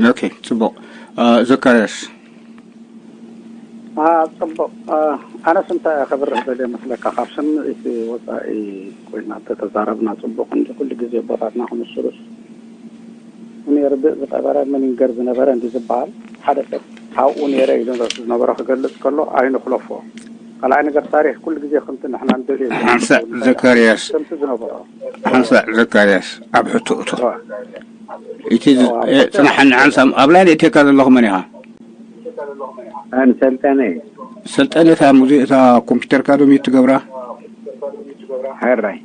ኦኬ፣ ጽቡቕ። እ፣ ዘካርያስ። አ፣ ጽቡቕ። አ፣ ኣነስ እንታይ እየ ከብርህ ደልየ መስለካ፣ ካብ ስምዒት ወጻኢ ኮይና እንተተዛረብና ጽቡቕ እንዲ። ኩሉ ግዜ ኣቦታትና ክምስሉስ፣ "ምን የርድእ ዝቀበረ ምን ይንገር ዝነበረ" እንዲ ዝበሃል፣ ሓደ ሰብ ካብኡ ነይረ ኢሉ ዝነበሮ ክገልጽ ከሎ ኣይንኽለፎ። ካልኣይ ነገር፣ ታሪኽ ኩሉ ግዜ ከምቲ ንሕና ንደልዮ ሓንሳእ ዘካርያስ፣ ከምቲ ዝነበሮ ሓንሳእ ዘካርያስ፣ ኣብ ሕቶ እቶ። እቲ ዝ-፣ እ፣ ጽናሓኒ ሓንሳእ፣ ኣብ ላይን እቴካ ዘለኹ መን ኢኻ? ኣን ሰልጠነ። ሰልጠነ፣ እታ ሙዚ-፣ እታ ኮምፒውተርካ ዶ ሚት ትገብራ? ሕራይ።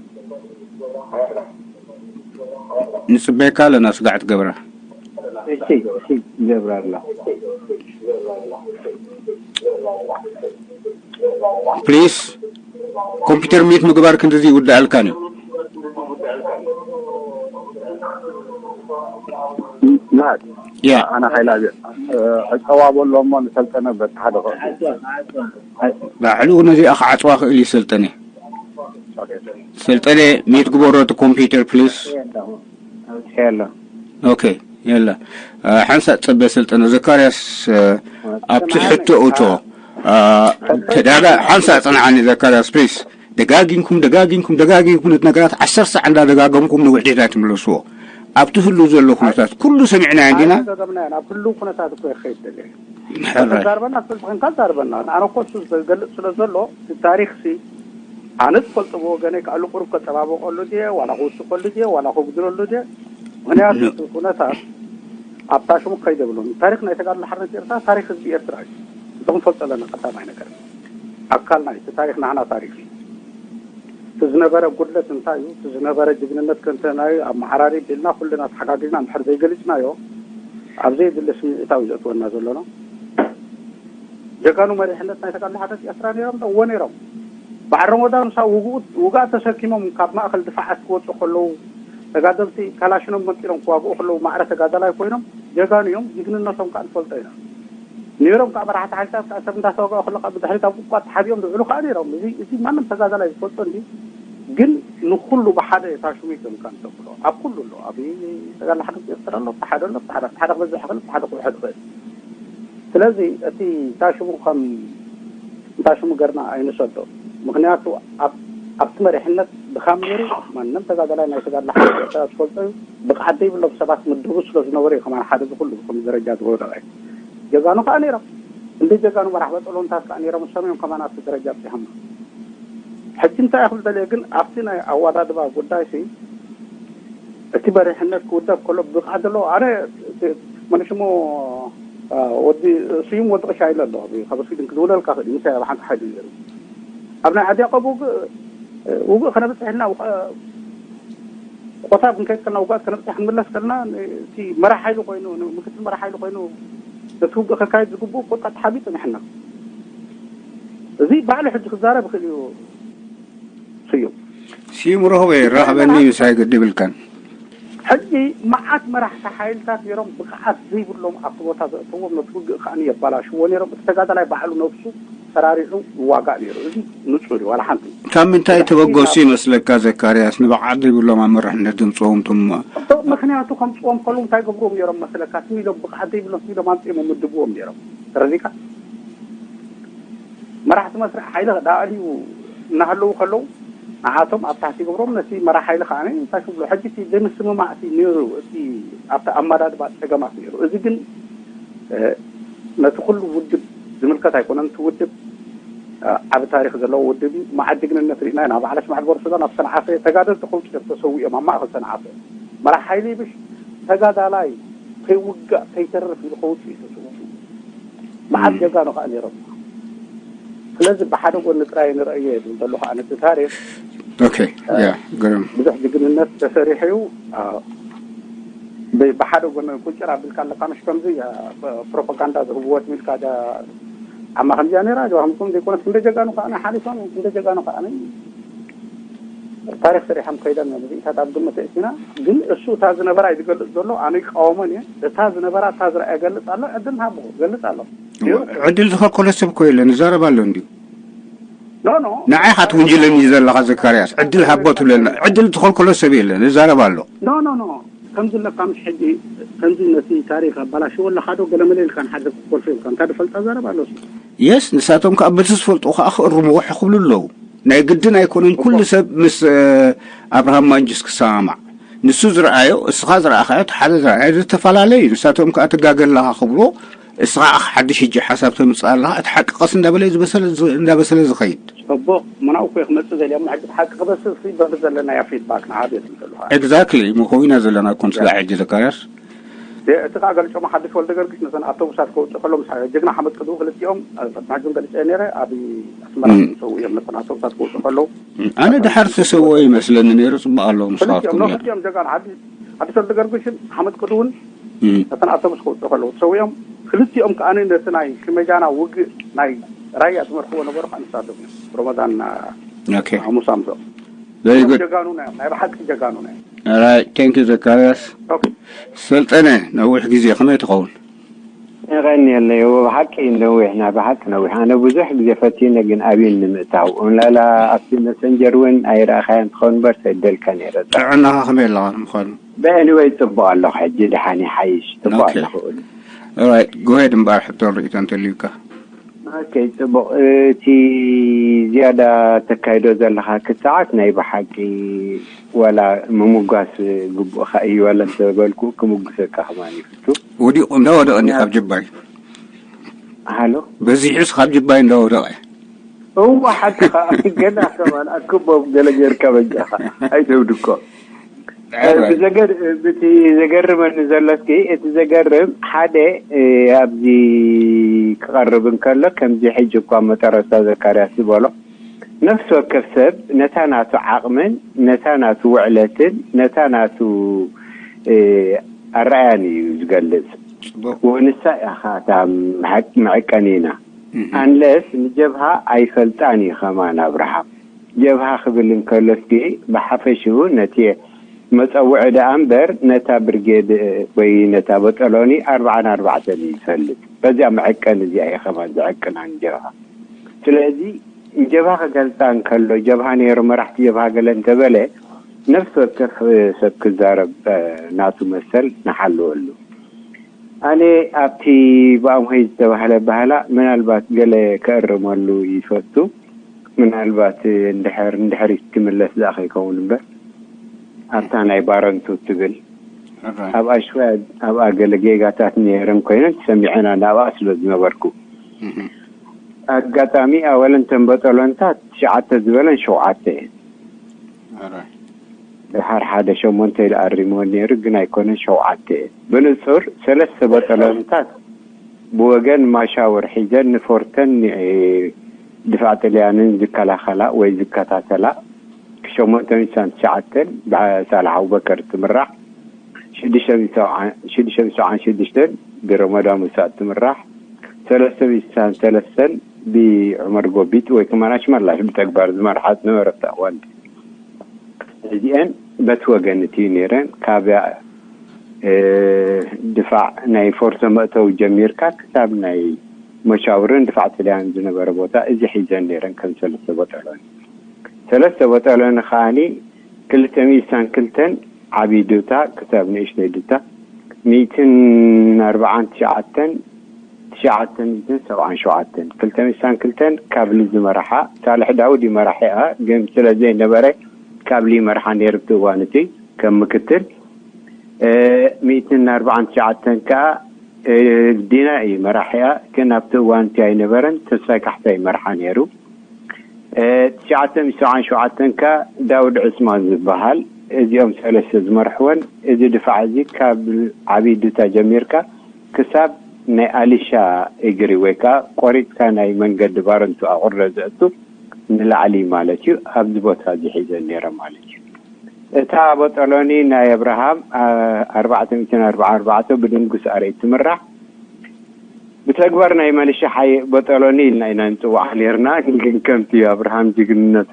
ንጽበየካ ኣለና፣ ስጋዕ ትገብራ። እሺ፣ እሺ፣ ይገብራ ኣሎ። ፕሊስ፣ ኮምፒውተር ሚት ምግባር ክንድዚ ይውድኣልካን እዩ። ናት ያ ኣነ ሓይላ ዕፀዋ በሎ እሞ ንሰልጠነ በቲ ሓደ ክእቱ ባዕሉ ነዚኣ ክዓፅዋ ክእል እዩ። ሰልጠነ፣ ሰልጠነ፣ ሚት ግበሮ እቲ ኮምፒውተር ፕሊስ። የለ ኦኬ፣ የለ። ሓንሳእ ፀበ ሰልጠነ። ዘካርያስ፣ ኣብቲ ሕቶ እቶ ተዳጋ ሓንሳእ ፅንዓኒ ዘካርያስ ፕሊስ። ደጋጊምኩም ደጋጊምኩም ደጋጊምኩም ነቲ ነገራት ዓሰርተ ሰዓት እንዳደጋገምኩም ንውሕደት ኣይትምለስዎ። ኣብቲ ህሉ ዘሎ ኩነታት ኩሉ ሰሚዕናዮ እንዲና። ዘገምናዮ ናብ ህልው ኩነታት እኮ ይኸይድ ደለ ሕራይ ተዛርበና ስለ ዝኾንካ ዛርበና። ኣነ እኮ እሱ ዝገልጽ ስለ ዘሎ እቲ ታሪክ ሲ ኣነ ዝፈልጦ ብወገነይ ከኣሉ ቁሩብ ከጸባበቀሉ ድየ ዋላ ክውስቀሉ ድየ ዋላ ከጉድለሉ ድየ? ምክንያቱ እቲ ኩነታት ኣብታ ሽሙ ክኸይድ የብሉን። ታሪክ ናይ ተጋድሎ ሓርነት ኤርትራ ታሪክ ህዝቢ ኤርትራ እዩ። እዚ ክንፈልጦ ኣለና። ቀዳማይ ነገር ኣካል ናይ እቲ ታሪክ ናህና ታሪክ እዩ። እቲ ዝነበረ ጉድለት እንታይ እዩ፣ እቲ ዝነበረ ጅግንነት ከንተናዩ ኣብ መዓራሪ ቢልና ኩልና ተሓጋጊዝና እንድሕር ዘይገሊጽናዮ ኣብ ዘይድለ ስምዒታዊ ዘእትወና ዘሎ ነው። ጀጋኑ መሪሕነት ናይ ተጋድሎ ሓርነት ኤርትራ ነይሮም ዶ? እወ ነይሮም። በዓል ረመዳን ምሳ ውግኡ ውግኣት ተሰኪሞም ካብ ማእከል ድፋዓት ክወፁ ከለዉ ተጋደልቲ ካላሽኖም መቂሎም ክዋግኡ ከለዉ ማዕረ ተጋዳላይ ኮይኖም ጀጋኑ እዮም። ጅግንነቶም ከዓ ንፈልጦ ኢና። ነይሮም ከዓ መራሕቲ ሓይልታት ከዓ ሰብ እንዳተዋግኦ ከሎ ከዓ ብድሕሪት ኣብ ቁጥቋጥ ተሓቢኦም ዝውዕሉ ከዓ ነይሮም። እዚ እዚ ማንም ተጋዳላይ ዝፈልጦ እንዲ ግን ንኩሉ ብሓደ ታሽሙ ይገምካ እንተብሎ ኣብ ኩሉ ኣሎ። ኣብ ተጋድሎ ሓርነት ኤርትራ ኣሎ፣ ብሓደ ኣሎ፣ ብሓደ ብሓደ ክበዝሕ ይኽእል፣ ብሓደ ክውሕድ ይኽእል። ስለዚ እቲ ታሽሙ ከም ታሽሙ ገርና ኣይንሰዶ። ምክንያቱ ኣብ ኣብቲ መሪሕነት ድኻም ነይሩ። ማንም ተጋዳላይ ናይ ተጋድሎ ሓርነት ኤርትራ ዝፈልጦ እዩ። ብቕዓት ዘይብሎም ሰባት ምድቡ ስለ ዝነበሩ እዩ ከማን ሓደ ዝኩሉ ዝኹሉ ደረጃ ዝወደቐ። ጀጋኑ ከዓ ነይሮም። እንደ ጀጋኑ መራሕ በጠሎንታት ከዓ ነይሮም። እሶም እዮም ከማን ኣብቲ ደረጃ ኣብፂሖም። ሕጂ እንታይ ክብል ደልየ ግን ኣብቲ ናይ ኣወዳድባ ጉዳይ ሲ እቲ መሪሕነት ክውደብ ከሎ ብቕዓት ዘለዎ ኣነ መን ሽሙ ወዲ ስዩም ወዲ ቅሻ ኢለ ኣሎ። ካብ ስዊድን ክድውለልካ ክእል ምሳይ ኣብ ሓንቲ ሓይሊ ነይሩ ኣብ ናይ ዓዲ ያቆብ ውግእ ውግእ ከነብፅሕ ኢልና ውቕ- ቆታ ክንከይድ ከልና ውግኣት ከነብፅሕ ክንምለስ ከልና እቲ መራሕ ሓይሊ ኮይኑ ምክትል መራሕ ሓይሊ ኮይኑ ነቲ ውግእ ከካይድ ዝግብኡ ቆጣ ተሓቢኡ ፀኒሕና። እዚ ባዕሉ ሕጂ ክዛረብ ይኽእል እዩ። ስዩም ስዩም ረኽበ ይራኸበኒ ምሳይ ግድብ ኢልካን ሕጂ መዓት መራሕቲ ሓይልታት ነይሮም ብቕዓት ዘይብሎም ኣብቲ ቦታ ዘእተዎም ነቲ ውግእ ከዓ የባላሽዎ ነይሮም። እቲ ተጋዳላይ ባዕሉ ነብሱ ሰራሪሑ ይዋጋእ ነይሩ። እዚ ንጹር እዩ። ዋላ ሓንቲ ካብ ምንታይ ተበገሱ ይመስለካ ዘካርያስ? ንብቕዓት ዘይብሎም ኣብ መራሕነት ዘምፅዎም እቶም ምክንያቱ ከምፅዎም ከሉ እንታይ ገብርዎም ነይሮም መስለካ? ስም ኢሎም ብቕዓት ዘይብሎም ስም ኢሎም ኣምፅኦም ምድብዎም ነይሮም። ተረዲካ መራሕቲ መስርሕ ሓይሊ ዳኣልዩ እናሃለዉ ከለዉ ንዓቶም ኣብ ታሕቲ ይገብሮም ነቲ መራሕ ሓይሊ ከዓ እንታይ ክብሎ ሕጂ እቲ ዘይምስምማዕ እቲ ነይሩ እቲ ኣብቲ ኣመዳድባ ፀገማት ነይሩ። እዚ ግን ነቲ ኩሉ ውድብ ዝምልከት ኣይኮነን። እቲ ውድብ ዓቢ ታሪክ ዘለዎ ውድብ እዩ። መዓት ጅግንነት ርኢና ኢና። በዓል ኣሽማዕበል ቦርሶ ናብ ሰንዓፈ ተጋደልቲ ከውፅኦም ተሰዊኦም ኣብ ማእከል ሰንዓፈ መራሕ ሓይሊ ይብሽ ተጋዳላይ ከይውጋእ ከይተርፍ ኢሉ ከውፅኡ እዩ ተሰዊኡ። መዓት ጀጋኑ ከዓ ነይሮም። ስለዚ ብሓደ ጎኒ ጥራይ ንረእዮ የብል ዘለኹ ኣነ እቲ ታሪክ ኦኬ ያ ግርም ብዙሕ ጅግንነት ተሰሪሑ እዩ። ብሓደ ጎኒ ቁጭር ኣቢልካ ኣለካ ምሽ ከምዚ ፕሮፓጋንዳ ዝህብዎ ትሚልካ ዓማ ከምዚያ ነይራ ጀባምኩም ዘይኮነስ ክንደ ጀጋኑ ከዓ ሓሊፎም ክንደ ጀጋኑ ከዓ ታሪክ ሰሪሖም ከይዶም እዮም። እዚኢታት ኣብ ግምት እእቲና ግን እሱ እታ ዝነበራ እዩ ዝገልፅ ዘሎ። ኣነ ይቃወሞን እየ። እታ ዝነበራ እታ ዝረኣየ ገልፅ ኣሎ። ዕድል ንሃቦ ገልፅ ኣሎ። ዕድል ዝኸልከሎ ሰብ እኮ የለን። ይዛረብ ኣሎ እንዲዩ። ኖ ኖ ንዓይ ኢኻ ትውንጅለኒ ዘለኻ ዘካርያስ። ዕድል ሃቦ ትብለና። ዕድል ዝኸልከሎ ሰብ የለን። ይዛረብ ኣሎ። ኖ ኖ ኖ ከምዚ ኣለካ፣ ምስ ሕጂ ከምዚ ነቲ ታሪኽ ኣባላሽዎ ኣለካ ዶ? ገለመለ ኢልካ ንሓደ ክትኮልፎ ኢልካ እንታይ ዝፈልጣ ዘረባ ኣሎ? የስ፣ ንሳቶም ከኣ በቲ ዝፈልጡ ከኣ ክእርምዎ ሕኽብሉ ኣለዉ። ናይ ግድን ኣይኮነን ኩሉ ሰብ ምስ ኣብርሃም ማንጁስ ክሰማማዕ። ንሱ ዝረኣዮ፣ እስኻ ዝረኣኻዮ፣ እቲ ሓደ ዝረኣዮ ዝተፈላለየ እዩ። ንሳቶም ከኣ ትጋገ ኣለኻ ክብሎ፣ እስኻ ሓድሽ ሕጂ ሓሳብ ተምጽእ ኣለኻ። እቲ ሓቂ ቀስ እንዳበለ እዩ ዝበሰለ፣ እንዳበሰለ ዝኸይድ። ጽቡቕ፣ ምናው እኮ ክመጽእ ዘልያ፣ እሞ ሕጂ ሓቂ ክበስል ሲ በሪ ዘለናያ ፊድባክ ንዓብ የትም ዘለኻ። ኤግዛክትሊ፣ ምኾይና ዘለና ኮንስላ ሕጂ ዘካርያስ። እቲ ከኣ ገልጮም ሓድሽ ወልደ ገርግሽ ነተን ኣውቶቡሳት ከውጽእ ከሎ ምስ ጅግና ሓመድ ቅድቡ ክልቲኦም፣ ቅድሚ ሕጂ እውን ገልጸ ነይረ፣ ኣብ ኣስመራ ሰው እዮም ነተን ኣውቶቡሳት ከውጽእ ከለዉ። ኣነ ድሓር ተሰውኦ ይመስለኒ ነይሩ፣ ጽቡቕ ኣለዎ ምስኻትኩም ክልቲኦም ነይሩ። ክልቲኦም ጀጋኑ ሓድሽ፣ ሓድሽ ወልደ ገርግሽን ሓመድ ቅድውን እም። ነተን ኣውቶቡስ ከውጽኡ ከለዉ ተሰዊኦም፣ ክልቲኦም ከኣ ነቲ ናይ ሽመጃና ውግእ ናይ ራያ ዝመርሕዎ ነበሩ ከኣ ንሳቶም እዮም። ሮመዳን ና ኦኬ። ሙሳ ምሶ ቨሪ ጉድ። ጀጋኑና እዮም፣ ናይ ብሓቂ ጀጋኑና እዮም። ኦራይት፣ ቴንክ ዩ ዘካርያስ። ኦኬ። ሰልጠነ፣ ነዊሕ ግዜ ከመይ ትኸውን? የቐንየለይ፣ እዎ ብሓቂ ነዊሕ፣ ናይ ብሓቂ ነዊሕ። ኣነ ብዙሕ ግዜ ፈቲነ ግን ኣብይ ንምእታው። እምላላ ኣብቲ መሰንጀር እውን ኣይረኣኻያን ትኸውን እምበር ሰደልካ ነይረ። ጥዕናኻ ከመይ ኣለኻ ንምዃኑ? ብኤኒወይ ጽቡቕ ኣለኹ፣ ሕጂ ደሓን ይሓይሽ፣ ጽቡቕ ኦኬ። ኣለኹ። ኦራይት፣ ጎሄድ እምበኣር ሕቶን ርእይቶን እንተልዩካ። ኦኬ፣ ጽቡቕ። እቲ ዝያዳ ተካይዶ ዘለኻ ክትዓት ናይ ብሓቂ ዋላ ምምጓስ ግቡእኻ እዩ፣ ዋላ እንተበልኩ ክምጉሰካ ከማን ይፍቱ። ወዲቑ እንዳወደቐ እንዲ ካብ ጅባይ። ሃሎ? በዚሑስ ካብ ጅባይ እንዳወደቐ። እዋ፣ ሓቅኻ። ገና ከማን ኣክቦም ገለ ጌርካ በጃኻ። ኣይተብድኮ። ኦራይት። ብዘገር-፣ ብቲ ዘገርመኒ ዘሎ እስኪ፣ እቲ ዘገርም ሓደ፣ እ፣ ኣብዚ ክቐርብ እንከሎ፣ ከምዚ ሕጂ እኳ መጠረሳ ዘካርያስ ዝበሎ፣ ነፍሲ ወከፍ ሰብ ነታ ናቱ ዓቕምን ነታ ናቱ ውዕለትን ነታ ናቱ፣ እ፣ ኣረኣያን እዩ ዝገልጽ። ጽቡቕ። ወንሳ ኢኻ እታ መሐቅ-፣ መዐቀኒና። እህ። ኣንለስ ንጀብሃ ኣይፈልጣን እዩ ከማን ኣብርሃም። ጀብሃ ክብል እንከሎስ ግኢ ብሓፈሽኡ ነቲ መጸውዒ ደኣ እምበር ነታ ብርጌድ ወይ ነታ በጠሎኒ ኣርብዓን ኣርባዕተን እዩ ዝፈልጥ። በዚኣ መዐቀኒ እዚኣ እዩ ከማን ዘዐቅና ንጀብሃ። ስለዚ ንጀብሃ ክገልጻ እንከሎ ጀብሃ ነይሩ መራሕቲ ጀብሃ ገለ እንተበለ ነፍሲ ወከፍ ሰብ ክዛረብ ናቱ መሰል ንሓልወሉ። ኣነ ኣብቲ ብኣምሆይ ዝተባህለ ባህላ ምናልባት ገለ ከእርመሉ ይፈቱ። ምናልባት እንድሕር፣ እንድሕሪት ክምለስ ደኣ ከይከውን እምበር፣ ኣብታ ናይ ባረንቱ ትብል፣ ኣራይ። ኣብ ኣሽወ፣ ኣብኣ ገለ ጌጋታት ነይረን ኮይነን ተሰሚዐና ናብኣ ስለ ዝነበርኩ። እህ። ኣጋጣሚ ኣወለን ተን በጠሎንታት ትሽዓተ ዝበለን ሸውዓተ እየን። ኣራይ። ድሓር ሓደ ሸሞንተ ኢሉ ኣሪምዎ ነይሩ፣ ግን ኣይኮነን ሸውዓተ እየን። ብንጹር ሰለስተ በጠሎንታት ብወገን ማሻውር ሒዘን ንፎርተን ን-፣ ድፋዕ ጥልያንን ዝከላኸላ ወይ ዝከታተላ፣ ሸሞንተ ሚእቲ ትሽዓተን ብሳልሕ ኣቡበከር ትምራሕ፣ ሽዱሽተ ሚእቲ ሰብዓን ሽዱሽተን ብረመዳን ሙሳ ትምራሕ፣ ሰለስተ ሚእቲ ሰለስተን ብዑመር ጎቢጥ ወይ ከማን ኣሽመላሽ ብተግባር ዝመርሓ ዝነበረት እዋን። እዚአን በቲ ወገን እቲ ነይረን፣ ካብ፣ እ፣ ድፋዕ ናይ ፎርቶ መእተዊ ጀሚርካ ክሳብ ናይ መሻውርን ድፋዕ ጥልያን ዝነበረ ቦታ እዚ ሒዘን ነይረን ከም ሰለስተ በጠሎኒ። ሰለስተ በጠሎኒ ከኣኒ ክልተ ሚእቲ ክልተን ዓብዪ ዱታ ክሳብ ንእሽተይ ዱታ፣ ሚእትን ኣርባዓን ትሽዓተን፣ ትሽዓተ ሚእትን ሰብዓን ሸውዓተን፣ ክልተ ሚእቲ ክልተን ካብ ሊ ዝመርሓ፣ ሳልሕ ዳውድ ይመራሒኣ፣ ግን ስለ ዘይነበረ ካብ ሊ ይመርሓ ነይሩ ኣብቲ እዋን እቲ ከም ምክትል። እ፣ ሚእትን ኣርባዓን ትሽዓተን ከኣ፣ እ፣ ዲና እዩ መራሒኣ፣ ግን ኣብቲ እዋን እቲ ኣይነበረን፣ ተስፋይ ካሕሳ ይመርሓ ነይሩ። እ፣ ትሽዓተ ሚእቲ ሰብዓን ሸውዓተን ከኣ ዳውድ ዑስማን ዝበሃል፣ እዚኦም ሰለስተ ዝመርሕወን፣ እዚ ድፋዕ እዚ ካብ ዓብዪ ዱታ ጀሚርካ ክሳብ ናይ ኣሊሻ እግሪ ወይ ከኣ ቆሪጽካ ናይ መንገዲ ባረንቱ ኣቑረ ዘእቱ ንላዕሊ ማለት እዩ፣ ኣብዚ ቦታ እዚ ሒዘን ነይረ ማለት እዩ። እታ በጠሎኒ ናይ ኣብርሃም፣ ኣ-፣ ኣርባዕተ ሚእትን ኣርባዓን ኣርባዕተ ብድንጉስ ኣርኢት ትምራሕ። ብተግባር ናይ መሊሻ ሓይ በጠሎኒ ኢልና ኢና ንጽውዓ ነይርና። ግን ከምቲ ኣብርሃም ጅግንነቱ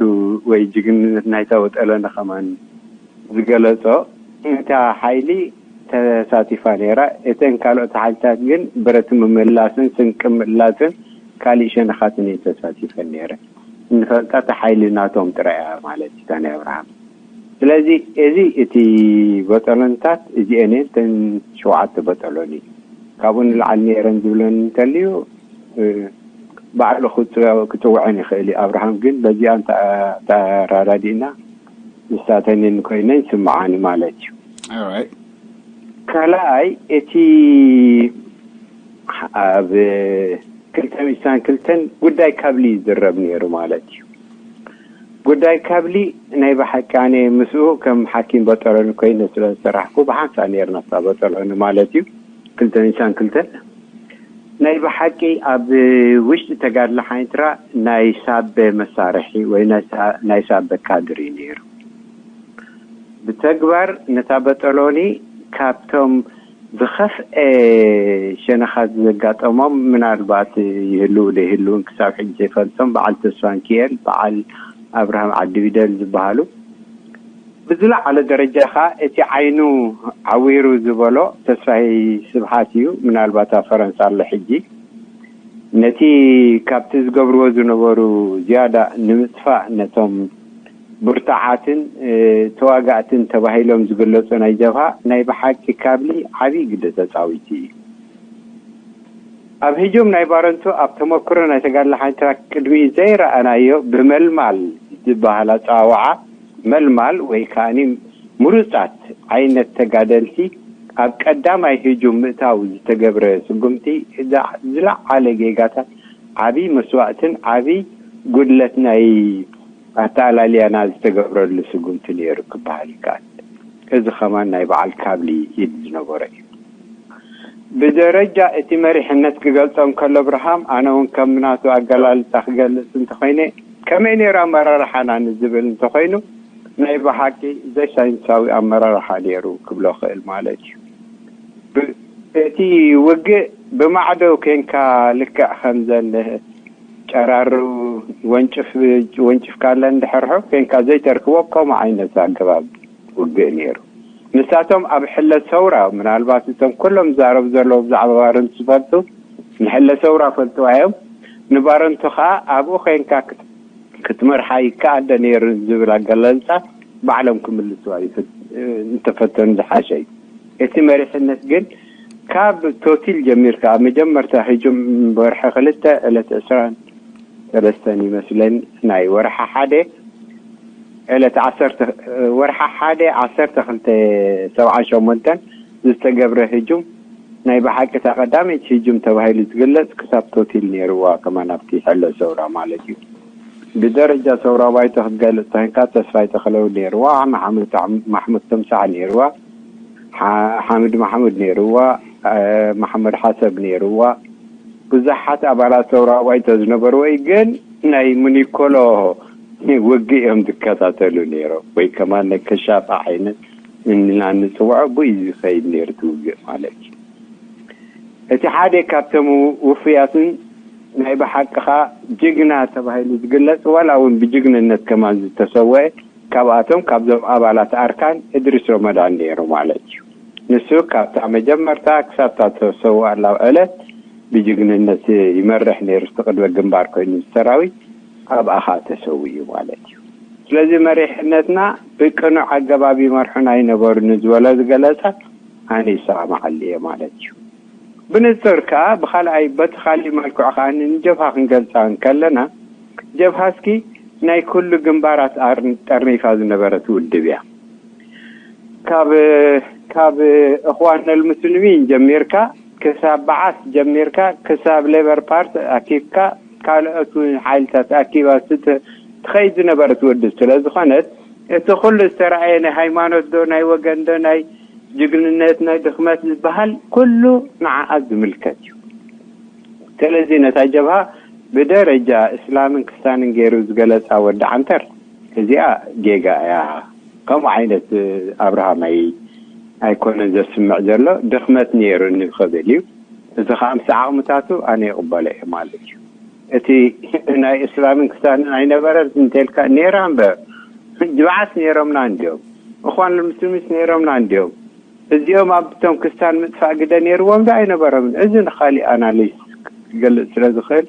ወይ ጅግንነት ናይታ በጠሎኒ ከማን ዝገለጾ፣ እታ ሓይሊ ተሳቲፋ ነይራ። እተን ካልኦት ሓይልታት ግን ብረት ምምላስን ስንቂ ምምላስን ካሊእ ሸነኻትን እየን ተሳቲፈን ነይረን። እንፈልጣ እታ ሓይሊ ናቶም ጥራይ እያ ማለት እዩ፣ እታ ናይ ኣብርሃም። ስለዚ እዚ እቲ በጠሎንታት እዚአን እየን፣ እተን ሸውዓተ በጠሎኒ። ካብኡ ንላዕሊ ነይረን ዝብለን እንተልዩ፣ እ፣ ባዕሉ ክጽ-፣ ክጽውዐን ይኽእል እዩ። ኣብርሃም ግን በዚኣን ተኣ-፣ ተኣራዳዲእና ንሳተንን ኮይነን ይስምዓኒ ማለት እዩ። ካልኣይ፣ እቲ ኣብ ክልተ ሚእቲ ዕስራን ክልተን ጉዳይ ካብሊ ይዝረብ ነይሩ ማለት እዩ። ጉዳይ ካብሊ ናይ ብሓቂ ኣነ ምስኡ ከም ሓኪም በጠሎኒ ኮይነ ስለ ዝሰራሕኩ ብሓንሳእ ነይርና ኣብታ በጠሎኒ ማለት እዩ። ክልተ ሚእቲ ዕስራን ክልተን ናይ ብሓቂ ኣብ ውሽጢ ተጋድሎ ሓይንትራ ናይ ሳበ መሳርሒ ወይ ናይ ሳ-፣ ናይ ሳበ ካድር እዩ ነይሩ። ብተግባር ነታ በጠሎኒ ካብቶም ዝኸፍአ ሸነኻት ዘጋጠሞም፣ ምናልባት ይህልው ዘይህልውን ክሳብ ሕጂ ዘይፈልጦም፣ በዓል ተስፋንኪኤል፣ በዓል ኣብርሃም ዓዲ ቢደል ዝበሃሉ፣ ብዝለዓለ ደረጃ ኸኣ እቲ ዓይኑ ዓዊሩ ዝበሎ ተስፋይ ስብሓት እዩ። ምናልባት ኣብ ፈረንሳ ኣሎ ሕጂ። ነቲ ካብቲ ዝገብርዎ ዝነበሩ ዝያዳ ንምጥፋእ ነቶም ብርቱዓትን፣ እ፣ ተዋጋእትን ተባሂሎም ዝግለጹ ናይ ጀብሃ ናይ ብሓቂ ካብሊ ዓብዪ ግደ ተጻዊቱ እዩ። ኣብ ህጁም ናይ ባረንቱ ኣብ ተመክሮ ናይ ተጋድሎ ሓይልታት ቅድሚኡ ዘይረኣናዮ ብመልማል ዝበሃል ኣጸዋውዓ፣ መልማል ወይ ከኣኒ ምሩጻት ዓይነት ተጋደልቲ ኣብ ቀዳማይ ህጁም ምእታው ዝተገብረ ስጉምቲ እዛ ዝለዓለ ጌጋታት፣ ዓቢ መስዋእትን ዓቢ ጉድለት ናይ ኣተኣላልያና ዝተገብረሉ ስጉምቲ ነይሩ ክበሃል ይከኣል። እዚ ኸማን ናይ በዓል ካብሊ ኢድ ዝነበሮ እዩ። ብደረጃ እቲ መሪሕነት ክገልጾ እንከሎ ብርሃም፣ ኣነ እውን ከም ናቱ ኣገላልጻ ክገልጽ እንተኾይነ፣ ከመይ ነይሩ ኣመራርሓና ንዝብል እንተኾይኑ፣ ናይ ብሓቂ ዘይሳይንሳዊ ኣመራርሓ ነይሩ ክብሎ ክእል ማለት እዩ። ብ-፣ እቲ ውግእ ብማዕዶ ኬንካ ልክዕ ከምዘን ጨራሩ ወንጭፍ፣ ወንጭፍካለን ድሕርሑ ኬንካ ዘይተርክቦ ከምኡ ዓይነት ኣገባብ ውግእ ነይሩ። ንሳቶም ኣብ ሕለ ሰውራ፣ ምናልባት እቶም ኩሎም ዝዛረቡ ዘለዉ ብዛዕባ ባረንቱ ዝፈልጡ፣ ንሕለ ሰውራ ፈልጥዋ እዮም። ንባረንቱ ኸኣ ኣብኡ ኬንካ ክት-፣ ክትመርሓ ይከኣል ዶ ነይሩ ዝብል ኣገላልጻ ባዕሎም ክምልስዋ ይፍ-፣ እንተፈተኑ ዝሓሸ እዩ። እቲ መሪሕነት ግን ካብ ቶቲል ጀሚርካ፣ ኣብ መጀመርታ ህጁም ወርሒ ክልተ ዕለት ዕስራን ሰለስተን ይመስለኒ ናይ ወርሒ ሓደ፣ ዕለት ዓሰርተ፣ ወርሒ ሓደ ዓሰርተ ክልተ ሰብዓን ሸሞንተን ዝተገብረ ህጁም ናይ ብሓቂ እታ ቀዳመይቲ ህጁም ተባሂሉ ዝግለጽ ክሳብ ቶቲል ነይርዋ፣ ከማን ኣብቲ ሕለ ሰውራ ማለት እዩ። ብደረጃ ሰውራ ባይቶ ክትገልጽ ተኾይንካ ተስፋይ ተኽለው ነይርዋ፣ ማሕሙድ፣ ማሕሙድ ተምሳሕ ነይርዋ፣ ሓ-፣ ሓምድ ማሕሙድ ነይርዋ፣ እ፣ መሓመድ ሓሰብ ነይርዋ። ብዙሓት ኣባላት ሰውራ ባይቶ ዝነበርዎ እዩ፣ ግን ናይ ሙኒኮሎ ውግእ እዮም ዝከታተሉ ነይሮም፣ ወይ ከማን ናይ ከሻፋ ዓይነት እንና እንጽውዖ፣ ብኡ እዩ ዝኸይድ ነይሩ እቲ ውግእ ማለት እዩ። እቲ ሓደ ካብቶም ውፉያትን ናይ ብሓቂ ኸኣ ጅግና ተባሂሉ ዝግለጽ፣ ዋላ እውን ብጅግንነት ከማን ዝተሰወአ፣ ካብኣቶም ካብዞም ኣባላት ኣርካን እድሪስ ረመዳን ነይሩ ማለት እዩ። ንሱ ካብታ መጀመርታ ክሳብ እታ ተሰውኣላ ዕለት ብጅግንነት ይመርሕ ነይሩ፣ እቲ ቅድመ ግንባር ኮይኑ ሰራዊት ኣብኣ ኸኣ ተሰዊኡ ማለት እዩ። ስለዚ መሪሕነትና ብቅኑዕ ኣገባብ ይመርሑና ኣይነበሩን ዝበሎ ዝገለጸ ኣነ ይሰማማዓሉ እየ ማለት እዩ። ብንጹር ከኣ ብኻልኣይ፣ በቲ ካሊእ መልክዑ ከኣ ንጀብሃ ክንገልጻ እንከለና፣ ጀብሃ እስኪ ናይ ኩሉ ግንባራት ኣር-፣ ጠርኒፋ ዝነበረት ውድብ እያ። ካብ፣ ካብ እኽዋን ኣልሙስሊሚን ጀሚርካ፣ ክሳብ በዓስ ጀሚርካ፣ ክሳብ ሌበር ፓርቲ ኣኪብካ፣ ካልኦት ሓይልታት ኣኪባ ስት-፣ ትኸይድ ዝነበረት ውድብ ስለ ዝኾነት፣ እቲ ኩሉ ዝተረኣየ ናይ ሃይማኖት ዶ፣ ናይ ወገን ዶ፣ ናይ ጅግንነት፣ ናይ ድኽመት ዝበሃል ኩሉ ንዓኣ ዝምልከት እዩ። ስለዚ ነታ ጀብሃ ብደረጃ እስላምን ክስታንን ገይሩ ዝገለጻ ወዲ ዓንተር፣ እዚኣ ጌጋ እያ። ከምኡ ዓይነት ኣብርሃም ኣይ-፣ ኣይኮነን ዘስምዕ ዘሎ፣ ድኽመት ነይሩኒ ክብል እዩ። እዚ ኸኣ ምስ ዓቕምታቱ ኣነ ይቕበሎ እየ ማለት እዩ። እቲ ናይ እስላምን ክስታንን ኣይነበረን እንተልካ፣ ነይራ እምበር፣ ጅብዓት ነይሮምና እንድዮም፣ እኽዋን ሙስሊሚስ ነይሮምና እንድዮም። እዚኦም ኣብቶም ክስታን ምጥፋእ ግደ ነይርዎም ዶ ኣይነበሮምን? እዚ ንኻሊእ ኣናሊስ ክገልጽ ስለ ዝኽእል፣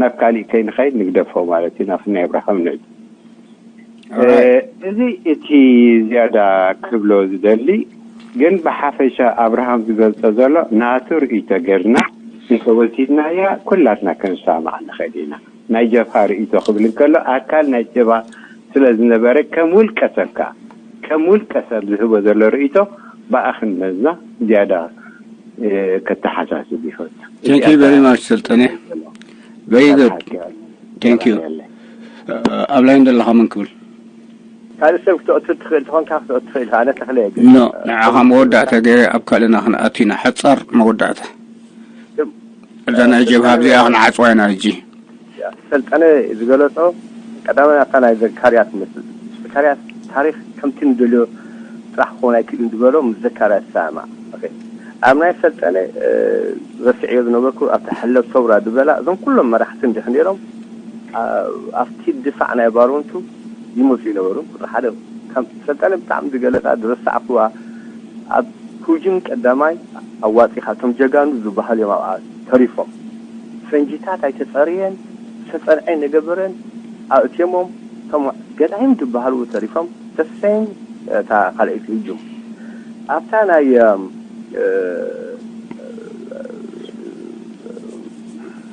ናብ ካሊእ ከይንኸይድ ንግደፎ ማለት እዩ። ናብ ናይ ኣብርሃም ንዕድ። እ፣ እዚ እቲ ዝያዳ ክብሎ ዝደሊ ግን ብሓፈሻ ኣብርሃም ዝገልጾ ዘሎ ናቱ ርእይቶ ጌርና እንተወሲድናያ ኩላትና ክንሰማማዕ ንኽእል ኢና። ናይ ጀብሃ ርእይቶ ክብል እንከሎ ኣካል ናይ ጀብሃ ስለ ዝነበረ ከም ውልቀ ሰብ ከኣ ከም ውልቀ ሰብ ዝህቦ ዘሎ ርእይቶ ብኣ ክንመዝና ዝያዳ እ፣ ከተሓሳስብ ይፈቱ። Thank you very much ሰልጠነ። Very good. Thank you. ኣብ ላይን ዘለኻ መን ክብል? ካልእ ሰብ ክትእቱ ትኽእል ትኾንካ ክትእቱ ትኽእል ኢኻ። ኣነ ተኽለ እየ ግን ኖ ንዓኻ መወዳእታ ገይረ ኣብ ካልእና ክንኣቱ ኢና። ሓጻር መወዳእታ። እዛ ናይ ጀብሃ ኣብዚኣ ክንዓጽዋ ኢና ሕጂ። ሰልጠነ ዝገለጾ ቀዳማይ ናታ ናይ ዘካርያስ ትመስል። ዘካርያስ ታሪኽ ከምቲ ንደልዮ ጥራሕ ክኸውን ኣይክእልን ዝበሎ ምስ ዘካርያስ ይሰማማዕ። ኦኬ። ኣብ ናይ ሰልጠነ እ፣ ረሲዐዮ ዝነበርኩ ኣብቲ ሕለብ ሰውራ ዝበላ እዞም ኩሎም መራሕቲ እንዲሕ ነይሮም ኣ- ኣብቲ ድፋዕ ናይ ባሮንቱ ይመፁ ይነበሩ። ቁፅሪ ሓደ ከም ሰልጠነ ብጣዕሚ ዝገለፃ ዝረሳዕኩዋ ኣብ ሁጅን ቀዳማይ ኣዋፂኻ እቶም ጀጋኑ ዝበሃሉ እዮም ኣብኣ ተሪፎም። ፈንጂታት ኣይተፀርየን ዝተፀርዐ ነገበረን ኣእትዮሞም እቶም ገዳይም ዝበሃሉ ተሪፎም ተሰይም እታ ካልኣይቲ ህጁም ኣብታ ናይ እ፣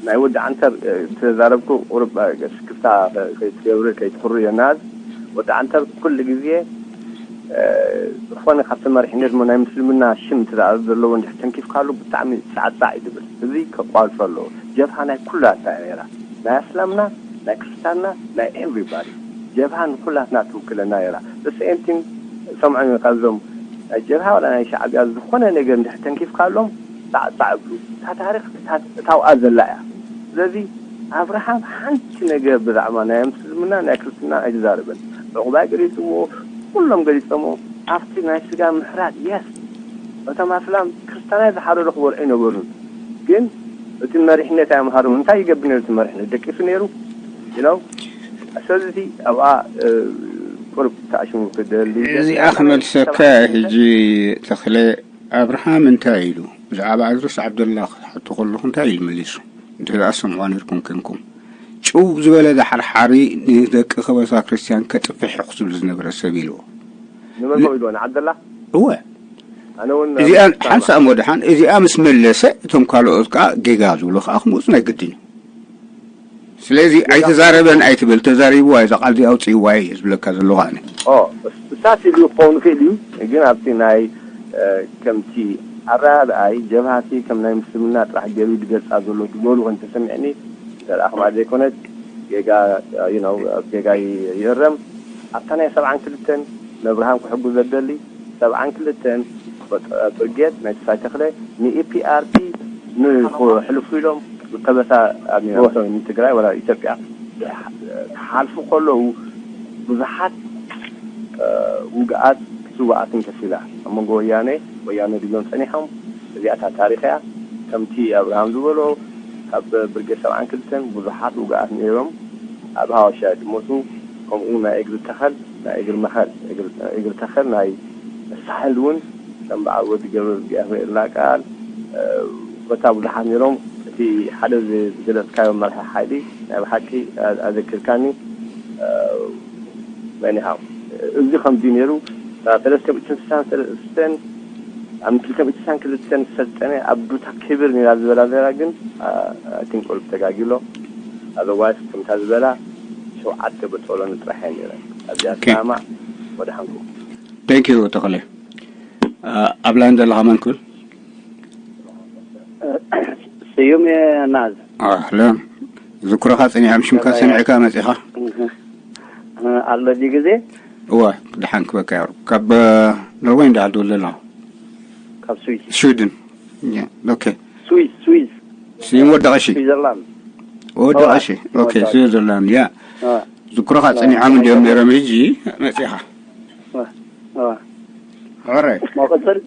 ናይ ወዲ ዓንተር እ፣ ተዛረብኩ ቁርብ እ፣ ስክፍታ ከይትገብር ከይትፍሩ የናዝ ወዲ ዓንተር ኩሉ ግዜ እ፣ ዝኾነ ካብቲ መሪሕነት ናይ ምስልምና ሽም ትዛረብ ዘለዎ እንድሕር ተንኪፍካሉ ብጣዕሚ ፃዕፃዕ እዩ ዝብል። እዚ ከቋርፆ ኣለዎ። ጀብሃ ናይ ኩላትና እያ ነይራ። ናይ ኣስላምና፣ ናይ ክርስታንና፣ ናይ ኤቭሪባዲ። ጀብሃ ንኩላትና ትውክለና ነይራ። The same thing ሰምዖም እዮም ካብዞም ናይ ጀብሃ ዋላ ናይ ሻዕብያ ዝኾነ ነገር እንድሕር ተንኪፍካሎም ፃዕፃዕ እብሉ። እታ ታሪኽ እታ- እታውኣ ዘላ እያ። ስለዚ ኣብርሃም ሓንቲ ነገር ብዛዕባ ናይ ምስልምና ናይ ክርስትና ኣይተዛረበን። ዕቑባይ ገሊፅዎ፣ ኩሎም ገሊፀሞ ኣብቲ ናይ ስጋ ምሕራድ የስ እቶም ኣስላም ክርስታናይ ዝሓረዶ ክበልዑ ኣይነበሩን። ግን እቲ መሪሕነት ኣምሃሮም እንታይ ይገብር ነይሩ? እቲ መሪሕነት ደቂሱ ነይሩ ኢሎም ስለዚ ኣብኣ እ፣ ቁርብ ተኣሽሙ ክደሊ እዚኣ ክመልሰካ ሕጂ ተኽለ ኣብርሃም እንታይ ኢሉ ብዛዕባ እድሪስ ዓብደላ ክትሓቱ ከለኹ እንታይ ኢሉ መሊሱ? እንተ ደኣ ሰምዖ ነርኩም ከንኩም ጭው ዝበለ ዳሕርሓሪ ንደቂ ከበሳ ክርስቲያን ከጥፍሕ እዩ ዝብል ዝነበረ ሰብ ኢልዎ። ንመን ኢልዎ ንዓብደላ እወ ኣነ እውን እዚኣ ሓንሳእ እሞ ደሓን እዚኣ ምስ መለሰ እቶም ካልኦት ከዓ ጌጋ ዝብሉ ከዓ ክመፁ ናይ ግድን እዩ። ስለዚ ኣይተዛረበን ኣይትበል፣ ተዛሪብዋ እዩ፣ እዛ ቃል እዚኣ ኣውፅእዋ እየ ዝብለካ ዘለኹ ኣነ። ኦ እሳት ኢሉ ክኸውን ይኽእል እዩ። ግን ኣብቲ ናይ እ፣ ከምቲ ኣረኣእያይ ጀብሃቲ ከም ናይ ምስልምና ጥራሕ ገይሩ ዝገልፃ ዘሎ ዝበሉ ከም ተሰሚዕኒ ዘርኣ ከማት ዘይኮነት ጌጋ you know ጌጋ ይእረም። ኣብታ ናይ ሰብዓን ክልተን ነብርሃን ክሕጉ ዘደሊ ሰብዓን ክልተን ብርጌድ ናይ ተስፋይ ተኽለ ን EPRP ንሕልፉ ኢሎም ብከበሳ ኣብ ወሰን ትግራይ ወላ ኢትዮጵያ ክሓልፉ ከለዉ ብዙሓት ውግኣት ስውኣትን ከፊላ ኣብ መንጎ ወያነ ወያነ ድዮም ፀኒሖም። እዚኣታ ታሪኽ እያ። ከምቲ ኣብርሃም ዝበሎ ካብ ብርጌድ ሰብዓን ክልተን ብዙሓት ውግኣት ነይሮም። ኣብ ሃዋሻ ድሞቱ ከምኡ ናይ እግሪ ተኸል ናይ እግሪ መኸል እግሪ ተኸል ናይ ሳሕል እውን ከም በዓል ወዲ ገብረ እግዚኣብሔር ላቃል ኮታ ብዙሓት ነይሮም። እቲ ሓደ ዝገለፅካዮ መርሒ ሓይሊ ናይ ብሓቂ ኣዘኪርካኒ። መኒሃው እዚ ከምዚ ነይሩ ሰለስተ ሚእትን ስሳን ሰለስተን ኣብ ክልተ ሚእትን ስሳን ክልተን ሰልጠነ ኣብ ዱታ ክብር ነይራ ዝበላ ዘራ ግን ኣቲን ቁርብ ተጋጊሎ። ኣዘዋይስ ከምታ ዝበላ ሸውዓተ በጦሎኒ ጥራሕ እየ ነይረ። ኣብዚኣ ሰማዕ ወደ ሓንኩም Thank you ተኽለ። ኣብ ላይን ዘለኻ መን ክብል? ስዩም ናዝ ኣህለን። ዝክሮኻ ጸኒሖም ሽምካ ሰሚዕካ መጺኻ? ኣሎ ዲ ግዜ እወ። ድሓን ክበካ ያሩ ካብ ኖርወይ እንዳ ዓዲ ወለላ ካብ ስዊስ ሽድን ኦኬ ስዊስ ስዊስ ስዩም ወዲ ቀሺ ስዊዘርላንድ ወዲ ቀሺ ኦኬ ስዊዘርላንድ ያ ዝክሮኻ ጸኒሖም እንዲዮም ነይሮም ሕጂ መጺኻ ሕራይ መቀጽል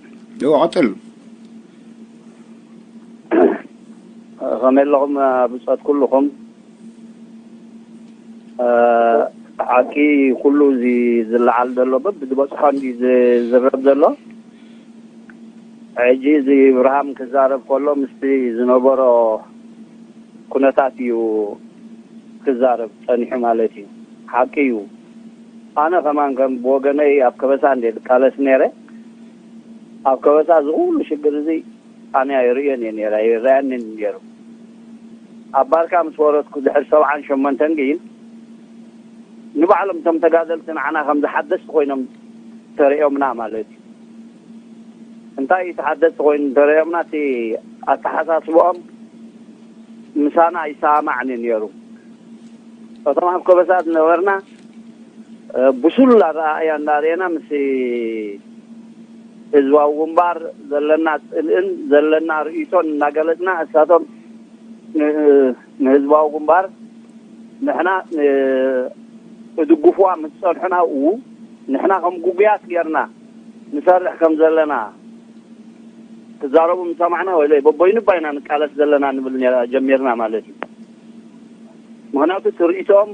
እወ ቀጽል ከመይ ኣለኹም ብጾት ኩልኹም ሓቂ ኩሉ እዚ ዝለዓል ዘሎ በብዝበፅሖ እንዲ ዝዝረብ ዘሎ ሕጂ እዚ እብርሃም ክዛረብ ከሎ ምስቲ ዝነበሮ ኩነታት እዩ ክዛረብ ፀኒሑ ማለት እዩ ሓቂ እዩ ኣነ ከማን ከም ብወገነይ ኣብ ከበሳ እንደ ዝቃለስ ነይረ። ኣብ ከበሳ እዚ ኩሉ ሽግር እዚ ኣነ ኣይርእዮን እየ ነይረ፣ ኣይረኣየንን ነይሩ። ኣብ ባርካ ምስ ወረድኩ ድሕሪ ሰብዓን ሸሞንተን ግን ንባዕሎም እቶም ተጋደልቲ ንዓና ከም ዝሓደስቲ ኮይኖም ተርእዮምና ማለት እዩ። እንታይ እዩ ተሓደስቲ ኮይኑ ተርእዮምና? እቲ ኣተሓሳስብኦም ምሳና ኣይሰማማዕን ነይሩ። እቶም ኣብ ከበሳ ዝነበርና ብሱል ኣረኣእያ እንዳርእና ምስ ህዝባዊ ግንባር ዘለና ፅልእን ዘለና ርእይቶን እናገለፅና እሳቶም ንህዝባዊ ግንባር ንሕና እድግፍዋ ምስ ፀንሑና እው ንሕና ከም ጉጉያት ጌርና ንሰርሕ ከም ዘለና ክዛረቡ ምሰማዕና ወይለ በቦይኑ ባይና ንቃለስ ዘለና ንብል ጀሚርና ማለት እዩ። ምክንያቱ ትርኢቶም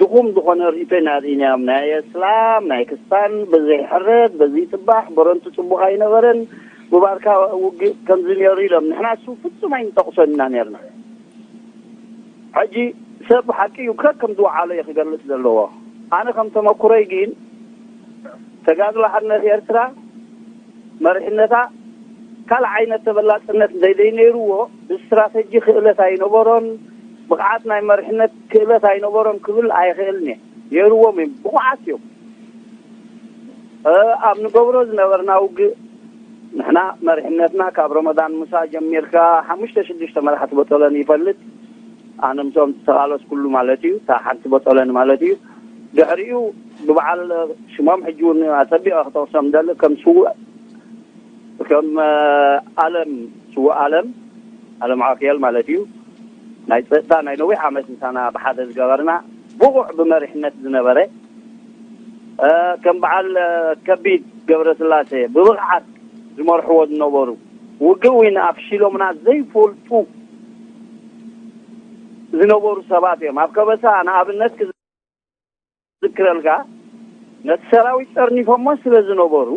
ድኹም ዝኾነ ርእቶ ኢና ርኢናዮም። ናይ እስላም ናይ ክስታን በዚ ሕረድ በዚ ፅባሕ በረንቱ ፅቡቅ ኣይነበረን፣ ብባርካ ውግእ ከምዚ ነይሩ ኢሎም ንሕና እሱ ፍጹም ኣይንጠቕሶን ኢና ነርና። ሕጂ ሰብ ሓቂ እዩ ከከም ዝወዓሎ እዩ ክገልጽ ዘለዎ። ኣነ ከም ተመኩሮይ ግን ተጋድሎ ሓርነት ኤርትራ መሪሕነታ ካልእ ዓይነት ተበላጽነት ዘይደይ ነይርዎ ብስትራተጂ ክእለት ኣይነበሮን፣ ብቕዓት ናይ መሪሕነት ክእለት ኣይነበሮን ክብል ኣይኽእልን እየ። ነይርዎም እዮም፣ ብቑዓት እዮም። ኣብ ንገብሮ ዝነበርና ውግእ ንሕና መሪሕነትና ካብ ረመዳን ሙሳ ጀሚርካ ሓሙሽተ ሽዱሽተ መራሕቲ በጦለን ይፈልጥ። ኣነ ምስኦም ዝተቓለስኩሉ ማለት እዩ። እታ ሓንቲ በጦለን ማለት እዩ። ድሕሪኡ ብበዓል ሽሞም ሕጂ እውን ኣጸቢቐ ክጠቕሶም ደሊ ከም ስውእ ከም ኣለም ስውእ ኣለም ኣለም ዓክየል ማለት እዩ። ናይ ፀጥታ ናይ ነዊሕ ዓመት ምሳና ብሓደ ዝገበርና ብቑዕ ብመሪሕነት ዝነበረ ከም በዓል ከቢድ ገብረስላሴ ብብቕዓት ዝመርሕዎ ዝነበሩ ውግእ እውን ኣፍሺሎምና ዘይፈልጡ ዝነበሩ ሰባት እዮም። ኣብ ከበሳ ንኣብነት ክዝክረልካ ነቲ ሰራዊት ጠርኒፎሞ ስለ ዝነበሩ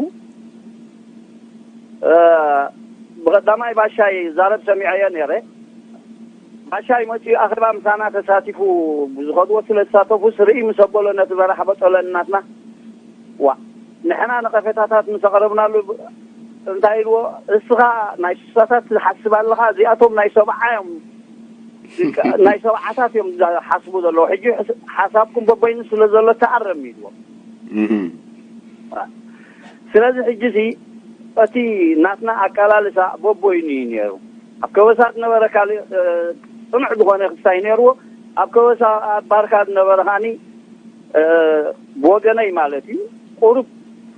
ብቀዳማይ ባሻይ ዛረብ ሰሚዐዮ ነይረ። ባሻይ መፂኡ ኣኼባ ምሳና ተሳቲፉ ብዝኸድዎ ስለ ዝሳተፉ ስርኢ ምስ ኣበሎ ነቲ በራሕ በጠሎ እናትና ዋ ንሕና ነቐፌታታት ምስ ኣቕረብናሉ እንታይ ኢልዎ? እስኻ ናይ ስሳታት ትሓስብ ኣለኻ፣ እዚኣቶም ናይ ሰብዓ እዮም፣ ናይ ሰብዓታት እዮም ዝሓስቡ ዘለዉ። ሕጂ ሓሳብኩም በበይኑ ስለ ዘሎ ተኣረም ኢልዎ። ስለዚ ሕጂ ሲ እቲ ናትና ኣቀላልሳ በቦይኑ እዩ ነይሩ። ኣብ ከበሳ ዝነበረ ካልእ ፅኑዕ ዝኾነ ክስታይ ነይርዎ። ኣብ ከበሳ ኣብ ባርካ ዝነበረ ከዓኒ ብወገነይ ማለት እዩ ቁሩብ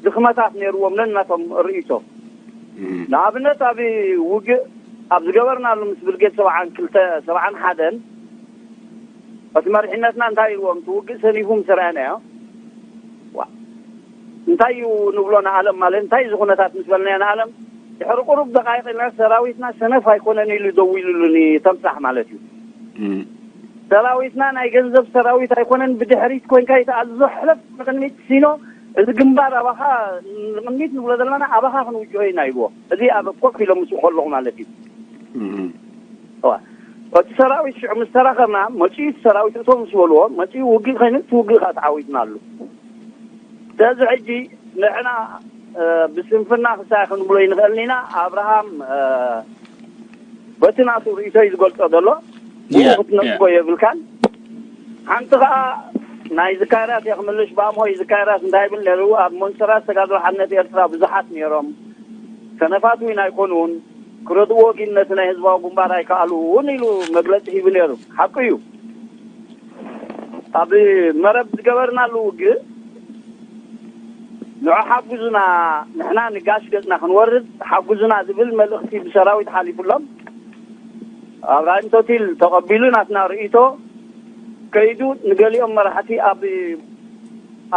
ድኽመታት ነይርዎም ነናቶም ርእይቶ። ንኣብነት ኣብ ውግእ ኣብ ዝገበርናሉ ምስ ብርጌድ ሰብዓን ክልተ ሰብዓን ሓደን እቲ መሪሕነትና እንታይ ኢልዎም እቲ ውግእ ሰኒፉ ምስ ረኣናዮ እንታይ እዩ ንብሎ ንኣለም ማለት እንታይ እዚ ኩነታት ምስ በልናዮ ንኣለም ድሕሪ ቁሩብ ደቃይቅ ኢልና ሰራዊትና ሰነፍ ኣይኮነን ኢሉ ደው ኢሉሉኒ ተምሳሕ ማለት እዩ። ሰራዊትና ናይ ገንዘብ ሰራዊት ኣይኮነን ብድሕሪት ኮይንካ ይተኣዝዞ ሕለፍ ንቅድሚት ሲኖ እዚ ግንባር ኣባኻ ንቅድሚት ንብሎ ዘለና ኣባኻ ክንውጅሆ ኢና ይብዎ። እዚ ኣብ ኮፍ ኢሎም ምስ ከለኹ ማለት እዩ። እቲ ሰራዊት ሽዑ ምስ ተራኸብና መፂኡ እቲ ሰራዊት እቶም ምስ በልዎ መፂኡ ውግእ ኮይኑ እቲ ውግእ ከዓ ተዓዊትና ኣሉ። ስለዚ ሕጂ ንሕና ብስንፍና ክሳይ ክንብሎ ይንኽእልን ኢና። ኣብርሃም በቲ ናቱ ርእይቶ እዩ ዝገልጾ ዘሎ። ብኡ ክትነጽጎ የብልካን። ሓንቲ ከዓ ናይ ዝካርያስ እየ ክምልሽ ብኣምሆይ ዝካርያስ እንታይ ይብል ነይሩ ኣብ መንሰራት ተጋድሎ ሓድነት ኤርትራ ብዙሓት ነይሮም። ሰነፋት እውን ኣይኮኑን። ክረድእዎ ግን ነቲ ናይ ህዝባዊ ግንባር ኣይከኣሉን ኢሉ መግለፂ ሂቡ ነይሩ። ሓቁ እዩ። ኣብ መረብ ዝገበርናሉ ውግእ ንዑ ሓጉዙና ንሕና ንጋሽ ገፅና ክንወርድ ሓጉዙና ዝብል መልእኽቲ ብሰራዊት ሓሊፉሎም ኣብራሂም ቶቲል ተቐቢሉ ናትና ርእይቶ ከይዱ ንገሊኦም መራሕቲ ኣብ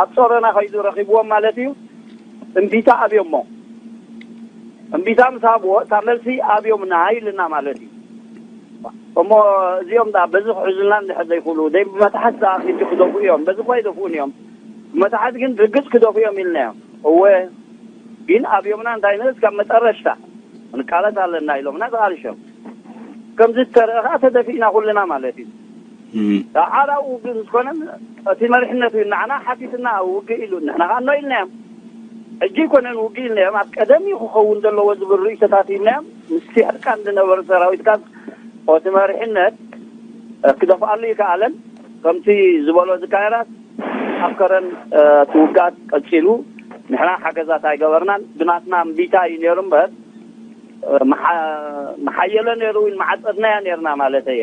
ኣብ ጾረና ከይዱ ረኺብዎም ማለት እዩ። እምቢታ ኣብዮሞ እምቢታ ምስ ኣብዎ እታ መልሲ ኣብዮምና ኢልና ማለት እዩ። እሞ እዚኦም ዳ በዚ ክሕዙልና እንድሕር ዘይክእሉ ደይ ብመታሓት ዝኣኽል ክደፍኡ እዮም። በዚ እኳ ይደፍኡን እዮም። ብመታሓት ግን ርግፅ ክደፍኡ እዮም ኢልናዮም። እወ ግን ኣብዮምና እንታይ ንብል እስካብ መጠረሽታ ንቃለስ ኣለና ኢሎምና ተቓልሾም። ከምዚ ዝተረአ ከዓ ተደፊእና ኩልና ማለት እዩ። ዳሓር ኣብኡ ውግእ ምስ ኮነ እቲ መሪሕነት እዩ ንዓና ሓቲትና ውግእ ኢሉ፣ ንሕና ከዓ እኖ ኢልናዮም። ሕጂ ኣይኮነን ውግእ ኢልናዮም፣ ኣብ ቀደም እዩ ክኸውን ዘለዎ ዝብል ርእይቶታት ሂብናዮም። ምስቲ ሕርቃን ዝነበረ ሰራዊት ካብ እቲ መሪሕነት ክደፍኣሉ ይከኣለን። ከምቲ ዝበሎ ዝካየራት ኣብ ከረን እቲ ውግኣት ቀፂሉ፣ ንሕና ሓገዛት ኣይገበርናን። ብናትና እምቢታ እዩ ነይሩ እምበር መሓየለ ነይሩ ኢል መዓፀድናያ ነይርና ማለት እየ።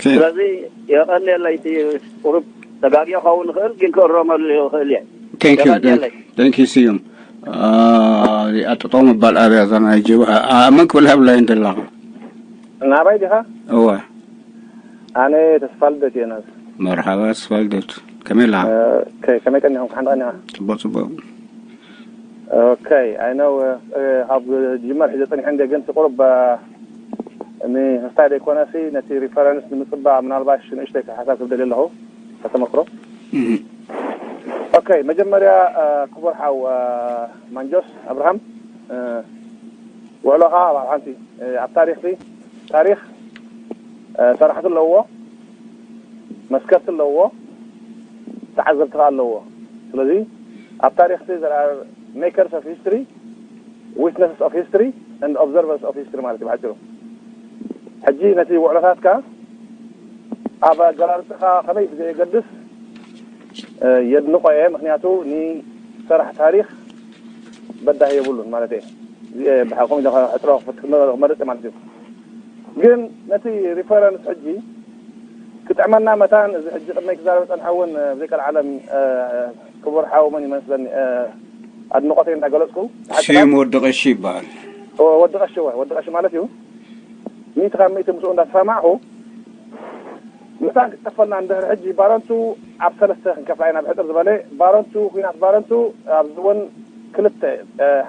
ስለዚ የቐንየለይ። እቲ ቁሩብ ተጋግየ ክኸውን ይኽእል፣ ግን ክእረመሉ ይኽእል እየ። Thank you ስዩም። ኣጥጦ ምባል ኣብያ እዛ ናይ ጀብሃ ኣመን ክብል ሃብላይ እንደላኻ። ናባይ ዲኻ? እወ። ኣነ ተስፋ ልደት እየ ናዝ። መርሓባ ተስፋ ልደት፣ ከመይ ኣለኻ? ከመይ ቀኒኹም? ሓንቲ ቀኒኻ? ጽቡቅ ጽቡቅ። ኦኬ። ኣይ ነው ካብ ጅመር ሒዘ ጸኒሐ እንደ ግን ቁሩብ ንክስታይ ዘይኮነሲ ነቲ ሪፈረንስ ንምጽባቕ ምናልባሽ ንእሽተይ ሓሳብ ክብደል ኣለኹ። ከተመክሮ። ኦኬ፣ መጀመርያ ክቡር ሓው ማንጆስ ኣብርሃም፣ ውዕሎኻ ኣብ ሓንቲ ኣብ ታሪኽቲ ታሪኽ ሰራሕቲ ኣለዎ፣ መስከርቲ ኣለዎ፣ ተዓዘብቲ ከኣ ኣለዎ። ስለዚ ኣብ ታሪኽቲ there are makers of history, witnesses of history and observers of history ማለት እዩ ብሓጭሩ። ሕጂ ነቲ ውዕሎታትካ ኣብ ኣገላልጻኻ ከመይ ብዘየገድስ የድንቆ እየ። ምክንያቱ ንሰራሕ ታሪኽ በዳህ የብሉን ማለት እየ። እዚኤ ብሓቆም ኢለ ሕጥሮ ክመርጽ ማለት እዩ። ግን ነቲ ሪፈረንስ ሕጂ ክጥዕመና መታን እዚ ሕጂ ቅድመይ ክዛረብ ጸንሐ እውን ብዘይ ቀልዓለም ክቡር ሓው መን ይመስለኒ ኣድንቆተይ እንዳገለጽኩ ስዩም ወዲ ቀሺ ይበሃል። ወዲ ቀሺ ወ- ወዲ ቀሺ ማለት እዩ። ሚእቲ ካብ ሚእቲ ምስኡ እንዳተሰማዕኹ መታን ክትጠፈልና እንድሕር ሕጂ ባረንቱ ኣብ ሰለስተ ክንከፍላ ኢና ብሕጥር ዝበለ ባረንቱ ኩናት ባረንቱ ኣብዚ እውን ክልተ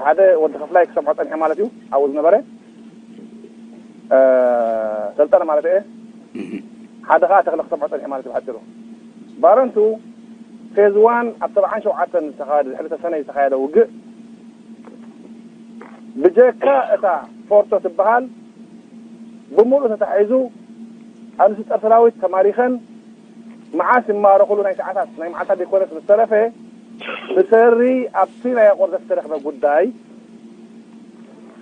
ሓደ ወዲ ክፍላይ ክሰምዖ ጸኒሐ ማለት እዩ ኣብኡ ዝነበረ ሰልጠነ ማለት እየ ሓደ ከዓ ተክለ ክሰምዖ ጸኒሐ ማለት እዩ ብሓጭሩ ባረንቱ ፌዝ ዋን ኣብ ሰብዓን ሸውዓተን ዝተኻየደ ድሕሪ ተሰነይ ዝተኻየደ ውግእ ብጀካ እታ ፎርቶ ትበሃል ብሙሉእ ተታሒዙ ኣንስጠር ሰራዊት ተማሪኸን መዓስ ይማረኽሉ ናይ ሰዓታት ናይ መዓልታት ዘይኮነስ ምስ ተረፈ ብሰሪ ኣብቲ ናይ ኣቆርዘ ዝተረኽበ ጉዳይ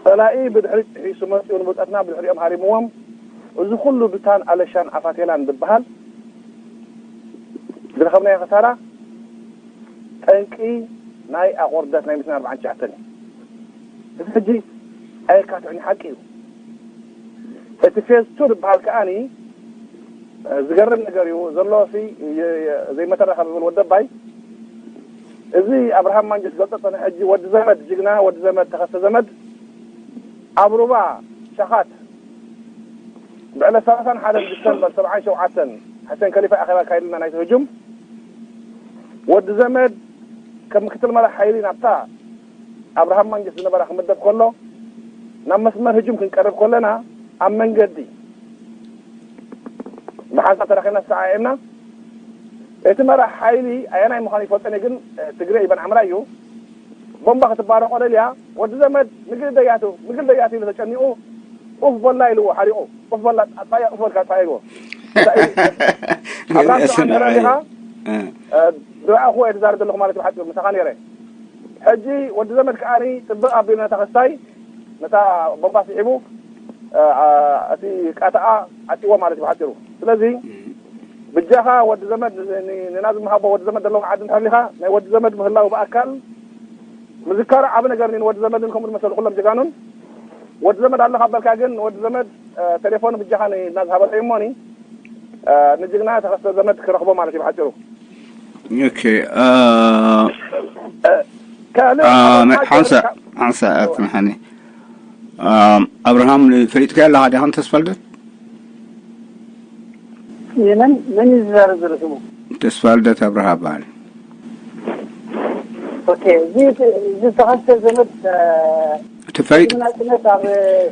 ጸላኢ ብድሕሪት ጥሒሱ መጺኡ ንብልጸትና ብድሕሪኦም ሃሪምዎም እዚ ኩሉ ብታን ኣለሻን ኣፋቴላን ዝበሃል ዝረኸብናዮ ከሳራ ጠንቂ ናይ ኣቆርደት ናይ ሚእትን ኣርባዓን ትሽዓተን እዩ። እዚ ሕጂ ኣየካትዕን ሓቂ እዩ። እቲ ፌዝ ቱ ዝበሃል ከኣኒ ዝገርም ነገር እዩ ዘሎ ሲ ዘይመተረኸ ዝብል ወደባይ እዚ ኣብርሃም ማንጆስ ገልጸ ጸነ ሕጂ ወዲ ዘመድ ጅግና ወዲ ዘመድ ተኸስተ ዘመድ ኣብ ሩባ ሸኻት ብዕለት ሰላሳን ሓደን ዲሰምበር ሰብዓን ሸውዓተን ሕሴን ከሊፋ ኣኼባ ኣካይድልና ናይቲ ህጁም ወዲ ዘመድ ከም ምክትል መራሕ ሓይሊ ናብታ ኣብርሃም ማንጆስ ዝነበራ ክምደብ ከሎ ናብ መስመር ህጁም ክንቀርብ ከለና ኣብ መንገዲ ብሓንሳብ ተራኺብና ተሰዓዒምና እቲ መራሕ ሓይሊ ኣየናይ ምዃኑ ይፈልጠን ግን ትግሬ ይበን ዓምራ እዩ ቦምባ ክትባረቆ ደልያ ወዲ ዘመድ ምግል ደያቱ ምግል ደያቱ ኢሉ ተጨኒቁ ኡፍ በላ ኢልዎ ሓሪቁ ኡፍ በላ ኣጥፋያ ኡፍ በልካ ኣጥፋያ ኢልዎ ኣብራም ተማን ተረዲኻ ዝረኣኹ እየ ዝዛረብ ዘለኹ ማለት ብሓቂ ምሳኻ ነይረ ሕጂ ወዲ ዘመድ ከዓኒ ጥብቕ ኣቢሉ ነታ ክስታይ ነታ ቦምባ ስሒቡ እቲ ቃተኣ ዓፂዎ ማለት ብሓፂሩ ስለዚ ብጃኻ ወዲ ዘመድ ንና ዝመሃቦ ወዲ ዘመድ ዘለዎም ዓዲ እንድሕር ሊኻ ናይ ወዲ ዘመድ ምህላው ብኣካል ምዝካሩ ዓብ ነገር ኒን ወዲ ዘመድን ከምኡ ዝመሰሉ ኩሎም ጀጋኑን ወዲ ዘመድ ኣለኻ በልካ ግን ወዲ ዘመድ ቴሌፎን ብጃኻ ንና ዝሃበለይ እሞኒ ንጅግና ተኸስተ ዘመድ ክረኽቦ ማለት እዩ ብሓፂሩ ኦኬ ሓንሳ ሓንሳ ኣጽንሓኒ ኣብርሃም ፈሊጥካ ኣለኻ ዲኻ ተስፋልደት የመን መን እዩ ዝዛረብ ዘሎ ስሙ ተስፋልደት ኣብርሃ በሃል ኦኬ እዚ ዝተኸስተ ዘመድ ትፈሊጥ ናጽነት ኣብ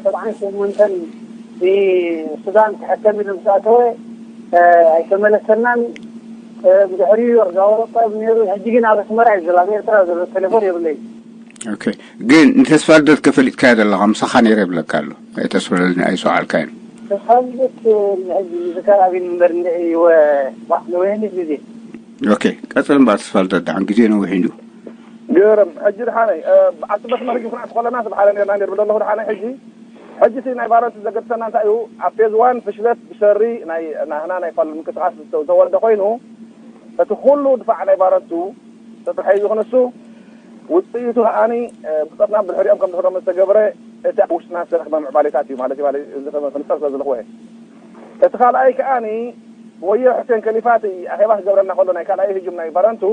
ሰብዓን ሸሞንተን ብሱዳን ክሕከም ኢሉ ምስ ኣተወ ኣይተመለሰናን ብድሕሪኡ ኣብ ኣውሮጳ ነይሩ ሕጂ ግን ኣብ ኣስመራ እዩ ዘሎ ኣብ ኤርትራ ዘሎ ቴሌፎን የብለይ ኦኬ ግን ንተስፋ ልደት ከፈሊጥካዮ ዘለኻ ምሳኻ ነይረ ይብለካ ኣሎ ኣይተስፈለኒ ኣይሰዓልካዮን ተሳልበት ንሕዚ ዝከራቢን እምበር ንዒ ወ ባዕሉ ወይኒ ግዜ። ኦኬ፣ ቀጽል እምበር ተስፋልደት፣ ደሓን ግዜ ነዊሕ እዩ። ግርም። ሕጂ ድሓነይ ኣብቲ መስመር ህጂ ክንዓት ከለና ስብሓለ ነርና ነር ብለለኹ ድሓነይ ሕጂ ሕጂ ሲ ናይ ባረንቱ ዘገድሰና እንታይ እዩ? ኣብ ፌዝ ዋን ፍሽለት ብሸሪ ናይ ናህና ናይ ፋሉ ምንቅስቃስ ዝተወልደ ኮይኑ እቲ ኩሉ ድፋዕ ናይ ባረንቱ ተተሓሒዙ ክንሱ ውፅኢቱ ከዓኒ ብፀትና ብድሕሪኦም ከም ዝሕዶም ዝተገብረ እቲ ኣብ ውሽጥና ዝተረኽበ ምዕባሌታት እዩ ማለት እዩ። ማለት እዚ ክንፀር ስለ ዝለኽወ እቲ ካልኣይ ከዓኒ ወዮ ሕሴን ከሊፋት ኣኼባ ክገብረና ከሎ ናይ ካልኣይ ህጁም ናይ ባረንቱ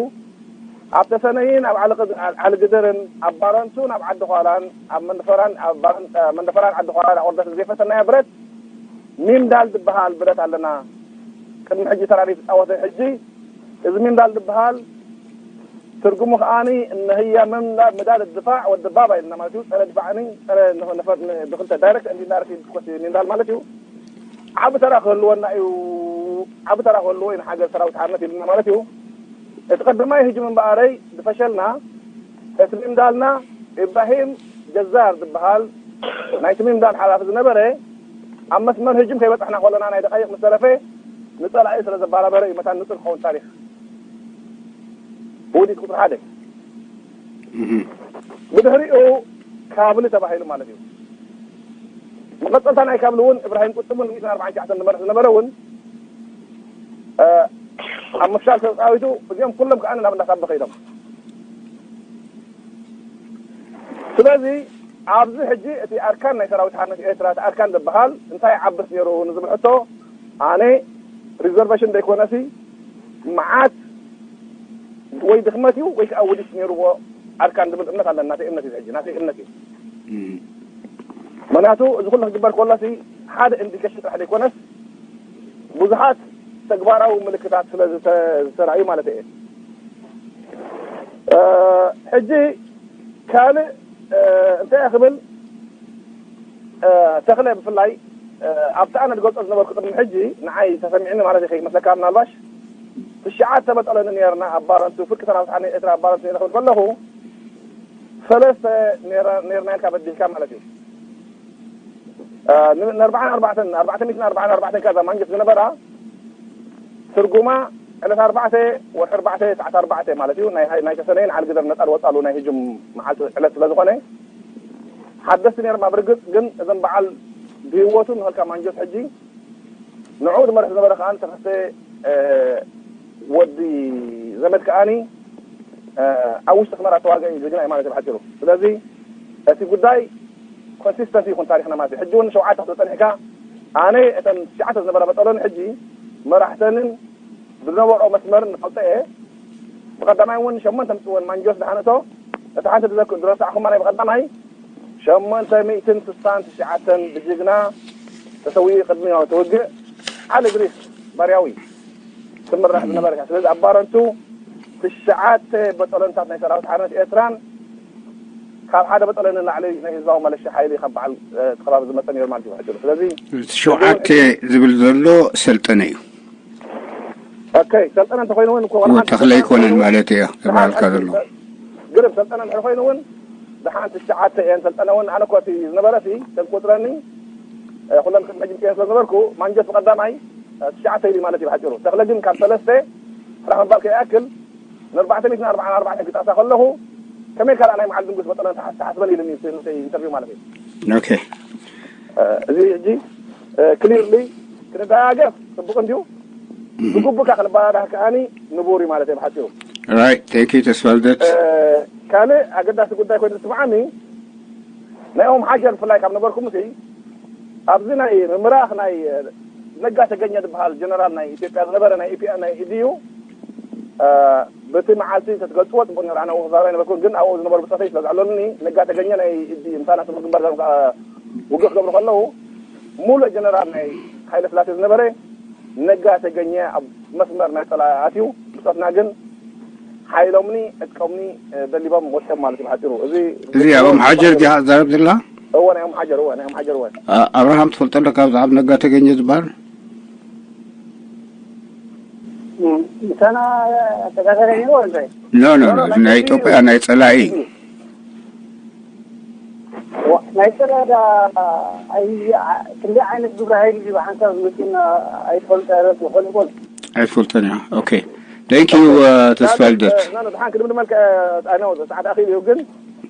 ኣብ ተሰነይን ኣብ ዓልግደርን ኣብ ባረንቱን ኣብ ዓዲ ኳላን ኣብ መንደፈራን ኣብ መንደፈራን ዓዲ ኳላን ኣቆርደት ዘይፈተናያ ብረት ሚምዳል ዝበሃል ብረት ኣለና። ቅድሚ ሕጂ ተራሪ ተፃወተ ሕጂ እዚ ሚምዳል ዝበሃል ትርጉሙ ከዓኒ እነህያ ምምዳል ምዳል ድፋዕ ወዲ ባባ ኢልና ማለት እዩ። ፀረ ድፋዕኒ ፀረ ብክልተ ዳይረክት እንዲና ርሲ ኮስ ሚምዳል ማለት እዩ። ዓብ ተራ ክህልወና እዩ። ዓብ ተራ ክህልዎ እዩ ንሓገር ሰራዊት ሓርነት ኢልና ማለት እዩ። እቲ ቀዳማይ ህጂ ምንበኣረይ ዝፈሸልና እቲ ሚምዳልና ኢብራሂም ጀዛር ዝበሃል ናይቲ ሚምዳል ሓላፊ ዝነበረ ኣብ መስመር ህጅም ከይበፃሕና ከለና ናይ ደቃይቅ ምስ ተረፈ ንፀላኢ ስለ ዘባራበረ እዩ መታን ንፁር ክኸውን ታሪክ ውዲት ቁፅሪ ሓደ ብድሕሪኡ ካብሊ ተባሂሉ ማለት እዩ። መቐፀልታ ናይ ካብሊ እውን እብራሂም ቁጥሙን ሚእትን ኣርባዓን ትሽዓተን ዝመርሕ ዝነበረ እውን ኣብ ምፍሻል ተፃዊቱ እዚኦም ኩሎም ከዓ ናብ እንዳሳበ ከይዶም። ስለዚ ኣብዚ ሕጂ እቲ ኣርካን ናይ ሰራዊት ሓርነት ኤርትራ እቲ ኣርካን ዝበሃል እንታይ ዓብስ ነይሩ ንዝብል ሕቶ ኣነ ሪዘርቬሽን ዘይኮነሲ መዓት ወይ ድኽመት እዩ ወይ ከዓ ውዲት ነይርዎ ኣርካን ዝብል እምነት ኣለና። ናተይ እምነት እዩ ሕጂ ናተይ እምነት እዩ። ምክንያቱ እዚ ኩሉ ክግበር ከሎሲ ሓደ ኢንዲኬሽን ጥራሕ ዘይኮነስ ብዙሓት ተግባራዊ ምልክታት ስለ ዝተራእዩ ማለት እየ። ሕጂ ካልእ እንታይ ክብል ተኽለ ብፍላይ ኣብቲ ኣነ ዝገልፆ ዝነበርኩ ቅድሚ ሕጂ ንዓይ ተሰሚዕኒ ማለት ከይመስለካ ምናልባሽ ትሽዓተ መጠለኒ ነርና ኣብ ባረንቱ ፍርቂ ሰራዊት ሓነ ኤርትራ ኣብ ባረንቱ ነረ ክብል ከለኹ ሰለስተ ነርና ኢልካ በዲልካ ማለት እዩ። ንኣርባዓን ኣርባዕተን ኣርባዕተ ሚእትን ኣርባዓን ኣርባዕተን ካዛ ማንጀት ዝነበራ ትርጉማ ዕለት ኣርባዕተ ወርሒ ኣርባዕተ ሰዓት ኣርባዕተ ማለት እዩ። ናይ ተሰነይን ዓልግደር ነፃ ዝወፃሉ ናይ ህጅም መዓልቲ ዕለት ስለ ዝኾነ ሓደስቲ ነይሮም። ኣብ ርግፅ ግን እዞም በዓል ብህይወቱ ንኸልካ ማንጆት ሕጂ ንዕኡ ዝመርሕ ዝነበረ ከዓ ተኸስተ ወዲ ዘመድ ከዓኒ ኣብ ውሽጢ ኣስመራ ተዋጋኢ ጅግና እዩ ማለት እዩ ብሓፂሩ። ስለዚ እቲ ጉዳይ ኮንሲስተንሲ ይኹን ታሪክና ማለት እዩ። ሕጂ እውን ሸውዓተ ክትብል ፀኒሕካ ኣነ እተን ትሽዓተ ዝነበራ በጠሎኒ ሕጂ መራሕተንን ብዝነበርኦ መስመርን ንፈልጦ እየ። ብቐዳማይ እውን ሸሞንተ ምፅወን ማንጆስ ዝሓነቶ እቲ ሓንቲ ዝረሳዕኹማ ናይ ብቐዳማይ ሸሞንተ ሚእትን ስሳን ትሽዓተን ብጅግና ተሰዊኡ ቅድሚ እቲ ውግእ ዓሊ ግሪክ ባርያዊ ትምራሕ ዝነበረ እያ። ስለዚ ኣብ ባረንቱ ትሽዓተ በጠለንታት ናይ ሰራዊት ሓርነት ኤርትራን ካብ ሓደ በጠለኒ ንላዕሊ ናይ ህዝባዊ መለሻ ሓይሊ ካብ በዓል እቲ ከባቢ ዝመፀ ነይሩ ማለት እዩ ብሕፅሩ። ስለዚ እቲ ሸውዓተ ዝብል ዘሎ ሰልጠነ እዩ። ኦኬ ሰልጠነ እንተኮይኑ እውን እኮ ዋላ ሓንቲ ተኽለ ኣይኮነን ማለት እያ ተባሃልካ ዘሎ። ግርም ሰልጠነ እንድሕር ኮይኑ እውን ደሓን ትሽዓተ እየን ሰልጠነ እውን ኣነ እኮ እቲ ዝነበረ ሲ ተንቆፅረኒ ኩሎም ከም ሕጂ ምፅኤ ስለ ዝነበርኩ ማንጀት ብቀዳማይ ትሽዓተ ኢሉ ማለት እዩ ብሓፂሩ። ተኽለ ግን ካብ ሰለስተ ስራሕ ምባል ከይኣክል ንኣርባዕተ ሚእትን ኣርባዓን ኣርባዕተን ክጣሳ ከለኹ ከመይ ካልኣ ናይ መዓል ድንጉስ መጠነ ተሓስበን ኢሉኒ ኢንተርቪው ማለት እዩ። ኦኬ እዚ ሕጂ ክሊርሊ ክንደጋገፍ ፅቡቅ እንድዩ። ብግቡእ ከዓ ክንበዳዳህ ከዓኒ ንቡር እዩ ማለት እዩ ብሓፂሩ። ራይት ቴንክ ዩ ተስፋልደት። ካልእ ኣገዳሲ ጉዳይ ኮይኑ ዝስምዓኒ ናይ ኦም ሓጀር ብፍላይ ካብ ነበርኩም ሲ ኣብዚ ናይ ምምራኽ ናይ ነጋ ተገኘ ዝበሃል ጀነራል ናይ ኢትዮጵያ ዝነበረ ናይ ኢፒ ናይ ኢዲዩ በቲ መዓልቲ ተትገልፅዎ ፅቡቅ ነይሩ። ኣነ ክዛረብ ኣይነበርኩን ግን ኣብኡ ዝነበሩ ብፀተይ ስለ ዘዕለሉኒ ነጋ ተገኘ ናይ ኢዲ ምሳና ስሙር ግንባር ዛም ውግእ ክገብሩ ከለዉ ሙሉእ ጀነራል ናይ ሓይለ ስላሴ ዝነበረ ነጋ ተገኘ ኣብ መስመር ናይ ፀላኢ ኣትዩ ብፆትና ግን ሓይሎምኒ ዕጥቆምኒ ደሊቦም ወፅኦም ማለት እዩ ብሓፂሩ። እዚ እዚ ኣብ ኣምሓጀር ዲኻ ትዛረብ ዘላ? እወ ናይ ኣምሓጀር እወ ናይ ኣምሓጀር እወ። ኣብርሃም ትፈልጦ ኣለካ ብዛዕባ ነጋ ተገኘ ዝበሃል? ምሳና ተጋገረ ነይሩ እንታይ? ኖ ኖ ኖ ናይ ኢትዮጵያ ናይ ፀላኢ ናይ ሰላዳ ኣይ ክንደይ ዓይነት ግብረ ሓይሊ እዩ ብሓንሳብ ዝመፅና ኣይፈልጠ ይኾን ይኾን። ኣይትፈልጠን እያ። ኦኬ፣ thank you። ተስፋ ልደት። ድሓን ክድምድመልካ። ሰዓት ኣኺሉ እዩ። ግን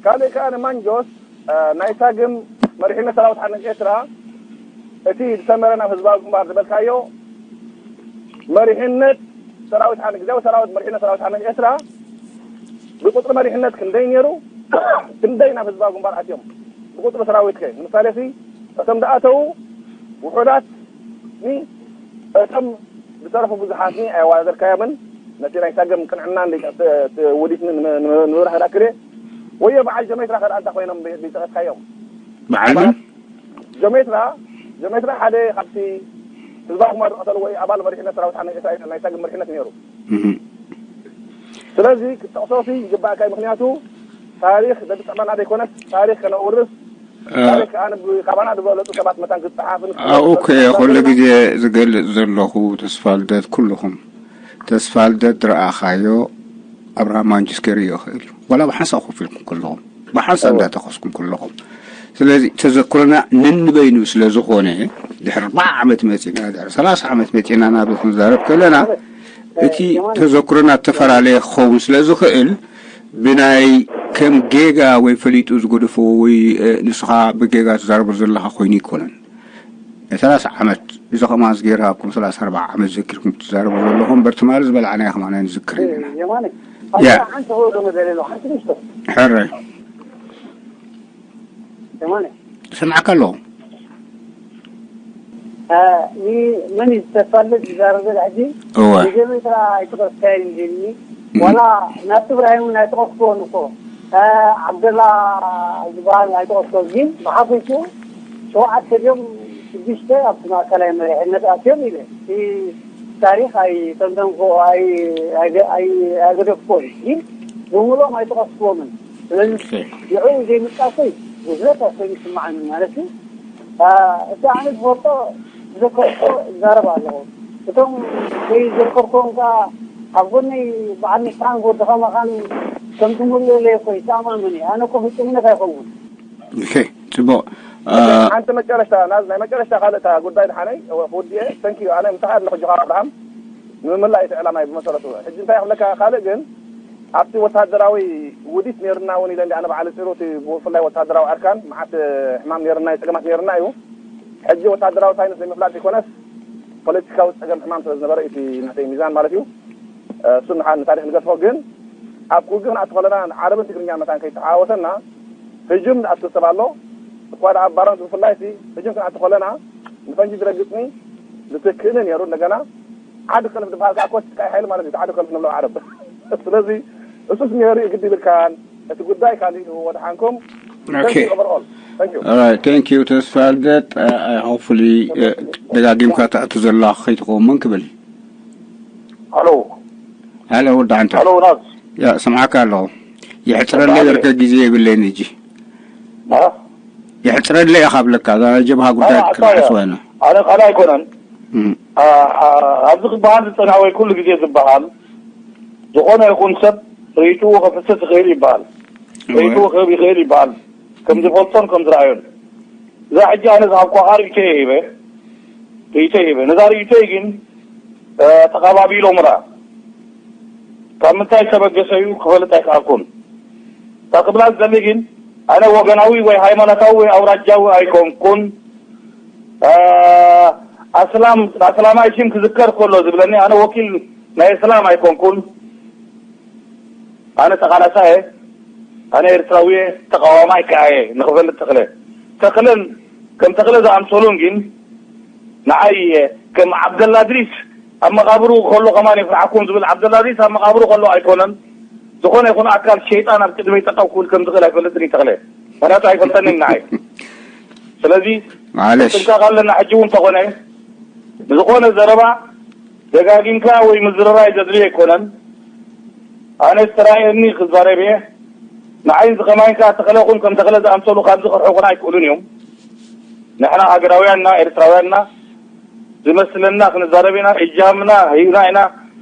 ካልእ ከኣ ንማንጆስ ናይ ሳግም መሪሕነት ሰራዊት ሓርነት ኤርትራ እቲ ዝሰመረ ናብ ህዝባዊ ግንባር ዝበልካዮ መሪሕነት ሰራዊት ሓርነት፣ ግዜያዊ ሰራዊት፣ መሪሕነት ሰራዊት ሓርነት ኤርትራ ብቁፅሪ መሪሕነት ክንደይ ነይሩ፣ ክንደይ ናብ ህዝባዊ ግንባር ኣትዮም ብቁፅሪ ሰራዊት ከ ንምሳሌ ሲ እቶም ዝኣተዉ ውሑዳት ኒ እቶም ዝተረፉ ብዙሓት ኒ ኣየዋዳደርካዮምን። ነቲ ናይ ሳግም ቅንዕና ውዲት ንብርህ ዳክሬ ወዮ በዓል ጀመይትራ ከ እንታይ ኮይኖም ብይፀቀስካዮም? በዓል መን? ጀሜትራ ጀሜትራ ሓደ ካብቲ ህዝባዊ ግንባር ዝቐተሉ ወይ ኣባል መሪሕነት ሰራዊት ሓርነት ኤርትራ ናይ ሳግም መሪሕነት ነይሩ። ስለዚ ክትጠቕሶ ሲ ይግባእካ እዩ። ምክንያቱ ታሪኽ ዘጥዕመና ዘይኮነስ ታሪኽ ከነውርስ ታሪኽ ከዓ ንብ- ካባና ዝበለፁ ሰባት መታን ክፀሓፍን ኣብኡ እኮ ኩሉ ግዜ ዝገልፅ ዘለኹ ተስፋ ልደት ኩልኹም ተስፋ ልደት ዝረኣኻዮ ኣብርሃም ማንቸስ ክርኢ ይኽእል እዩ። ዋላ ብሓንሳብ ኮፍ ኢልኩም ከለኹም ብሓንሳብ እንዳተኸስኩም ከለኹም ስለዚ ተዘክሮና ነንበይኑ ስለ ዝኾነ ድሕሪ ኣርባዓ ዓመት መፂና ድሕሪ ሰላሳ ዓመት መፂና ናብ ክንዛረብ ከለና እቲ ተዘክሮና ዝተፈላለየ ክኸውን ስለ ዝኽእል ብናይ ከም ጌጋ ወይ ፈሊጡ ዝገደፎ ወይ ንስኻ ብጌጋ ትዛረቦ ዘለኻ ኮይኑ ይኮነን። ናይ ሰላሳ ዓመት እዚ ከማን ዝገይርካ ኣብኩም ሰላሳ ኣርባዓ ዓመት ዘኪርኩም ትዛረቡ ዘለኹም በር ትማሊ ዝበላዕናዮ ከማን ኣይንዝክርን ኢና። የማነ ያ ሓንቲ ክወዶ መደለ ኣሎ ሓንቲ ንሽቶ ሕራይ የማነ ስምዓካ ኣለኹ። መን ዝተፋለጥ ዝዛረበ ሕጂ እወ ንጀመይትራ ኣይተቆስካየን ኢልኒ ዋላ ናብ ትግራይ እውን ኣይተቆስክዎን እኮ ዓብደላ ዝበሃል ኣይተቆስኮ ግን ብሓፈሽኡ ሸውዓተ ድዮም ሽዱሽተ ኣብቲ ማእከላይ መሪሕነት ኣትዮም ኢለ እቲ ታሪክ ኣይጠምጠምኮ ኣይገደፍኮን ግን ብምሎም ኣይተቆስክዎምን ስለዚ ንዕኡ ዘይምጣሰይ ጉድለት ኣኮይኑ ይስምዓኒ ማለት እዩ። እቲ ኣነ ዝፈልጦ ዝዘከርኮ ይዛረብ ኣለኹ። እቶም ዘይዘከርኮም ከዓ ኣብ ጎነይ በዓል ምፍታን ወዲ ከማኻን ከም ትምልእለይ እኮ ይተኣማመን እየ። ኣነ እኮ ፍጹምነት ኣይኸውን። ኦኬ ጽቡቕ። ሓንቲ መጨረሽታ ናዝ ናይ መጨረሽታ ካልእ እታ ጉዳይ ድሓነይ ክውድኤ ተንኪዩ ኣነ ምሳኻ ኣለኹ ጆኻ ኣብርሃም ንምምላእ እቲ ዕላማይ ብመሰረቱ ሕጂ እንታይ ክብለካ ካልእ ግን ኣብቲ ወታደራዊ ውዲት ነይርና እውን ኢለ ኣነ በዓል ፂሩ እቲ ብፍላይ ወታደራዊ ኣርካን መዓት ሕማም ነይርና እዩ ፀገማት ነይርና እዩ ሕጂ ወታደራዊ ሳይንስ ዘይምፍላጥ ዘይኮነስ ፖለቲካዊ ፀገም ሕማም ስለ ዝነበረ እቲ ናተይ ሚዛን ማለት እዩ እሱ ንሓ ንታሪክ ንገድፎ ግን ኣብ ኩጊ ክንኣቱ ከለና ዓረብን ትግርኛ መታን ከይተሓዋወሰና ህጅም ንኣቱ ሰብ ኣሎ እኳ ደኣ ኣብ ባሮን ብፍላይ እቲ ህጅም ክንኣቱ ከለና ንፈንጂ ዝረግፅኒ ዝትክእኒ ነይሩ እንደገና ዓዲ ከልፍ ዝበሃል ከዓ ኮች ጥቃይ ሓይሊ ማለት እዩ ዓዲ ከልፍ ንብሎ ዓረብ ስለዚ እሱስ ነይሩ እዩ ግዲ ይብልካን እቲ ጉዳይ ካሊእ እዩ ወድሓንኩም Okay. Thank you overall. Thank you. Alright, thank you ተስፋ ልደት። Hopefully ደጋጊምካ ትኣቱ ዘለኻ ከይትኸውን ክብል። ሄሎ ሄሎ ወዲ ዓንታ። ሄሎ ናዝ ያ ስምዓካ ኣለኹ። የሕፅረለይ በርከ ግዜ የብለይን ሕጂ። አ? የሕፅረለይ ኢኻ ብለካ እዛ ናይ ጀብሃ ጉዳይ ኣታ ክንሓስዋ ኢና። ኣነ ካልእ ኣይኮነን እም። አ- አ- ኣብዚ ክበሃል ዝፀንሐ ወይ ኩሉ ግዜ ዝበሃል ዝኾነ ይኹን ሰብ ርእይትኡ ከፍስስ ይኽእል ይበሃል። ርእይትኡ ክህብ ይኽእል ይበሃል። ከም ዝፈልጦን ከም ዝረኣዮን እዛ ሕጂ ኣነ ዝሃብኳ ርእይቶ ሂበ ርእይቶ ሂበ ነዛ ርእይቶይ ግን ተቐባቢሎምላ ካብ ምንታይ ዝተበገሰ እዩ ክፈልጥ ኣይከኣልኩን። እታ ክብላ ዝደሊ ግን ኣነ ወገናዊ ወይ ሃይማኖታዊ ወይ ኣውራጃዊ ኣይኮንኩን። ኣስላም ኣስላማይ ሽም ክዝከር ከሎ ዝብለኒ ኣነ ወኪል ናይ እስላም ኣይኮንኩን። ኣነ ተቓላሳይ እየ። ኣነ ኤርትራዊ እየ። ተቓዋማይ ከኣ እየ። ንኽፈልጥ ተኽለ ተኽለን ከም ተኽለ ዝኣምሰሉን ግን ንዓይ ከም ዓብደላ እድሪስ ኣብ መቓብሩ ከሎ ከማን የፍርሓኩም ዝብል ዓብደላ እድሪስ ኣብ መቓብሩ ከሎ ኣይኮነን። ዝኾነ ይኹን ኣካል ሸይጣን ኣብ ቅድመይ ጠጠው ክብል ከም ዝኽእል ኣይፈልጥን እዩ ተኽለ። ምኽንያቱ ኣይፈልጠንን ንዓይ። ስለዚ ማለሽ ጥንቃቕ ኣለና። ሕጂ እውን ተኾነ ንዝኾነ ዘረባ ደጋጊምካ ወይ ምዝርራይ ዘድልዮ ኣይኮነን። ኣነ ዝተራእየኒ ክዛረብ እየ። ንዓይን ዝኸማይን ከኣ ተኽለ ኹን ከም ተኽለ ዝኣምሰሉ ካብዚ ክርሕቑና ኣይክእሉን እዮም። ንሕና ሃገራውያን ኢና፣ ኤርትራውያን ኢና። ዝመስለና ክንዛረብ ኢና። እጃምና ሂብና ኢና።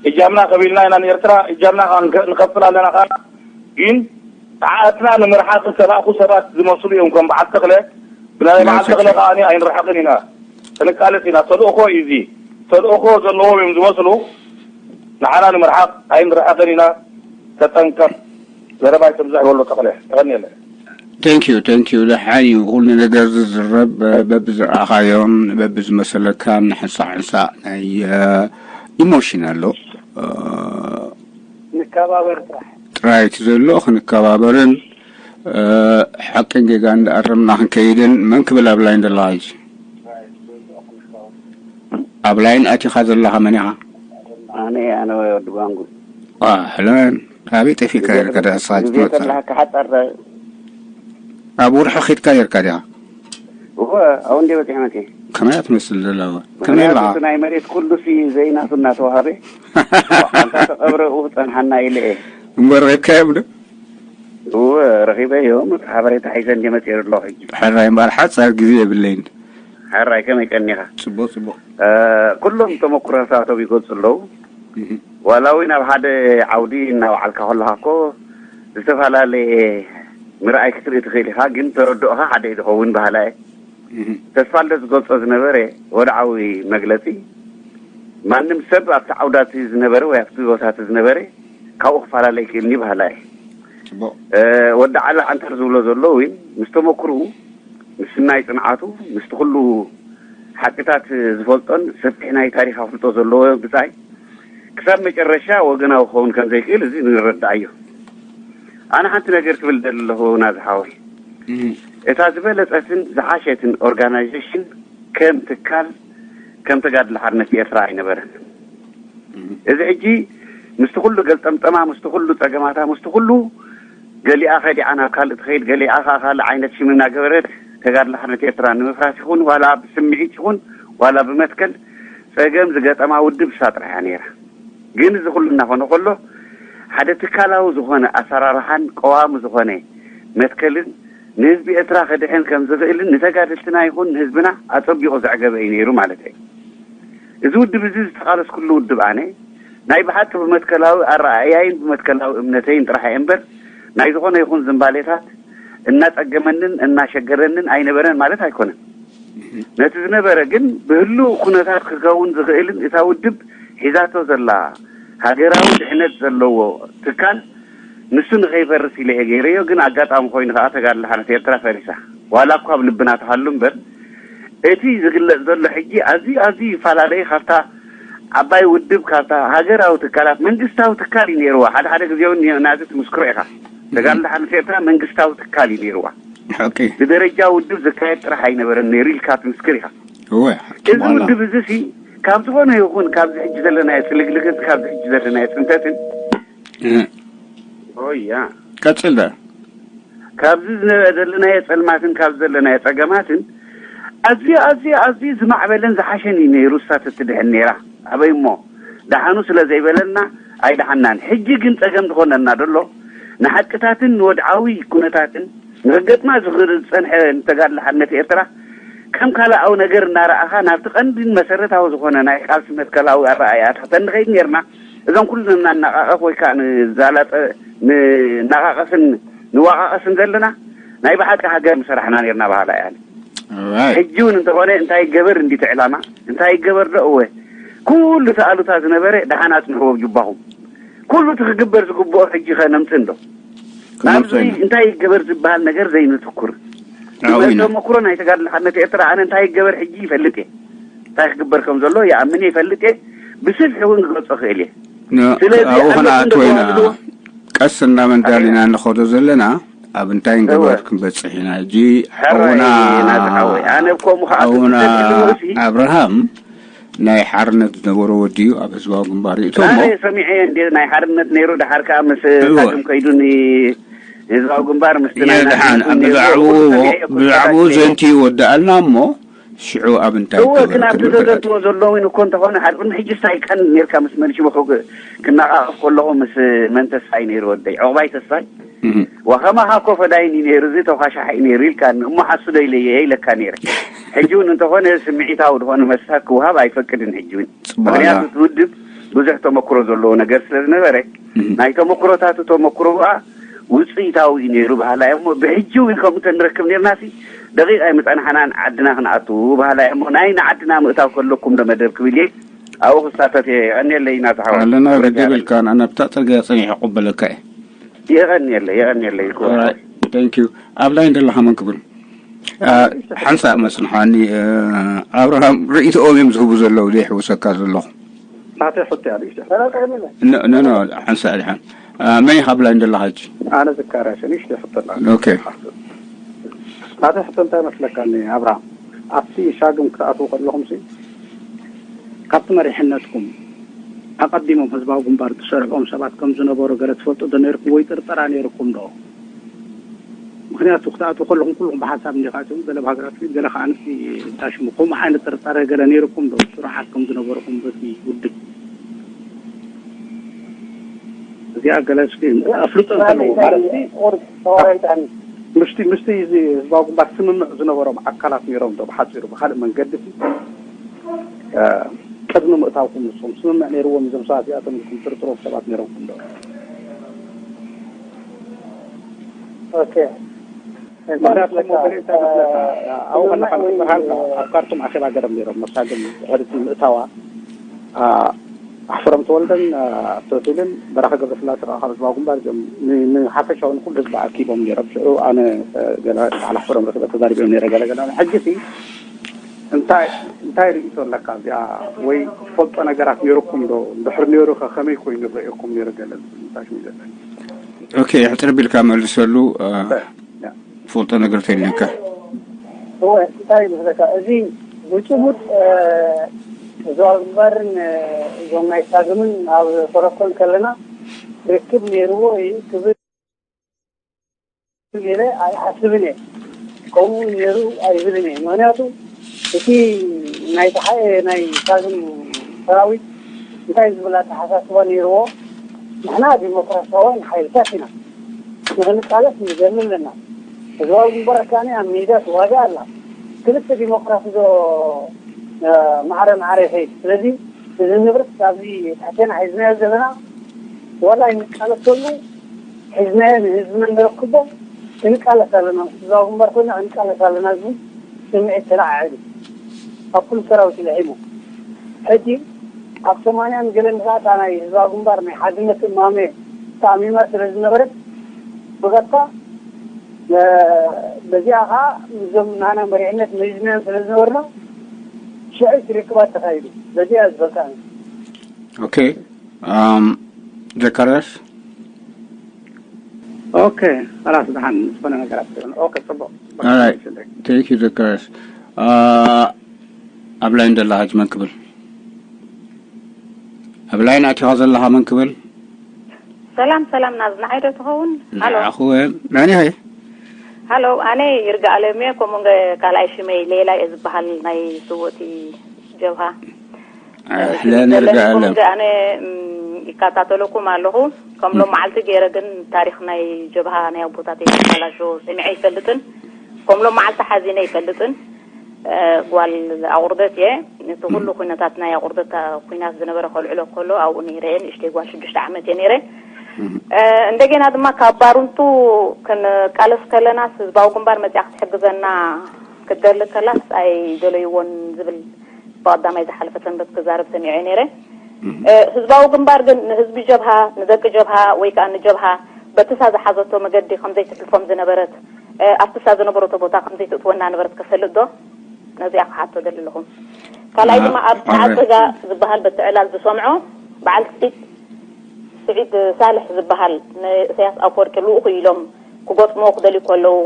እጃምና ከቢልና ኢና ንኤርትራ። እጃምና ከኣ ንከ- ንከፍል ኣለና ከኣ። ግን ንዓትና ንምርሓቕ ዝተላእኩ ሰባት ዝመስሉ እዮም። ከም በዓል ተኽለ፣ ብናይ በዓል ተኽለ ከኣ ኣይንርሕቕን ኢና፣ ክንቃለስ ኢና። ተልእኾ እዩ እዚ። ተልእኾ ዘለዎም እዮም ዝመስሉ። ንዓና ንምርሓቕ ኣይንርሕቕን ኢና። ተጠንቀቕ። ዘረባይ ተብዝሕ በሎ ተኽለ። ተቐንየለ። Thank you, thank you። ደሓን እዩ። ኩሉ ነገር ዝዝረብ በብዝረኣኻዮም በብዝመሰለካን ሓንሳእ ሓንሳእ ናይ ኢሞሽን ኣሎ። ንከባበር ጥራሕ። ጥራይ እቲ ዘሎ ክንከባበርን ሓቅን ጌጋ እንዳኣረምና ክንከይድን። መን ክብል ኣብ ላይን ዘለኻ ሕጂ? ኣብ ላይን ኣቲኻ ዘለኻ መን ኢኻ? ኣነ ኣነ ወዲ ጓንጉ። ኣህለን። ካበይ ጠፊእካ ነርካ? ደኣ ንስኻ ግዜ ትመጽእ? ተላካ ሓጻር ኣብ ወርሒ ኺድካ ነርካ ዲኻ? እወ ኣው እንደ በጺሕ መጺ ከመይ እያ ትመስል ዘላ? ከመይ ኣለኻ? ምክንያቱ ናይ መሬት ኩሉ ሲ ዘይናቱ እናተዋሃበ ኣንታ ተቐብረ ኡ ጸንሓና ኢለ እየ። እምበር ረኺብካዮም ዶ? እወ ረኺበ እዮም። ሓበሬታ ሒዘ እንደ መጺእ ኣለኹ ሕጂ። ሕራይ እምበኣር ሓጻር ግዜ የብለይን። ሕራይ ከመይ ቀኒኻ? ጽቡቕ ጽቡቕ። ኩሎም ተመኩሮታቶም ይገልጹ ኣለዉ። ዋላ እውን ኣብ ሓደ ዓውዲ እናወዓልካ ከለኻ እኮ ዝተፈላለየ ምርኣይ ክትርኢ ትኽእል ኢኻ፣ ግን ተረድኦኻ ሓደ እዩ ዝኸውን በሃላይ። ተስፋልደ ዝገልጾ ዝነበረ ወድዓዊ መግለጺ ማንም ሰብ ኣብቲ ዓውዳቲ ዝነበረ ወይ ኣብቲ ቦታቲ ዝነበረ ካብኡ ክፈላለ ይክእልኒ በሃላይ። ጽቡቕ። ወዲ ዓሊ ዓንተር ዝብሎ ዘሎ እውን ምስ ተመክርኡ ምስ ናይ ጽንዓቱ ምስቲ ኩሉ ሓቅታት ዝፈልጦን ሰፊሕ ናይ ታሪኽ ኣፍልጦ ዘለዎ ብጻይ ክሳብ መጨረሻ ወገናዊ ክኸውን ከም ዘይክእል እዚ ንረዳእዮ። ኣነ ሓንቲ ነገር ክብል ደሊ ኣለኹ ናዚ ሓወይ። እታ ዝበለጸትን ዝሓሸትን ኦርጋናይዜሽን ከም ትካል ከም ተጋድሎ ሓርነት ኤርትራ ኣይነበረን። እዚ ሕጂ ምስቲ ኩሉ ገልጠምጠማ ምስቲ ኩሉ ጸገማታ ምስቲ ኩሉ ገሊኣ ከዲዓ ናብ ካልእ ትኸይድ ገሊኣ ከኣ ካልእ ዓይነት ሽም እናገበረት ተጋድሎ ሓርነት ኤርትራ ንምፍራስ ይኹን ዋላ ብስምዒት ይኹን ዋላ ብመትከል ጸገም ዝገጠማ ውድብ እሳ ጥራሕ እያ ነይራ። ግን እዚ ኩሉ እናኾነ ከሎ ሓደ ትካላዊ ዝኾነ ኣሰራርሓን ቀዋሚ ዝኾነ መትከልን ንህዝቢ ኤርትራ ክድሕን ከም ዝኽእልን ንተጋደልትና ይኹን ንህዝብና ኣጸቢቑ ዘዕገበ እዩ ነይሩ ማለት እዩ። እዚ ውድብ እዚ ዝተቓለስኩሉ ውድብ ኣነ ናይ ብሓቂ ብመትከላዊ ኣረኣእያይን ብመትከላዊ እምነተይን ጥራሕ እየ እምበር ናይ ዝኾነ ይኹን ዝንባሌታት እናጸገመንን እናሸገረንን ኣይነበረን ማለት ኣይኮነን። ነቲ ዝነበረ ግን ብህሉው ኩነታት ክከውን ዝኽእልን እታ ውድብ ሒዛቶ ዘላ ሃገራዊ ድሕነት ዘለዎ ትካል ንሱ ንኸይፈርስ ኢለ እየ ገይረዮ። ግን ኣጋጣሚ ኮይኑ ከዓ ተጋድሎ ሓርነት ኤርትራ ፈሪሳ። ዋላ እኳ ኣብ ልብና ትሃሉ እምበር እቲ ዝግለጽ ዘሎ ሕጂ ኣዝዩ ኣዝዩ ይፈላለዩ ካብታ ዓባይ ውድብ ካብታ ሃገራዊ ትካላት መንግስታዊ ትካል እዩ ነይርዋ። ሓደ ሓደ ግዜ እውን ናዚ ትምስክሮ ኢኻ። ተጋድሎ ሓርነት ኤርትራ መንግስታዊ ትካል እዩ ነይርዋ። ሓቂ። ብደረጃ ውድብ ዝካየድ ጥራሕ ኣይነበረን ነይሩ ኢልካ ትምስክር ኢኻ። እወ እዚ ውድብ እዚ ሲ ካብ ዝኾነ ይኹን ካብዚ ሕጂ ዘለናዮ ጽልግልግን ካብዚ ሕጂ ዘለናዮ ጽንተትን እ፣ ኦያ ቀጽል ዳ ካብዚ ዝነ- ዘለናዮ ጸልማትን ካብዚ ዘለናዮ ጸገማትን ኣዝዩ ኣዝዩ ኣዝዩ ዝማዕበለን ዝሓሸን እዩ ነይሩ። እሳት እትድሕን ነይራ ኣበይ እሞ ደሓኑ ስለ ዘይበለና ኣይደሓናን። ሕጂ ግን ጸገም ዝኾነና ደሎ ንሓቅታትን ንወድዓዊ ኩነታትን ንክገጥማ ዝኽእል ዝጸንሐ ንተጋድሎ ሓርነት ኤርትራ ከም ካልኣዊ ነገር እናረኣኻ ናብቲ ቀንዲን መሰረታዊ ዝኾነ ናይ ቃልሲ መትከላዊ ኣረኣእያታት ተንኸይድ ነርና እዞም ኩልና እናናቃቀፍ ወይ ከዓ ንዛላጠ ንናቃቀፍን ንዋቃቀስን ዘለና ናይ ብሓቂ ሃገር ምሰራሕና ነርና በሃላ እያ። Alright። ሕጂ እውን እንተኾነ እንታይ ይገበር እንዲቲ ዕላማ እንታይ ይገበር ዶ እወ ኩሉ እቲ ኣሉታ ዝነበረ ደሓን ኣጽንሕዎ ብ ጁባኹም። ኩሉ እቲ ክግበር ዝግብኦ ሕጂ ከ ነምጽእ እንዶ ናብዚ ነምጽእ። እንታይ ይገበር ዝበሃል ነገር ዘይንትኩር ኣብኡ ኢና። ተመክሮ ናይ ተጋድሎ ሓርነት ኤርትራ ኣነ እንታይ ይገበር ሕጂ ይፈልጥ እየ። እንታይ ክግበር ከም ዘሎ ይኣምን እየ ይፈልጥ እየ። ብስፍሒ እውን ክገልጾ ክእል እየ። ን- ስለዚ ኣብኡ ኣለኩም ከነኣትዎ ኢና። ተዋህዶ ቀስ እናመንዳልና ኣሜን። ንኸዶ ዘለና ኣብ እንታይ ንገበር እወ። ክንበጽሕ ኢና። ሕጂ ሕራይ ሓውና ናቲ ሓወይ ኣነ እብ ከምኡ ከዓ ሓውና ትምልሲ ኣብርሃም ናይ ሓርነት ዝነበሮ ወዲ እዩ ኣብ ህዝባዊ ግንባር ይእቶ እሞ ኣነ ሰሚዐ እንደ ናይ ሓርነት ነይሩ ድሓር ከዓ ምስ እወ። ካድም ከይዱ ን- ህዝባዊ ግንባር ምስቲ ናይ የድሓን ናዝሬት ኣብ ነይሩ ብዛዕባኡ እኹል ሰሚዐ እኮ ብዛዕባኡ ተጋግየ። ዘንትዩ ወዲ ኣልና እሞ ሽዑ ኣብ እንታይ እወ ክገብር ግን ኣብቲ ክንብል ዘዘንትዎ ዘለዉ እውን እኮ እንተኾነ ሓደ ቅድሚ ሕጂ ስታይ ቀን ነርካ ምስ መንሽቦ ክናቃቀፍ ከለኹ ምስ መን ተስፋይ ነይሩ ወደይ ዑቕባይ ተስፋይ እህ። ወኸማኻ እኮ ፈዳይን እዩ ነይሩ እዚ ተኳሻሓ እዩ ነይሩ ኢልካኒ እሞ ሓሱ ዶ ኢለየ ኢለካ ነይረ። ሕጂ እውን እንተኾነ ስምዒታዊ ዝኾነ መስታት ክውሃብ ኣይፈቅድን። ሕጂ እውን ጽቡቕ ምክንያቱ ኣላ። እቲ ውድብ ብዙሕ ተመክሮ ዘለዎ ነገር ስለ ዝነበረ እህ። ናይ ተመክሮታቱ ተመክሮ ከዓ ውፅኢታዊ እዩ ነይሩ በሃላይ እሞ፣ ብሕጂ እውን ከምኡ ተንረክብ ነርናሲ ደቂቕ ኣይምፀናሕናን ዓድና ክንኣቱ በሃላይ እሞ፣ ናይ ንዓድና ምእታው ከለኩም ዶ መደብ ክብል እየ። ኣብኡ ክሳተፍ እየ። የቐንየለይ ናተሓዋ ኣለና። ርድብ ኢልካ፣ ኣነ ኣብታ ፅርግያ ፀኒሐ ይቕበለካ እየ። የቐንየለይ፣ የቐንየለይ። ተንክ ዩ። ኣብ ላይን ዘለኻ መን ክብል? ሓንሳእ መስንሓኒ። ኣብርሃም፣ ርእይትኦም እዮም ዝህቡ ዘለዉ ዘይሕውሰካ ዘለኹ። ናተይ ሕቶ እያ ንእሽቶ። ኖ ኖ፣ ሓንሳእ ድሓን። መን ኢኻ ኣብ ላይን ዘለኻ ሕጂ? ኣነ ዘካርያስ፣ ንእሽቶ ሕቶ ኣላ። ኦኬ። ናተይ ሕቶ እንታይ መስለካ ኣብርሃም? ኣብቲ ሻግም ክትኣትዉ ከለኹም ሲ፣ ካብቲ መሪሕነትኩም ኣቐዲሞም ህዝባዊ ግንባር ዝሰርዕኦም ሰባት ከም ዝነበሩ ገለ ትፈልጡ ዶ ነይርኩም ወይ ጥርጠራ ነይርኩም ዶ? ምክንያቱ ክትኣትዉ ከለኹም ኩልኹም ብሓንሳብ እንዲኻ እትም፣ ገለ ብሃገራት ገለ ከዓ ኣንስቲ እንታሽሙ። ከምኡ ዓይነት ጥርጣረ ገለ ነይርኩም ዶ? ስሩዓት ከም ዝነበርኩም በቲ ውድብ እዚኣ ገለ እስኪ ኣፍልጦ እንተለዎ ማለት ሲ፣ ምስቲ ምስቲ እዚ ህዝባዊ ግንባር ስምምዕ ዝነበሮም ኣካላት ነይሮም ዶ? ብሓፂሩ ብካልእ መንገዲ ሲ፣ ቅድሚ ምእታውኩም ንስኹም ስምምዕ ነይርዎም እዞም ሰባት እዚኣቶም ኢልኩም ትርጥሮም ሰባት ነይሮምኩም ዶ? ኦኬ። ምክንያቱ እሞ ገለ እንታይ መስለካ፣ ኣብኡ ከለካ ምስ ብርሃን ኣብ ካርቱም ኣኼባ ገይሮም ነይሮም። መሳግም ድሕሪ እቲ ምእታዋ ኣሕፍሮም ተወልደን ኣቶ ፊልን በራኸ ገብረስላሴ ከዓ ካብ ህዝባዊ ግንባር እዚኦም ን- ንሓፈሻዊ ንኩሉ ህዝቢ ኣኪቦም ነይሮም። ሽዑ ኣነ ገለ በዓል ኣሕፍሮም ረኺበ ተዛሪቦም ነይረ ገለ ገለ። ሕጂ ሲ እንታይ እንታይ ርእይቶ ኣለካ እዚኣ ወይ ትፈልጦ ነገራት ነይርኩም ዶ? እንድሕር ነይሩ ከ ከመይ ኮይኑ ረእየኩም ነይሩ? ገለ እንታይ ሽሙ ይገለኒ። ኦኬ፣ ሕፅር ቢልካ መልሰሉ። ትፈልጦ ነገር ተልዩካ? እወ፣ እንታይ ይመስለካ፣ እዚ ብጭቡጥ እዞ ኣግባርን እዞም ናይ ሳግምን ኣብ ተረኮን ከለና ርክብ ነይርዎ እዩ ክብል ኢለ ኣይሓስብን እየ። ከምኡ ነይሩ ኣይብልን እየ። ምክንያቱ እቲ ናይ ተሓኤ ናይ ሳግም ሰራዊት እንታይ ዝብል ኣተሓሳስባ ነይርዎ? ንሕና ዲሞክራሲያውያን ሓይልታት ኢና፣ ንክንቃለስ ንደሊ ኣለና። ህዝባዊ ግንባር ከኣ ኣብ ሜዳ ትዋጋእ ኣላ። ክልተ ዲሞክራሲ ዶ ማዕረ ማዕረ ይኸይድ? ስለዚ እዚ ንብረት ኣብዚ ትሕቴና ሒዝናዮ ዘለና ዋላ ኣይንቃለሰሉ፣ ሒዝናዮ ንህዝብና ንረክቦ፣ ክንቃለስ ኣለና። ህዝባዊ ግንባር ኮይና ክንቃለስ ኣለና ዝብል ስምዒት ተለዓዒሉ ኣብ ኩሉ ሰራዊት ለሒሙ። ሕጂ ኣብ ሰማንያን ገለን ከዓ እታ ናይ ህዝባዊ ግንባር ናይ ሓድነት እማመ ተኣሚማ ስለ ዝነበረት ብቐጥታ በዚኣ ከዓ እዞም ናና መሪሕነት መይዝናዮም ስለ ዝነበርና ሽዑ እቲ ርክባት ተኻይዱ። በዚኣ ዝበልካ። ኦኬ። ዘካርያስ። ኦኬ። ራስ ደሓን ዝኾነ ነገራት ኦኬ። ፅቡቅ። Thank you ዘካርያስ። ኣብ ላይን ደላ ሕጂ መን ክብል? ኣብ ላይን ኣቲኻ ዘለኻ መን ክብል? ሰላም ሰላም፣ ናዝ ንዓይ ዶ ትኸውን? ሃሎ። ንዓኹ እየ። መን ኢኺ? ሃሎ፣ ኣነ ይርጋ ኣለምየ፣ ከምኡ ገ-፣ ካልኣይ ሽመይ ሌላ እየ ዝበሃል፣ ናይ ስውእቲ ጀብሃ። ኣሕለን ይርጋ ኣለምየ። ኣነ ይከታተለኩም ኣለኹ። ከም ሎም መዓልቲ ገይረ ግን ታሪኽ ናይ ጀብሃ ናይ ኣቦታተይ ተባላሾ ሰሚዐ ይፈልጥን ከም ሎም መዓልቲ ሓዚነ ይፈልጥን። ጓል ኣቑርደት እየ። እቲ ኩሉ ኩነታት ናይ ኣቑርደት ኩናት ዝነበረ ከልዕሎ ከሎ ኣብኡ ነይረ እየ። ንእሽተይ ጓል ሽዱሽተ ዓመት እየ ነይረ። እንደገና ድማ ካብ ባሩንቱ ክንቃለስ ከለናስ ህዝባዊ ግንባር መፅያ ክትሕግዘና ክትደሊ ከላስ ኣይደለይዎን ዝብል ብቐዳማይ ዝሓለፈ ሰንበት ክዛረብ ሰሚዐ ነይረ። ህዝባዊ ግንባር ግን ንህዝቢ ጀብሃ፣ ንደቂ ጀብሃ ወይ ከዓ ንጀብሃ በትሳ ዝሓዘቶ መገዲ ከምዘይትሕልፎም ዝነበረት፣ ኣብትሳ ዝነበረቶ ቦታ ከምዘይትእትወና ነበረት ከፈልጥ ዶ? ነዚኣ ክሓቶ ደሊ ኣለኹ። ካልኣይ ድማ ኣብ ተዓፀጋ ዝበሃል በቲ ዕላል ዝሰምዖ በዓል ስዒድ፣ ስዒድ ሳልሕ ዝበሃል ንእሰያስ ኣፈወርቂ ልኡኹ ኢሎም ክገጥምዎ ክደልዩ ከለዉ፣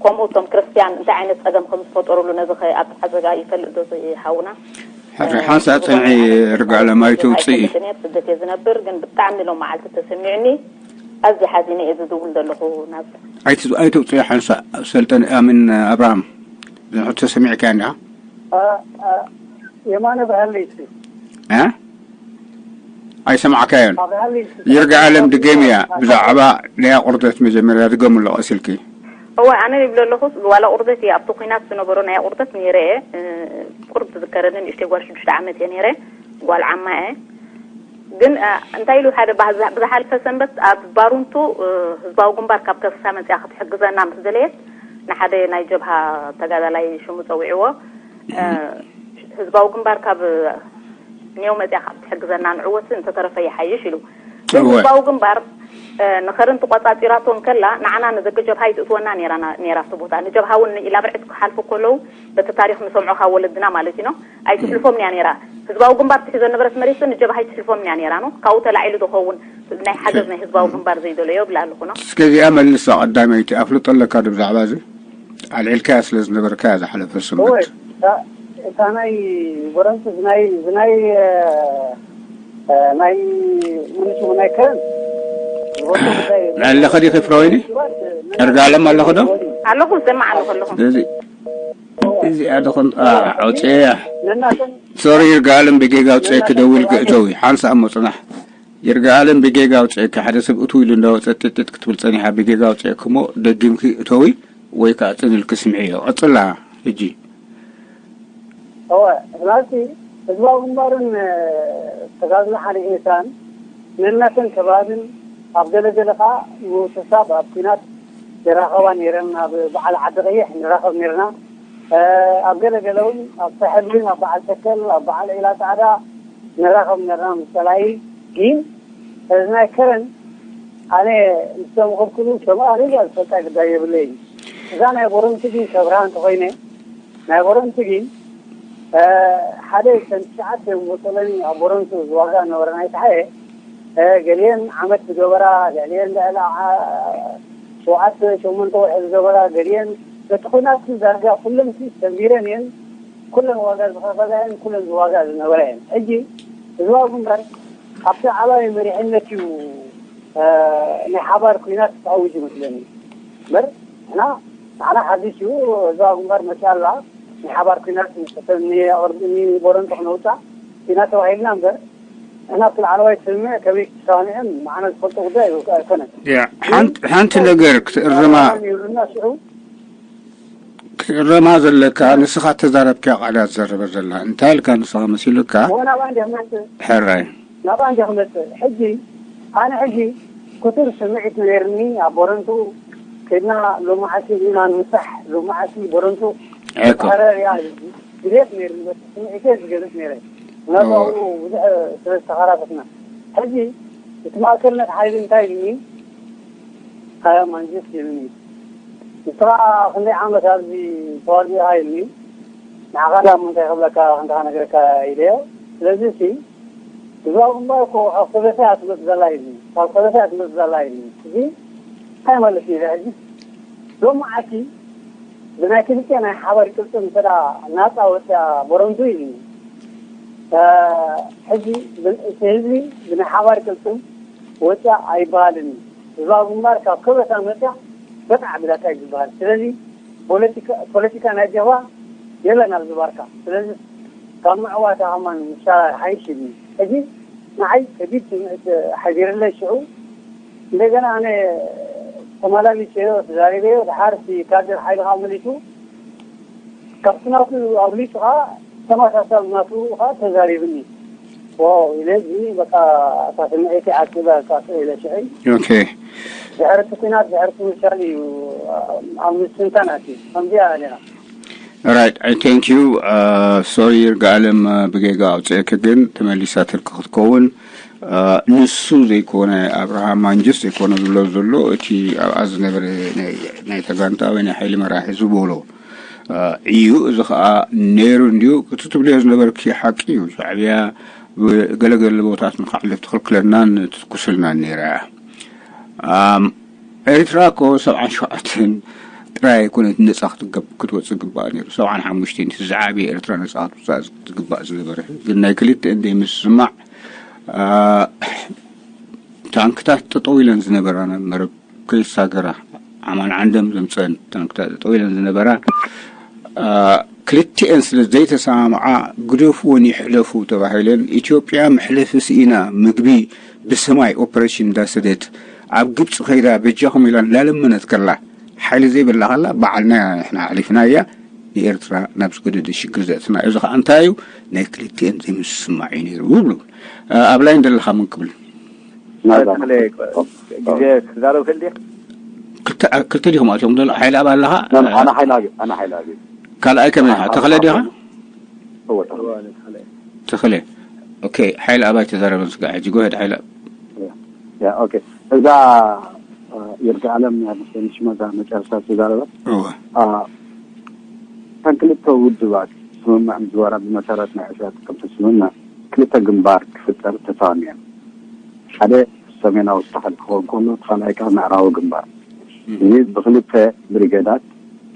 ከምኡ እቶም ክርስትያን እንታይ ዓይነት ጸገም ከም ዝፈጠሩሉ ነዚ ኸ ኣብ ተዓዘጋ ይፈልጥ ዶ እዚ ሓውና? ሕራይ ሓንሳእ ጽንሒ ርግኣለም ኣይተውጽኢ። ኣይፈልጥን እየ፣ ኣብ ስደት እየ ዝነብር፣ ግን ብጣዕሚ ሎም መዓልቲ ተሰሚዑኒ፣ ኣዝየ ሓዚነ እየ ዝድውል ዘለኹ ናብ ኣይት-፣ ኣይተውጽኢ ሓንሳእ ሰልጠን ኣሚን ኣብርሃም። ዝሕቶ ሰሚዕካያ እንዲኻ? አ-፣ አ-፣ የማነ በሃለይ እስኪ። እ? ኣይሰማዕካዮን። ይርጋ ኣለም ድገምያ ብዛዕባ ናይ ኣቑርደት መጀመርያ ድገምሎ ቀሲልኪ። እወ፣ ኣነ ይብሎ ኣለኹ፣ ዋላ ቁርደት እየ፣ ኣብቲ ኲናት ዝነበሮ ናይ ቁርደት ነይረ እየ። እ፣ ቁሩብ ትዝከረኒ፣ ንእሽተይ ጓል ሽዱሽተ ዓመት እየ ነይረ፣ ጓል ዓማ እየ። ግን እንታይ ኢሉ ሓደ ብዝሓለፈ ሰንበት ኣብ ባሩንቱ ህዝባዊ ግንባር ካብ ከሳ መፅያ ክትሕግዘና ምስ ደለየት ንሓደ ናይ ጀብሃ ተጋዳላይ ሽሙ ፀዊዕዎ፣ ህዝባዊ ግንባር ካብ ኔው መፅያ ካብ ትሕግዘና ንዕወት እንተተረፈ ይሓይሽ ኢሉ። ግን ህዝባዊ ግንባር ንኸርን ተቋፃፂራቶ እንከላ ንዓና ንደቂ ጀብሃ ይትእትወና ነራ ኣብቲ ቦታ። ንጀብሃ እውን ኢላ ብርዕት ክሓልፉ ከለዉ በቲ ታሪኽ ንሰምዖ ካብ ወለድና ማለት እዩ ኣይትሕልፎም እያ ነራ። ህዝባዊ ግንባር ትሕዞ ነበረት መሬት ንጀብሃ ኣይትሕልፎም እያ ነራ ነው ካብኡ ተላዒሉ ዝኸውን ናይ ሓገዝ ናይ ህዝባዊ ግንባር ዘይደለዮ ብላ ኣለኹ ነው። እስከዚኣ መልሳ ቀዳመይቲ ኣፍልጦ ኣለካ ዶ ብዛዕባ እዚ? ኣልዒልካያ ስለ ዝነበርካ እያ ዝሓለፈ እወ፣ ሰንበት። እታ፣ እታ ናይ ጎረምስ ናይ፣ ናይ፣ እ፣ እ፣ ናይ፣ ምን ሽሙ ናይ ከረን፣ ዝጎረምስ ጉዳይ ኣለኸ ዲኺ ፍረወይኒ? እ፣ እርጋለም ኣለኸ ዶ? ኣለኹ፣ ዝሰማዕ ኣለኹ፣ ኣለኹ። እዚ፣ እዚኣ ዶ ኾን-፣ አ፣ ኣውፅኤያ። ነናተን ሶሪ፣ ይርጋለም ብጌጋ ኣውፅኤ ክደውል ክእተዊ። ሓንሳእ እሞ ፅናሕ። ይርጋኣለም ብጌጋ ኣውፅኤኪ፣ ሓደ ሰብ እትው ኢሉ እንዳወፀ ጢጢጥ ክትብል ፀኒሓ፣ ብጌጋ ኣውፅኤኪ እሞ ደጊምኪ እተዊ ወይ ከዓ ፅን ኢልኪ ስምዕዮ። ቀፅላ ሕጂ። እወ፣ ስለዚ ህዝባዊ ግንባርን ተጋድሎ ሓደ ኤርትራን ነናተን ከባብን ኣብ ገለ ገለ ከዓ ምውስሳብ ኣብ ኲናት ይራኸባ ነይረን። ኣብ በዓል ዓዲ ቀይሕ ንራኸብ ነይርና። ኣብ ገለ ገለ እውን ኣብ ሳሕል እውን ኣብ በዓል ተከል ኣብ በዓል ዒላ ፃዕዳ ንራኸብ ነይርና ምስ ፀላኢ። ግን እዚ ናይ ከረን ኣነ ምስቶም ክልክሉ ሰብኣ ሪጋ ዝፈልጣ ግዳይ የብለይን። እዛ ናይ ቦረንቲ ግን ከብርሃ እንተኮይነ ናይ ቦረንቲ ግን ሓደ ከም ትሽዓተ ቦጦሎኒ ኣብ ቦረንቱ ዝዋጋ ነበረ ናይ ተሓየ ገሊአን ዓመት ዝገበራ ገሊአን ልዕሊ ሸውዓተ ሸሞንተ ወርሒ ዝገበራ ገሊአን በቲ ኩናት ዳርጋ ኩለን ሰንቢረን እየን። ኩለን ዋጋ ዝኸፈላ እየን። ኩለን ዝዋጋ ዝነበራ እየን። ሕጂ ህዝባዊ ግንባር ኣብቲ ዓባይ መሪሕነት እዩ ናይ ሓባር ኩናት ክተዕውጅ ይመስለኒ። እምበር ንሕና ንዓና ሓዲሽ እዩ። ህዝባዊ ግንባር መፅያ ኣላ ናይ ሓባር ኩናት ንሰተኒ ኣቕርብኒ ቦረንቶ ክነውፃ ኢና ተባሂልና እምበር ንሕና ኣብቲ ላዕለዋይ ስምምዕ ከመይ ክሰማምዐን ንዓና ዝፈልጦ ጉዳይ ኣይኮነን። ያ፣ ሓንቲ፣ ሓንቲ ነገር ክትእርማ፣ ይብሉና ሽዑ ክትእረማ ዘለካ ንስኻ ተዛረብኪያ ቃል እያ ትዘርበ ዘላ። እንታይ ኢልካ ንስኻ መሲሉካ? እሞ ናብኣ እንዲያ ክመፅእ። ሕራይ። ናብኣ እንዲያ ክመፅእ። ሕጂ፣ ኣነ ሕጂ ክቱር ስምዒት ነይርኒ ኣብ ቦረንቱ ከድና ሎማዓሲ ኢና ንምሳሕ፣ ሎማዓሲ ቦረንቱ ኤኮ። ጸረ ሪኣ ድሌት ነይርኒ፣ በቲ ስምዒተይ ዝገልጽ ነይረ። ምናልባት ኦ። ኣብኡ ብዙሕ ስለ ዝተኸራተትና። ሕጂ እቲ ማእከልነት ሓይሊ እንታይ ኢሉኒ? ሃያ ማንጅስ ኢሉኒ። ንስኻ ክንደይ ዓመት ኣብዚ ተዋጊእኻ ኢሉኒ። ንዓኻ ዳ እሞ እንታይ ክብለካ፣ ክንዲ ክነግረካ ኢለዮ። ስለዚ ሲ፣ ህዝባዊ ግንባር እኮ ካብ ከበሳ እያ ትመጽእ ዘላ ኢሉኒ። ካብ ከበሳ እያ ትመጽእ ዘላ ኢሉኒ። እዚ እንታይ ማለት እዩ ሕጂ? ሎሚ ዓርኪ ብናይ ክልተ ናይ ሓባር ቅልጽም እንተ ደኣ ናጻ ወጽያ ቦረንቱ ኢሉኒ። እ፣ ሕጂ ብ-፣ እቲ ህዝቢ ብናይ ሓባር ቅልጽም ወጽያ ኣይበሃልን እዩ። ህዝባዊ ግንባር ካብ ከበሳ መጽያ በጣዕ ብላታ እዩ ዝበሃል። ስለዚ ፖለቲካ፣ ፖለቲካ ናይ ጀባ የለን ኣብዚ ባርካ። ስለዚ ካብ ምዕዋታ ከማን ምሻ ሓይሽ ይብኒ። ሕጂ ንዓይ ከቢድ ስምዒት ሓዲርለይ ሽዑ እንደገና ኣነ ተመላሊሰዮ ተዛሪበዮ። ድሓር እቲ ካድር ሓይሊ ከዓ መሊሱ ካብቲ ናቱ ኣብሊፁ ከዓ ተመሳሳሊ ናቱ ከዓ ተዛሪብኒ። ዋው ኢለ እዚ በቃ እታ ስምዒተይ ዓቂበ እካ ስቕ ኢለ ሽዕይ። ኦኬ። ድሕርቲ ኩናት ድሕርቲ ምሻል እዩ ኣብ ምስትንታን ኣትዩ። ከምዚኣ ነራ። Right, I thank you. ሶሪ ይርጋኣለም ብጌጋ ኣውፅኤኪ ግን ተመሊሳትልኪ ክትከውን ንሱ ዘይኮነ ኣብርሃም ማንጅስ ዘይኮነ ዝብሎ ዘሎ እቲ ኣብኣ ዝነበረ ናይ ተጋንታ ወይ ናይ ሓይሊ መራሒ ዝበሎ እዩ። እዚ ከዓ ነይሩ እንድዩ። እቲ ትብልዮ ዝነበርኪ ሓቂ እዩ። ሻዕብያ ብገለገለ ቦታት ንክዕልፍ ትኽልክለናን ትትኩስልናን ነይራ እያ። ኣም፣ ኤርትራ እኮ ሰብዓን ሸውዓተን ጥራይ ኣይኮነት ነጻ ክትገብ-፣ ክትወጽእ ዝግባእ ነይሩ። ሰብዓን ሓሙሽተን እቲ ዝዓበየ ኤርትራ ነጻ ክትወጽእ ዝግባእ ዝነበረ። ግን ናይ ክልተ እንደ ምስ ዝስማዕ፣ ኣ፣ ታንክታት ጠጠው ኢለን ዝነበራ ናብ መረብ ከይሳገራ፣ ዓማን ዓንደም ዘምጸን ታንክታት ጠጠው ኢለን ዝነበራ፣ ኣ፣ ክልቲኤን ስለ ዘይተሰማምዓ ግደፍዎን ይሕለፉ ተባሂለን ኢትዮጵያ መሕለፊ ስኢና ምግቢ ብሰማይ ኦፐሬሽን እንዳሰደት ኣብ ግብፂ ከይዳ በጃኹም ኢላ እንዳለመነት ከላ ሓይሊ ዘይብላ ከላ በዓልና ንሕና ኣሕሊፍናያ። ንኤርትራ ናብ ዝገደደ ሽግር ዘእትና። እዚ ከዓ እንታይ እዩ? ናይ ክልቲኤን ዘይምስማዕ እዩ ነይሩ ይብሉ። ኣብ ላይን ዘለኻ ምን ክብል? ናይዛ ተኽለ ግዜ ክትዛረብ ክእል ድየ? ክልተ ዲኹም ኣትዮም ዘሎ ሓይሊ ኣብ ኣለኻ? ኣነ ሓይሊ ኣብ ኣነ ሓይሊ ኣብ ካልኣይ ከመይ ኢኻ? ተኽለ ዲኻ? እወ፣ ተኽለ። ተኽለ። ኦኬ፣ ሓይሊ ኣባይ ተዛረበን ስጋ ሕጂ ጎሄድ ሓይሊ ኣብ ያ ኦኬ። እዛ ይርጋ ኣለም ናይ መሰለኝ ሽመዛ መጨረሻ ተዛረበት። እወ። እተን ክልተ ውድባት ስምምዕ ምዝወራ ብመሰረት ናይ ዕስራ ጥቅምቲ ስምምዕ ክልተ ግንባር ክፍጠር ተሳሚዐን። ሓደ ሰሜናዊ ሳሕል ክኸውን ከሎ፣ እቲ ካልኣይ ከዓ ምዕራዊ ግንባር። እዚ ብክልተ ብሪገዳት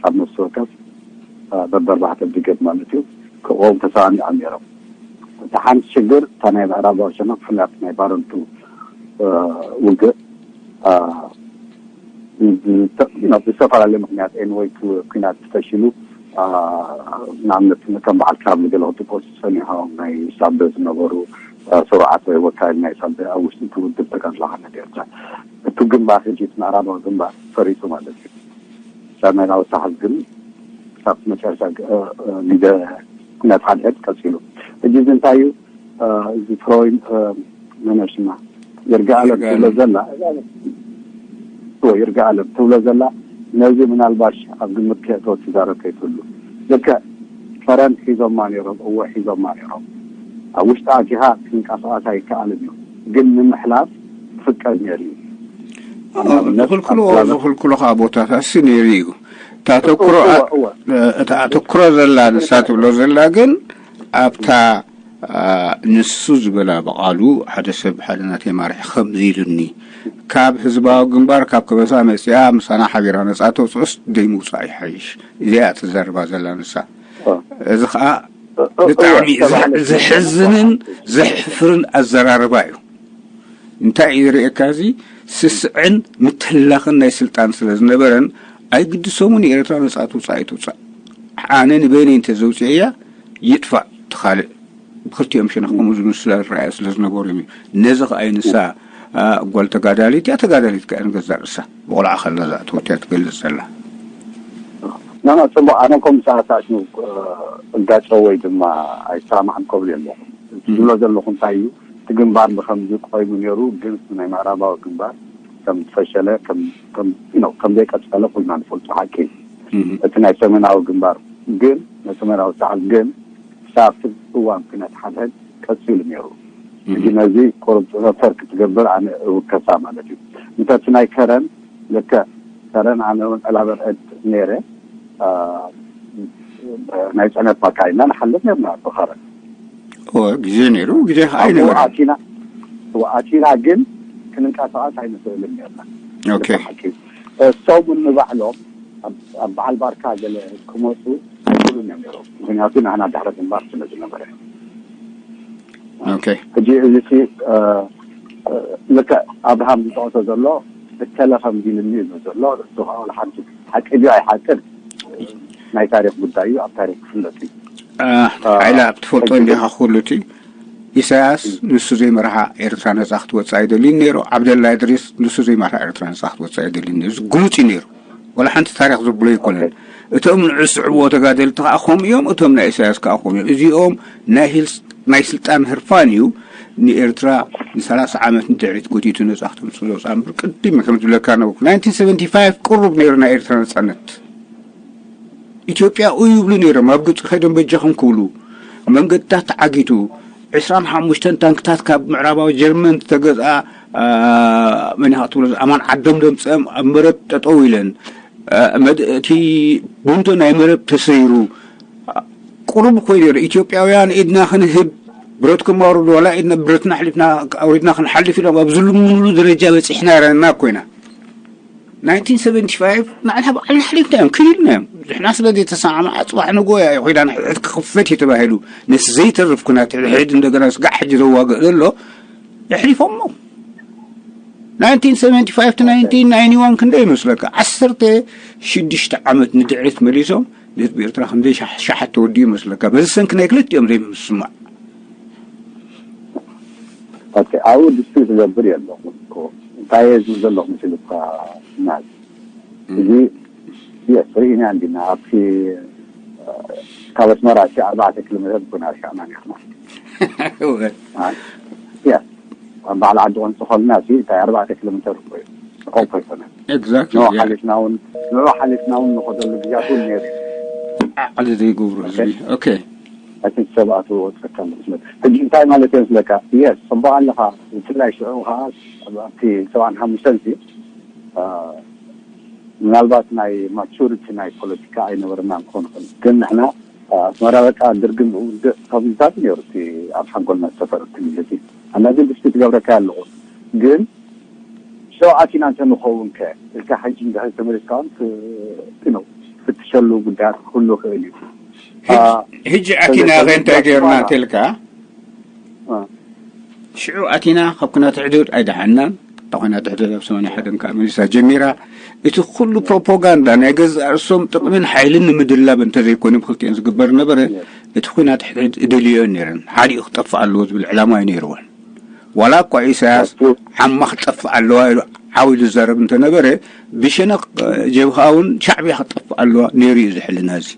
ኣብ ነፍሲ ወከፍ በበርባዕተ ብሪገድ ማለት እዩ ክቆም ተሰማሚዖም ነይሮም። እቲ ሓንቲ ሽግር እታ ናይ ምዕራባዊ ሸነኽ ብፍላይ ኣብቲ ናይ ባረንቱ ውግእ ብዝተፈላለየ ምክንያት ኤንወይ ኩናት ተፈሺሉ ንኣብነት ከም በዓል ካብ ገለ ክጥቀሱ ዝፀኒሖም ናይ ሳበ ዝነበሩ ስሩዓት ወይ ወካይል ናይ ሳበ ኣብ ውሽጢ እቲ ውድብ ተጋድሎ ሓርነት ኤርትራ እቲ ግንባር ሕጂ እቲ ምዕራባዊ ግንባር ፈሪሱ ማለት እዩ። ሰሜናዊ ሳሕል ግን ክሳብ መጨረሻ ግዜ ኩናት ሓድሕድ ቀፂሉ። ሕጂ እዚ እንታይ እዩ? እዚ ፍሮይን መነሽማ ይርጋ ኣለም ትብሎ ዘላ ይርጋ ኣለም ትብሎ ዘላ ነዚ ምናልባሽ ኣብ ግምት ከእተወ ትዛረብ ከይትህሉ። ልክዕ ፈረንት ሒዞማ ነይሮም፣ እወ ሒዞማ ነይሮም። ኣብ ውሽጢ ኣቲኻ ክንቀሳቐስ ኣይከኣልን እዩ፣ ግን ንምሕላፍ ትፍቀድ ነይሩ እዩ። ዝኽልክልዎ ዝኽልክልኻ ቦታታት ሲ ነይሩ እዩ። እታ ተኩሮ እታ ኣተኩሮ ዘላ ንሳ ትብሎ ዘላ ግን ኣብታ ንሱ ዝበላ ብቓሉ ሓደ ሰብ ሓደ ናተይ ማርሒ ከምዚ ኢሉኒ ካብ ህዝባዊ ግንባር ካብ ከበሳ መፅያ ምሳና ሓቢራ ነፃ ተውፅኦስ ደይ ምውፃእ ይሓይሽ። እዚኣ ትዘርባ ዘላ ንሳ። እዚ ከዓ ብጣዕሚ ዘሕዝንን ዘሕፍርን ኣዘራርባ እዩ። እንታይ እዩ ዝርእየካ? እዚ ስስዕን ምትላኽን ናይ ስልጣን ስለ ዝነበረን ኣይግድሶምን። ኤርትራ ነፃ ትውፃእ ኣይትውፃእ ኣነ ንበይነይ እንተዘውፅእያ ይጥፋእ ትኻልእ ብክልቲኦም ሸነኽ ከምኡ ዝብሉ ስለ ዝረኣዩ ስለ ዝነበሩ እዩ። ነዚ ከኣ ንሳ ጓል ተጋዳሊት እያ። ተጋዳሊት ከኣ ንገዛእ ርእሳ ብቆልዓ ከላ ዝኣተወት እያ ትገልጽ ዘላ። ናና ጽቡቕ። ኣነ ከም ሰዓት ኣሽሙ እጋጨ ወይ ድማ ኣይሰማማዕን ከብሉ የለኹም። ዝብሎ ዘለኹ እንታይ እዩ? እቲ ግንባር ብከምዚ ቆይሙ ነይሩ፣ ግን ናይ ምዕራባዊ ግንባር ከም ዝፈሸለ ከም ዘይቀጸለ ኩልና ንፈልጦ ሓቂ እዩ። እቲ ናይ ሰሜናዊ ግንባር ግን ናይ ሰሜናዊ ሳሕል ግን ክሳብ ኣብቲ እዋን ኩናት ሓድሕድ ቀጺሉ ነይሩ። ሕጂ ነዚ ቁሩብ ፈር ክትገብር ኣነ እውከሳ ማለት እዩ። እንተ እቲ ናይ ከረን ልክዕ ከረን ኣነ እውን ዕላበር ዕድ ነይረ ናይ ጽዕነት ማካይና ንሓልፍ ነርና ብኸረን ግዜ ነይሩ ግዜ ከዓ ኣይነበረን። ኣቲና ግን ክንንቀሳቐስ ኣይንኽእልን ነርና። ኦኬ እሶም ንባዕሎም ኣብ በዓል ባርካ ገለ ክመፁ ኣይክእሉን እዮም ነይሮም። ምክንያቱ ንሕና ድሕረ ግንባር ስለ ዝነበረ ኦኬ ሕጂ እዚ ልክዕ ኣብርሃም ዝጠቕሶ ዘሎ እከለ ከምዚ ኢሉኒ እዩ ዘሎ። እሱ ከዓ ሓንቲ ሓቂ ድዩ ኣይሓቅን ናይ ታሪክ ጉዳይ እዩ። ኣብ ታሪክ ክፍለጥ እዩ። ሓይላ ትፈልጦ እንዲኻ ኩሉ እቲ ኢሳያስ ንሱ ዘይመርሓ ኤርትራ ነጻ ክትወጽእ ኣይደልይን ነይሩ። ዓብደላ እድሪስ ንሱ ዘይመርሓ ኤርትራ ነጻ ክትወጽእ ኣይደልይን ነይሩ። እዚ ግሉጽ እዩ ነይሩ። ወላ ሓንቲ ታሪኽ ዘብሎ ኣይኮነን። እቶም ንዑ ዝስዕብዎ ተጋደልቲ ከዓ ከምኡ እዮም። እቶም ናይ ኢሳያስ ከዓ ከምኡ እዮም። እዚኦም ናይ ሂልስ ናይ ስልጣን ህርፋን እዩ። ንኤርትራ ንሰላሳ ዓመት ንድሕሪት ጎቲቱ ነጻ ክተምጽእ ዘውፅኣ እምበር ቅድሚ ከም ዝብለካ ነበርኩ ናይንቲን ሰቨንቲ ፋይቭ ቅሩብ ነይሩ ናይ ኤርትራ ነጻነት። ኢትዮጵያ እዩ ይብሉ ነይሮም። ኣብ ግብፂ ከይዶም በጃኹም ክብሉ መንገድታት ተዓጊቱ ዕስራን ሓሙሽተን ታንክታት ካብ ምዕራባዊ ጀርመን ዝተገዝኣ መን ኢኻ ትብሎ ኣማን ዓዶም ደምፅኦም ኣብ መረብ ጠጠው ኢለን እቲ ቡንዶ ናይ መረብ ተሰይሩ ቁሩብ ኮይኑ ነይሩ። ኢትዮጵያውያን ኢድና ክንህብ ብረትኩም ኣውርዱ ዋላ ኢድና ብረትና ኣሕሊፍና ኣውሪድና ክንሓልፍ ኢሎም ኣብ ዝልምኑሉ ደረጃ በፂሕና ረና ኮይና ናይንቲን ሰቨንቲ ፋይቭ ንዓና ባዕልና ኣሕሊፍና እዮም ክኢልና እዮም። ንሕና ስለ ዘይተሰማማዕ ፅባሕ ንጎያ እዩ ኮይና ንሕድሕድ ክኽፈት እዩ ተባሂሉ ነቲ ዘይተርፍ ኩናት ሕድሕድ እንደገና ስጋዕ ሕጂ ዘዋግእ ዘሎ የሕሊፎሞ። ናይንቲን ሰቨንቲ ፋይቭ to ናይንቲን ናይንቲ ዋን ክንደይ ይመስለካ? ዓሰርተ ሽዱሽተ ዓመት ንድሕሪት መሊሶም ንህዝቢ ኤርትራ ክንደይ ሻሕ- ሻሓት ተወዲኡ ይመስለካ? በዚ ሰንኪ ናይ ክልቲኦም ዘይምስማዕ ኣብኡ ድስቲ ዝገብር የለኹም እኮ እንታይ እየ ዝብል ዘለኹ ምስልካ ናዝ እዚ የስ ርኢና እንዲና ኣብቲ ካብ ኣስመራ እቲ ኣርባዕተ ኪሎ ሜትር ብና ሻዕና ኒሕና። ያ ባዕላ ዓዲ ቆንጽ ኾልና እዚ እንታይ ኣርባዕተ ኪሎ ሜትር ርሑቕ ኣይኮነን። ኤግዛክትሊ ንዑ ሓሊፍና እውን ንዑ ሓሊፍና እውን ንኸደሉ ግዜያት እውን ነይሩ እዩ። ዓቕሊ ዘይገብሩ ህዝቢ። ኦኬ እቲ ሰብኣቱ ወጥፈካ መስለት ሕጂ እንታይ ማለት እየ መስለካ? የስ ጽቡቅ ኣለኻ። ብፍላይ ሽዑ ከዓ ኣብቲ ሰብዓን ሓሙሽተን ሲ ምናልባት ናይ ማቹሪቲ ናይ ፖለቲካ ኣይነበረና ክኾን ይኽእል፣ ግን ንሕና ኣስመራ በቃ ድርግም ውድእ ካብዚታት ነሩ እቲ ኣብ ሓንጎልና ዝተፈረ እቲ ግዜ። ኣና ግን ድስቲ ትገብረካ ኣለኹ ግን ሸውዓቲና እንተንኸውን ከ እልካ ሕጂ እንድሕር ተመሊስካ እውን ክ- ነው ክትፍትሸሉ ጉዳያት ክህሉ ይኽእል እዩ። ህጂ ኣቲና ከ እንታይ ገይርና እንተልካ ሽዑ ኣቲና ካብ ኩናት ሕዱድ ኣይደሓናን። እታ ኩናት ሕዱድ ኣብ ሰማንያ ሓደ ከዓ መሊሳ ጀሚራ። እቲ ኩሉ ፕሮፓጋንዳ ናይ ገዛእ ርእሶም ጥቕምን ሓይልን ንምድላብ እንተዘይኮይኑ ብክልቲኦን ዝግበር ነበረ። እቲ ኩናት ሕዱድ እደልዮን ነይረን ሓዲኡ ክጠፍእ ኣለዎ ዝብል ዕላማ እዩ ነይርወን። ዋላ እኳ ኢሳያስ ዓማ ክጠፍእ ኣለዋ ኢሉ ዓው ኢሉ ዝዛረብ እንተነበረ ብሸነኽ ጀብሃ እውን ሻዕብያ ክጠፍእ ኣለዋ ነይሩ እዩ ዝሕልና እዚ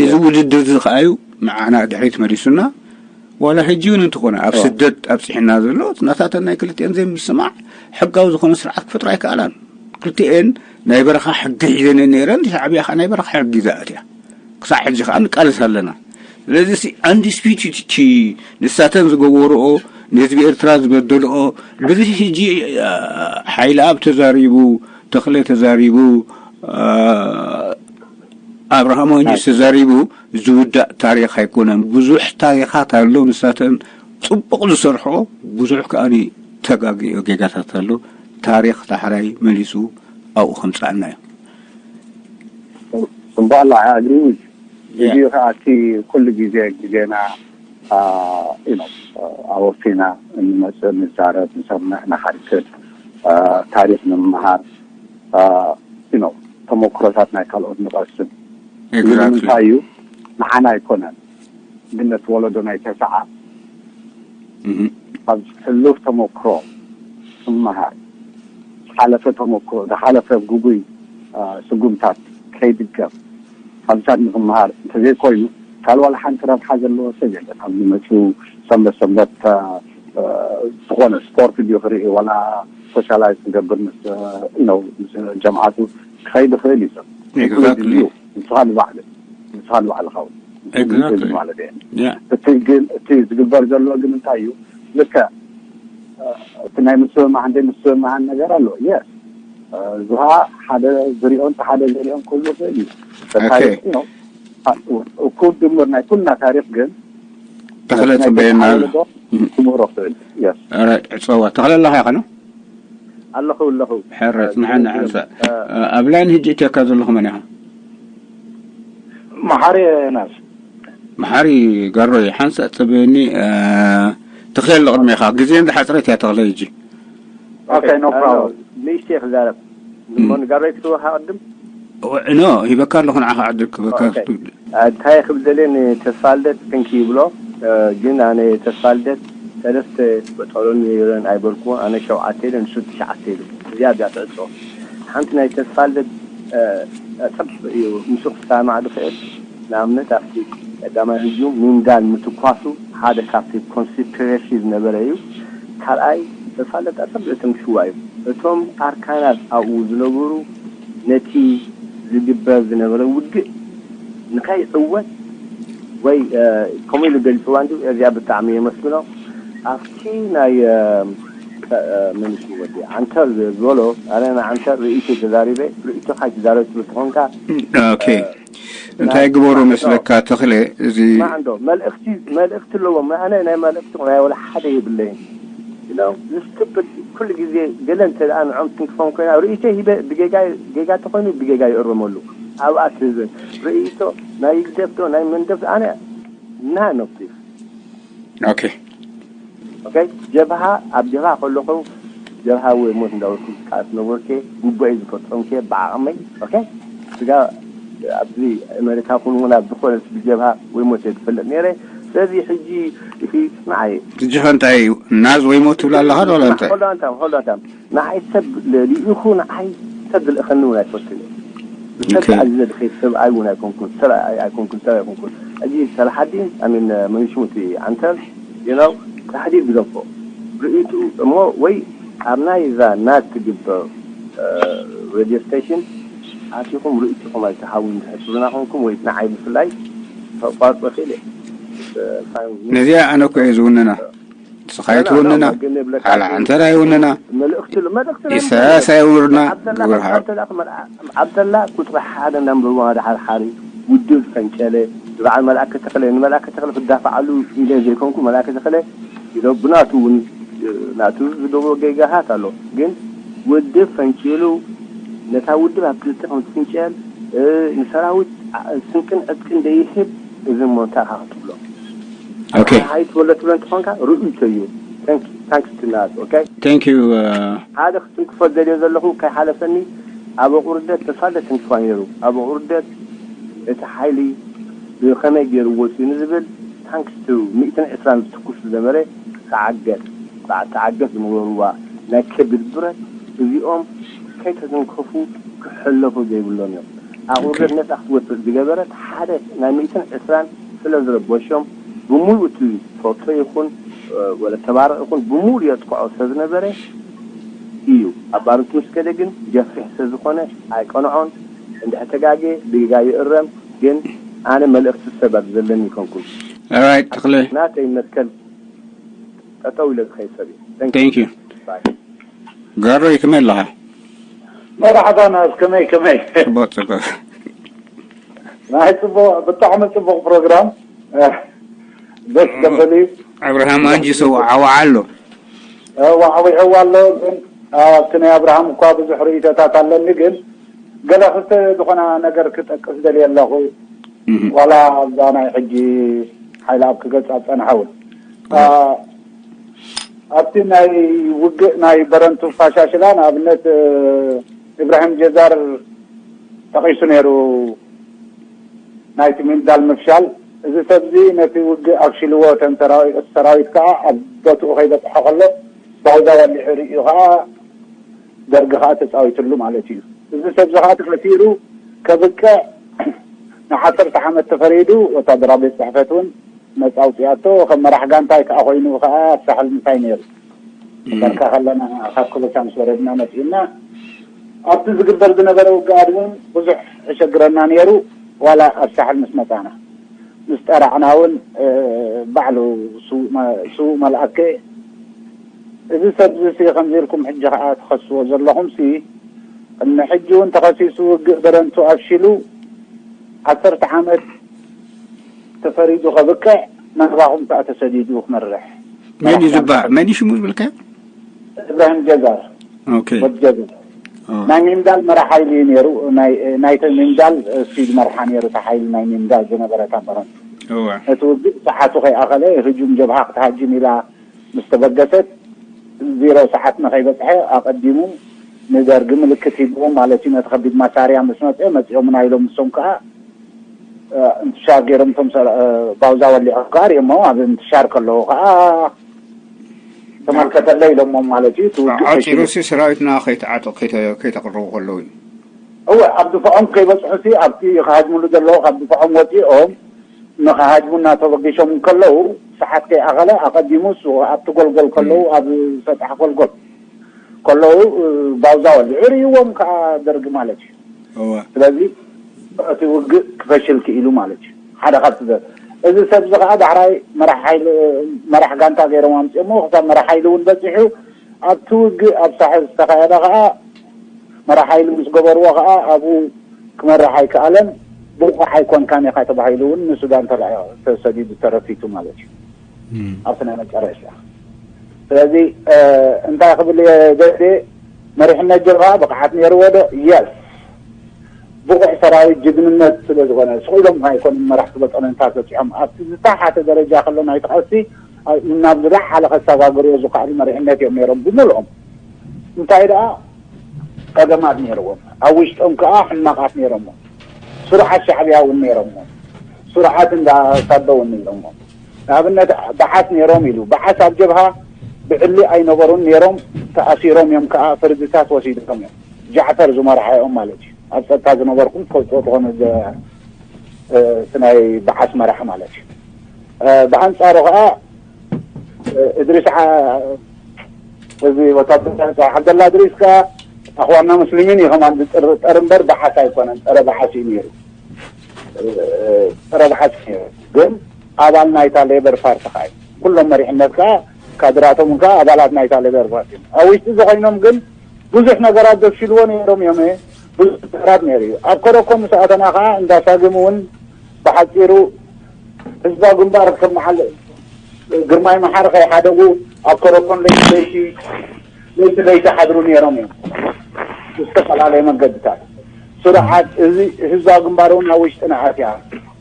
እዚ ውድድር እዚ ከዓዩ ንዓና ድሕሪት መሊሱና። ዋላ ሕጂ እውን እንተኾነ ኣብ ስደት ኣብፅሕና ዘሎ ናታተን ናይ ክልቲኤን ዘይምስማዕ ሕጋዊ ዝኾነ ስርዓት ክፈጥራ ኣይከኣላን። ክልቲኤን ናይ በረኻ ሕጊ ሒዘን ነይረን። ሻዕብያ ከዓ ናይ በረኻ ሕጊ ዝኣትያ ክሳዕ ሕጂ ከዓ ንቃለስ ኣለና። ስለዚ ኣንዲስፒት እቲ ንሳተን ዝገበርኦ ንህዝቢ ኤርትራ ዝበደልኦ ብዙሕ ሕጂ ሓይሊ ኣብ ተዛሪቡ፣ ተኽለ ተዛሪቡ፣ ኣብርሃም ወንጂ ተዛሪቡ ዝውዳእ ታሪኽ ኣይኮነን። ብዙሕ ታሪኻት ኣሎ። ንሳተን ጽቡቕ ዝሰርሖ ብዙሕ ከኣ ተጋግኦ ጌጋታት ኣሎ። ታሪኽ ዳሕራይ መሊሱ ኣብኡ ከምጽኣና እዩ። ጽቡቕ ኣሎ ኣግሪዝ ግዜኡ ከዓ እቲ ኩሉ ግዜ ግዜና ኢኖ ኣወፊና እንመፅእ ንዛረብ ንሰምዕ ንሓድክድ ታሪክ ንምሃር ኢኖ ተመክሮታት ናይ ካልኦት ንቐስም ንምንታይ እዩ ንዓና ኣይኮነን ግን ነቲ ወለዶ ናይ ተሰዓ ካብ ሕሉፍ ተመክሮ ክመሃር ዝሓለፈ ተመክሮ ዝሓለፈ ጉጉይ ስጉምታት ከይድገም ካብዚታት ንክመሃር እንተዘይኮይኑ ካልእ ዋላ ሓንቲ ረብሓ ዘለዎ ሰብ የለን። ኣብ ዝመፅኡ ሰንበት ሰንበት ዝኾነ ስፖርት ድዩ ክርኢ ዋላ ሶሻላይዝ ክገብር ምስ ጀምዓቱ ክኸይድ ይኽእል እዩ ሰብ ንስኻ ንባዕልኻ ንባዕልኻ ማለት እየ። እቲ ግን እቲ ዝግበር ዘሎ ግን እንታይ እዩ? ልክዕ እቲ ናይ ምስምማዕን ዘይምስምማዕን ነገር ኣሎ። የስ እዚ ከዓ ሓደ ዝሪኦን ሓደ ዘይሪኦን ክህሉ ይኽእል እዩ። ተታሪክ ነው። እኩብ ድምር ናይ ኩልና ታሪክ ግን ተኽለ ጽበየና ኣሎ። ክምህሮ ክኽእል። የስ ጸዋ ተኽለ ኣለኻ ኢኻ ነው? ኣለኹ ኣለኹ። ሕረ ጽንሓና ሓንሳእ ኣብ ላይን ህጂ እትየካ ዘለኹ መን ኢኻ? መሓሪ ናስ መሓሪ ጋሮይ ሓንሳእ ጽበየኒ። ተኽለ ኣሎ ቅድሜኻ ግዜ እንድሓጽረት እያ ተኽለ ህጂ። ኦኬ ኖ ፕሮብለም። ንእሽተይ ክዛረብ እሞ ንጋሮይ ክትወሃ ቅድም ኖ ሂበካ ኣለኹ ንዓኻ ዕድል ክበካ እንታይ ክብል ደልየ ንተስፋልደት ክንኪ ይብሎ ግን ኣነ ተስፋልደት ሰለስተ በጠሎኒ ይብለን ኣይበልኩ ኣነ ሸውዓተ ኢለ ንሱ ትሽዓተ ኢሉ እዚኣ እዚኣ ትዕጾ ሓንቲ ናይ ተስፋልደት ጸብጽ እዩ ምስኡ ክሰማማዕ ዝኽእል ንኣብነት ኣብቲ ቀዳማይ ህጁም ሚንዳል ምትኳሱ ሓደ ካብቲ ኮንስፒረሲ ዝነበረ እዩ። ካልኣይ ተስፋልደት ኣጸብዕ ትምሽዋ እዩ። እቶም ኣርካናት ኣብኡ ዝነበሩ ነቲ ዝግበር ዝነበረ ውግእ ንኸይዕወት ወይ ከምኡ ኢሉ ገሊፅዋ እንዲ እዚኣ ብጣዕሚ የመስግኖ። ኣብቲ ናይ መን ሽሙ ወዲ ዓንተር ዝበሎ ኣነ ንዓንተር ርእይቶ ተዛሪበ ርእይቶኻ ይትዛረብ ትብል ተኾንካ ኦኬ እንታይ ግበሩ መስለካ ተኽለ እዚ ማዕንዶ መልእኽቲ መልእኽቲ ኣለዎም ኣነ ናይ መልእኽቲ ናይ ወላ ሓደ የብለይን ዝስትብል ኩሉ ግዜ ገለ እንተ ደኣ ንዖም ትንክፎም ኮይና ርእይቶ ሂበ ብጌጋ ጌጋ ተኾይኑ ብጌጋ ይእረመሉ ኣብኣ ትህበ ርእይቶ ናይ ይግደፍዶ ናይ መንደፍዶ ኣነ none of this ኦኬ ኦኬ ጀብሃ ኣብ ጀብሃ ከለኹ ጀብሃ ወይ ሞት እንዳበልኩ ዝቃለስ ነበርኩ ጉባኤ ዝፈጸምኩ ብዓቕመይ ኦኬ ስጋ ኣብዚ ኣሜሪካ ኩን እውን ኣብ ዝኾነ ብጀብሃ ወይ ሞት ዝፈልጥ ነይረ ስለዚ ሕጂ እቲ ንዓይ ሕጂ ኸ እንታይ ናዝ ወይ ሞት ትብል ኣለኻ ዶ እንታይ ንዓይ ሰብ ልኢኹ ንዓይ ሰብ ዝልእኸኒ እውን ኣይፈቱን እየ ሰብ ተኣዚዘ ድኸይድ ሰብኣይ እውን ኣይኮንኩን፣ ሰብኣይ ኣይኮንኩን፣ ሰብ ኣይኮንኩን። ሕጂ ሰላሓዲን ኣሚን መን ሽሙ እቲ ዓንተር you know ተሕዲር ግደፎ ርእይቱ እሞ ወይ ኣብ ናይ እዛ ናት ትግበር ሬድዮ ስቴሽን ኣቲኹም ርእይትኹም ኣይትሃቡ እንድሕር ትብሉና ኮንኩም ወይ ንዓይ ብፍላይ ተቋርጾ ክእል ነዚኣ ኣነ እኮ እየ ዝውንና። ንስኻ ኣይትውንና፣ ሓላ ዓንተር ኣይውንና፣ ኢሳያስ ኣይውንና። ግብርሃ ዓብደላ ቁፅሪ ሓደ እንዳንበብዋ ሓደ ሓደ ሓደ ውድብ ፈንጨለ ንበዓል መልኣከ ተኽለ ንመልኣከ ተኽለ ክዳፋዓሉ ኢለ ዘይኮንኩ መልኣከ ተኽለ ኢሎ ብናቱ እውን ናቱ ዝገብሮ ገይጋታት ኣሎ። ግን ውድብ ፈንጭሉ ነታ ውድብ ኣብ ክልተ ከም ትፍንጨል ንሰራዊት ስንቅን ዕጥቅን ደይህብ እዚ ሞንታርካ ክትብሎ Okay. ሃይ ትበሎ ትብሎ እንትኾንካ ርእይቶ እዩ። ታንክስ ትናት ኦኬ። Thank you. ሓደ ክትንክፎ ደልዮ ዘለኹ ከይሓለፈኒ ኣብ ኣቑርደት ተፋለ ትንክፋ ነይሩ። ኣብ ኣቑርደት እቲ ሓይሊ ብኸመይ ገይሩ ወፂኡ ንዝብል ታንክስ ቱ ሚእትን ዕስራን ዝትኩስ ዝነበረ ተዓገት ተዓገት ዝነበርዋ ናይ ከቢድ ብረት እዚኦም ከይተተንከፉ ክሕለፉ ዘይብሎም እዮም። ኣቑርደት ነፃ ክትወፅእ ዝገበረት ሓደ ናይ ሚእትን ዕስራን ስለ ዝረበሾም ብምሉእ እቲ ፎቶ ይኹን ወለ ተባረቕ ይኹን ብምሉእ የጥቅዖ ስለ ዝነበረ እዩ። ኣብ ባርንቱ ምስ ከደ ግን ገፊሕ ስለ ዝኾነ ኣይቀንዖን። እንድሕር ተጋጌ ብጌጋ ይእረም። ግን ኣነ መልእኽቲ ሰብ ኣብ ዘለኒ ይኮንኩን Alright ተኽለ ናተይ መትከል ጠጠው ኢለ ዝኸይድ ሰብ እዩ። Thank you. Thank you. Bye. ጋሮይ ከመይ ኣለኻ? መርሓባ ናስ ከመይ ከመይ ጽቡቅ ጽቡቅ። ናይ ጽቡቅ ብጣዕሚ ጽቡቅ ፕሮግራም ደስ ዘብል እዩ። ኣብርሃም ኣንጂስ ዋዓዋዓ ኣሎ። ዋዕዊዕዋ ኣሎ ግን ኣብቲ ናይ ኣብርሃም እኳ ብዙሕ ርእይቶታት ኣለኒ ግን ገለ ክልተ ዝኾና ነገር ክጠቅስ ደልየ ኣለኹ። ዋላ ኣብዛ ናይ ሕጂ ሓይሊ ኣብ ክገልጻ ዝጸንሐ እውን ኣብቲ ናይ ውግእ ናይ በረንቱ ፋሻሽላ ንኣብነት ኢብራሂም ጀዛር ጠቒሱ ነይሩ ናይቲ ሚንዳል ምፍሻል። እዚ ሰብ እዚ ነቲ ውግእ ኣፍሽልዎ እተን ሰራዊት ከዓ ኣብ ቦትኡ ከይበፅሐ ከሎ ባውዛ ወሊዑ ርእዩ ከዓ ደርጊ ከዓ ተፃዊትሉ ማለት እዩ። እዚ ሰብ እዚ ከዓ ተፈቲሩ ከብቅዕ ንዓሰርተ ዓመት ተፈሪዱ ወታደራዊ ቤት ፅሕፈት እውን ነፃ ኣውፂኣቶ። ከም መራሕ ጋንታይ ከዓ ኮይኑ ከዓ ኣብ ሳሕል ምሳይ ነይሩ። በርካ ከለና ካብ ኮበቻ ምስ ወረድና መፂእና ኣብቲ ዝግበር ዝነበረ ውግኣት እውን ብዙሕ የሸግረና ነይሩ። ዋላ ኣብ ሳሕል ምስ መፃና ምስ ጠራዕና እውን ባዕሉ ስውእ መልኣከ እዚ ሰብ እዚ ከምዚ ኢልኩም ሕጂ ከዓ ትኸስዎ ዘለኹም ሲ ቅድሚ ሕጂ እውን ተኸሲሱ ውግእ በረንቱ ኣፍሽሉ ዓሰርተ ዓመት ተፈሪዱ ከብቅዕ ናባኹም ከዓ ተሰዲዱ ክመርሕ መን እዩ ዝባ መን እዩ ሽሙ ዝብልካ? እብራሂም ጀዛር Okay. ወድ ጀዛር ናይ ሚምዳል መራሕ ሓይሊ እዩ ነይሩ። ናይተ ሚምዳል እሱ መርሓ ነይሩ። እቲ ሓይሊ ናይ ሚምዳል ዝነበረ ታበረን እቲ ውግእ ሰዓቱ ከይኣኸለ ህጁም ጀብሃ ክትሃጅም ኢላ ምስ ተበገሰት ዜሮ ሰዓት ንኸይበፅሐ ኣቐዲሙ ንደርጊ ምልክት ሂብዎም ማለት እዩ። ነቲ ከቢድ መሳርያ ምስ መፅኦ መፂኦም ናይሎም ንሶም ከዓ እንትሻር ገይሮም እቶም ባውዛ ወሊዖም ከዓ ሪኦሞ ኣብ እንትሻር ከለዉ ከዓ ተመልከተለ ኢሎሞም ማለት እዩ። እቲ ውግእ ዓፂሩ ፈሺሉ። ሲ ሰራዊትና ከይተዓጠ ከይተ- ከይተቅርቡ ከለዉ እዩ። እወ ኣብ ድፋዖም ከይበፅሑ ሲ ኣብቲ ክሃጅሙሉ ዘለዎ ካብ ድፋዖም ወፂኦም ንክሃጅሙ እናተበገሾም ከለዉ ሰዓት ከይኣኸለ ኣቐዲሙ እሱ ኣብቲ ጎልጎል ከለዉ ኣብ ሰጣሕ ጎልጎል ከለዉ ባውዛ ወሊዑ ርእይዎም ከዓ ደርጊ ማለት እዩ። እወ ስለዚ እቲ ውግእ ክፈሽል ክኢሉ ማለት እዩ። ሓደ ካብቲ ዘ- እዚ ሰብ እዚ ከዓ ዳሕራይ መራሕ ሓይሊ መራሕ ጋንታ ገይሮም ኣምፅኦሞ ክሳብ መራሕ ሓይሊ እውን በፂሑ ኣብቲ ውግእ ኣብ ሳሕል ዝተካየደ ከዓ መራሕ ሓይሊ ምስ ገበርዎ ከዓ ኣብኡ ክመርሕ ኣይከኣለን። ብቑዕ ኣይኮንካን ኢኻ ተባሂሉ እውን ንሱዳን ተላዒ ተሰዲዱ ተረፊቱ ማለት እዩ። ኣብቲ ናይ መጨረሻ ስለዚ እንታይ ክብል እየ ደልየ መሪሕነት ጀብሃ ብቕዓት ነይርዎ ዶ? የስ ብቑዕ ሰራዊት ጅግንነት ስለ ዝኾነ ስቕ ኢሎም ኣይኮኑን መራሕቲ በጠለንታት በፂሖም ኣብቲ ዝተሓተ ደረጃ ከሎ ናይቲ ቃልሲ ናብ ዝለዓለ ከሰጋግርዎ ዝኽኣሉ መሪሕነት እዮም ነይሮም ብምልኦም። እንታይ ደኣ ፀገማት ነይርዎም ኣብ ውሽጦም ከዓ ሕማቓት ነይሮሞ። ስሩዓት ሻዕብያ እውን ነይሮሞ። ስሩዓት እንዳሳዶ እውን ነይሮሞ። ንኣብነት በዓስ ነይሮም ኢሉ በዓስ ኣብ ጀብሃ ብዕሊ ኣይነበሩን ነይሮም። ተኣሲሮም እዮም ከዓ ፍርድታት ወሲዶም እዮም። ጃዕፈር ዝመርሓኦም ማለት እዩ። ኣብ ጸጥታ ዝነበርኩም ትፈልጥዎ ትኾኑ፣ እዚ ናይ በዓስ መራሕ ማለት እዩ። ብኣንጻሩ ከዓ እድሪስ እዚ ወታደር ዓብደላ እድሪስ ከዓ ኣኽዋና ሙስሊሚን እዩ ከማን ዝጥርጠር እምበር በዓስ ኣይኮነን። ጸረ በዓስ እዩ ነይሩ። ጸረ በዓስ እዩ ነይሩ። ግን ኣባል ናይታ ሌበር ፓርቲ ከዓ እዩ። ኩሎም መሪሕነት ከዓ ካድራቶም ከዓ ኣባላት ናይታ ሌበር ፓርቲ እዮም። ኣብ ውሽጢ ዝኾይኖም ግን ብዙሕ ነገራት ዘፍሽልዎ ነይሮም እዮም። ብዙሕ ነገራት ነይሩ እዩ። ኣብ ኮረኮ ምስ ኣተና ከዓ እንዳ ሳግም እውን ብሓፂሩ ህዝባዊ ግንባር ከም መዓል ግርማይ መሓሪ ከይሓደጉ ኣብ ኮረኮን ለይቲ ለይቲ ለይቲ ለይቲ ሓድሩ ነይሮም እዮም። ብዝተፈላለየ መንገድታት ስርዓት እዚ ህዝባዊ ግንባር እውን ኣብ ውሽጥና ኣትያ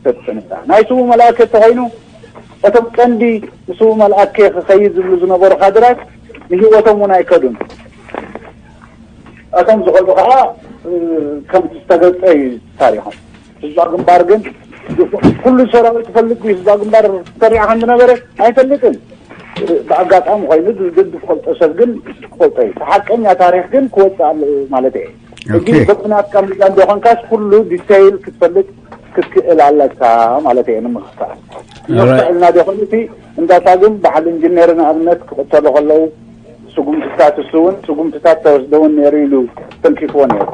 ተትፅንታ ናይ ስሙ መልኣከ ተኮይኑ እቶም ቀንዲ ንስሙ መልኣከ ክኸይድ ዝብሉ ዝነበሩ ካድራት ንህይወቶም እውን ኣይከዱን። እቶም ዝኸዱ ከዓ ከምቲ ዝተገልፀ እዩ ታሪኾም። ህዝባ ግንባር ግን ኩሉ ሰራዊት ይፈልጥ እዩ። ህዝባ ግንባር ሰሪዓ ከም ዝነበረ ኣይፈልጥን። ብኣጋጣሚ ኮይኑ ግን ዝፈልጦ ሰብ ግን ክፈልጦ እዩ። ሓቀኛ ታሪክ ግን ክወፅእ ኣለዎ ማለት እየ። ሕጂ በብናትካ ሚዛን ዶ ኮንካስ ኩሉ ዲቴይል ክትፈልጥ ክትክእል ኣለካ ማለት እየ። ንምክፋል ንክፍዕልና ዶ ኮን እቲ እንዳታ ግን በዓል ኢንጂነር ንኣብነት ክቅተሉ ከለዉ ስጉምትታት እሱ እውን ስጉምትታት ተወስደ እውን ነይሩ ኢሉ ተንኪፍዎ ነይሩ።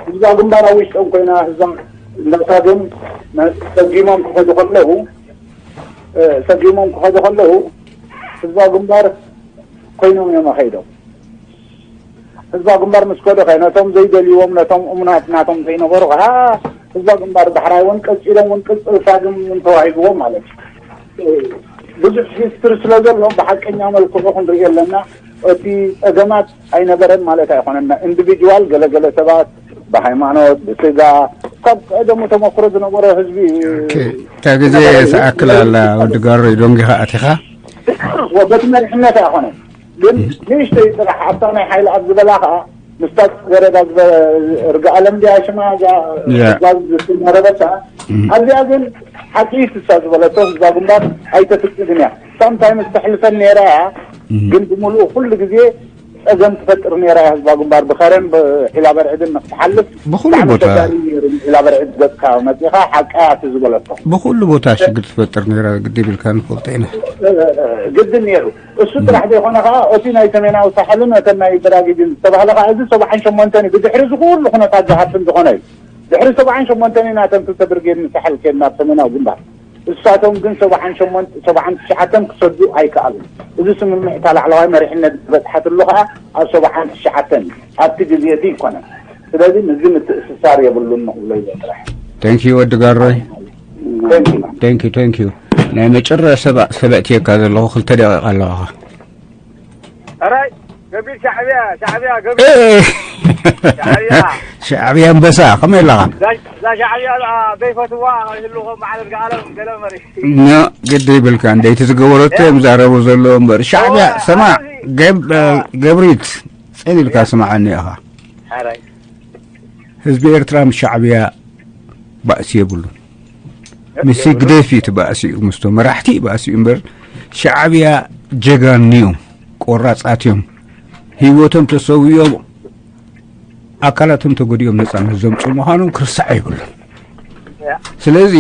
ህዝባ ግንባር ኣብ ውሽጦም ኮይና ህዝባ እንዳታ ግን ሰጊሞም ክኸዱ ከለዉ ሰጊሞም ክኸዱ ከለዉ ህዝባ ግንባር ኮይኖም እዮም ኣኸይዶም። ህዝባ ግንባር ምስ ከዱ ከ ነቶም ዘይደልይዎም ነቶም እሙናት ናቶም ዘይነበሩ ከዓ ህዝባ ግንባር ዳሕራይ እውን ቀፂሎም እውን ቅፅል ሳግም እውን ተዋሂብዎም ማለት እዩ። ብዙሕ ሂስትሪ ስለ ዘሎ ብሓቀኛ መልክዑ ክንርኢ ኣለና። እቲ ፀገማት ኣይነበረን ማለት ኣይኮነና። ኢንዲቪጁዋል ገለገለ ሰባት ብሃይማኖት ብስጋ ካብ ቀደሙ ተመክሮ ዝነበረ ህዝቢ እታ ግዜ ተኣክል ኣላ። ወዲ ጋሮ ደንጊኻ ኣቲኻ በቲ መሪሕነት ኣይኮነን ግን ንእሽተይ ጥራሕ ኣብታ ናይ ሓይሊ ኣብ ዝበላ ከዓ ምስታ ገረዳ ርግኣለም ድያ ሽማ ጓል ዝነበረታ ኣብዚኣ ግን ሓቂ ትሳ ዝበለቶ ህዝባ ግንባር ኣይተፍቅድን እያ። ሳምታይምስ ተሕልፈን ነይራ እያ ግን ብምሉኡ ኩሉ ግዜ ፀገም ትፈጥር ነይራ እያ። ህዝባ ግንባር ብኸረን ዒላ በርዕድን ንክትሓልፍ ብኩሉ ቦታ ዒላ በርዕድ ገፅካ መፂኻ ሓቃ እያ እቲ ዝበለቶ ብኩሉ ቦታ ሽግር ትፈጥር ነይራ ግዲ ብልካ ንፈልጦ ኢና። ግድን ነይሩ። እሱ ጥራሕ ዘይኮነ ከዓ እቲ ናይ ሰሜናዊ ሳሕልን እተን ናይ ብራጊድን ዝተባህለ ከዓ እዚ ሰብዓን ሸሞንተን እዩ። ብድሕሪ እዚ ኩሉ ኩነታት ዝሃፍን ዝኾነ እዩ። ድሕሪ ሰብዓን ሸሞንተን ኢና እተን ክልተ ብርጌድ ንሳሕል ከድና ኣብ ሰሜናዊ ግንባር። እሳቶም ግን ሰብዓን ሸሞንተ ሰብዓን ትሽዓተን ክሰዱ ኣይከኣሉን። እዚ ስምምዕ እታ ላዕለዋይ መሪሕነት ዝበፅሓትሉ ከዓ ኣብ ሰብዓን ትሽዓተን እዩ። ኣብቲ ግዜ እቲ ይኮነ። ስለዚ ምስዚ ምትእስሳር የብሉን ንክብሎ እዩ ጥራሕ። Thank you ወዲ ጋሮይ። Thank you። Thank you thank you። ናይ መጨረሻ ሰበእትየካ ዘለኹ ክልተ ደቂቃ ኣለዋኻ። ሕራይ ገቢር ሻዕብያ ሻዕብያ ገቢር ሻዕብያ ሻዕብያ ኣንበሳ ከመይ ኣለኻ? እዛ ሻዕብያ ደኣ ዘይፈትዋ ይህልኹም በዓል እርግኣለም ገለ መሪ ኖ ግዲ ይብልካ እንደይቲ ዝገበረቶ እዮም ዛረቡ ዘለዎ እምበር ሻዕብያ ሰማዕ ገብ- ገብሪት ጸን ኢልካ ስማዓኒ ኢኻ። ሕራይ ህዝቢ ኤርትራ ምስ ሻዕብያ ባእሲ የብሉን። ምስ ህግደፍ እዩ እቲ ባእሲኡ ምስቶም መራሕቲ እዩ ባእሲኡ እምበር ሻዕብያ ጀጋኑ እዮም፣ ቆራጻት እዮም። ህይወቶም ተሰዊኦም ኣካላቶም ተጎዲኦም ነጻነት ዘምጽኡ ምዃኖም ክርስዕ የብሉን። ስለዚ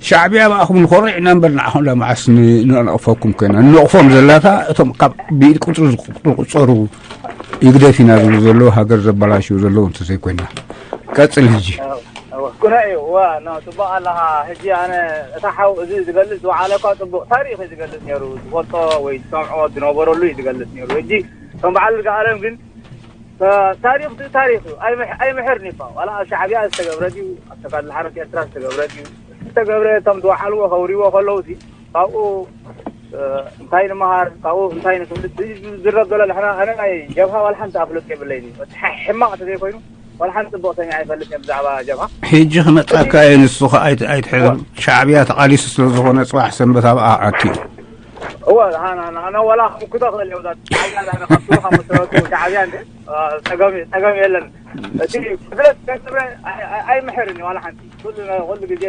ሻዕብያ ብኣኹም ንኾርዕ ኢና እምበር ንዓኹም ለመዓስ ንነቕፈኩም ኮይና ንነቕፎም ዘላታ እቶም ካብ ብኢድ ቁጽሪ ዝቁጸሩ ይግደፍ ኢና ዝብሉ ዘለዉ ሃገር ዘበላሽው ዘለዉ እንተዘይኮይና ቀጽል ህጂ ኩነ እዩ እዋ ኖ ጽቡቅ ኣለኻ። ሕጂ ኣነ እታ ሓው እዚ ዝገልጽ ዝወዓለ እኳ ጽቡቅ ታሪኽ እዩ ዝገልጽ ነይሩ። ዝፈልጦ ወይ ዝሰምዖ ዝነበረሉ እዩ ዝገልጽ ነይሩ። ሕጂ ከም በዓል ዝገኣለም ግን ታሪኽ ታሪኽ እዩ። ኣይምሕርን ይባ ዋላ ኣብ ሻዕብያ ዝተገብረ ድዩ ኣብ ተጋድሎ ሓርነት ኤርትራ ዝተገብረ ድዩ ዝተገብረ እቶም ዝወዓልዎ ከውሪዎ ከለዉ ሲ ካብኡ እንታይ ንምሃር ካብኡ እንታይ ንፈልጥ ዝረብ ዘሎ ንሕና ኣነ ናይ ጀብሃ ዋላ ሓንቲ ኣፍልጦ የብለይን እዩ። ሕማቕ እንተዘይኮይኑ ዋላ ሓንቲ ፅቡቕ ሰሚዐ ኣይፈልጥ እየ ብዛዕባ ጀብሃ። ሕጂ ክመፅኣካ እየ ንሱ ከዓ ኣይትሕዘን ሻዕብያ ተቓሊሱ ስለ ዝኾነ ፅባሕ ሰንበት ኣብኣ ኣትዩ። እወ ኣነ ወላ ክምክቶ ክእል እየ ብዛ ሻዕብያ ካብ መሰረቱ ሻዕብያ እንደ ፀገም የለን። እቲ ክፍለት ከስበ ኣይምሕርን ዋላ ሓንቲ ኩሉ ግዜ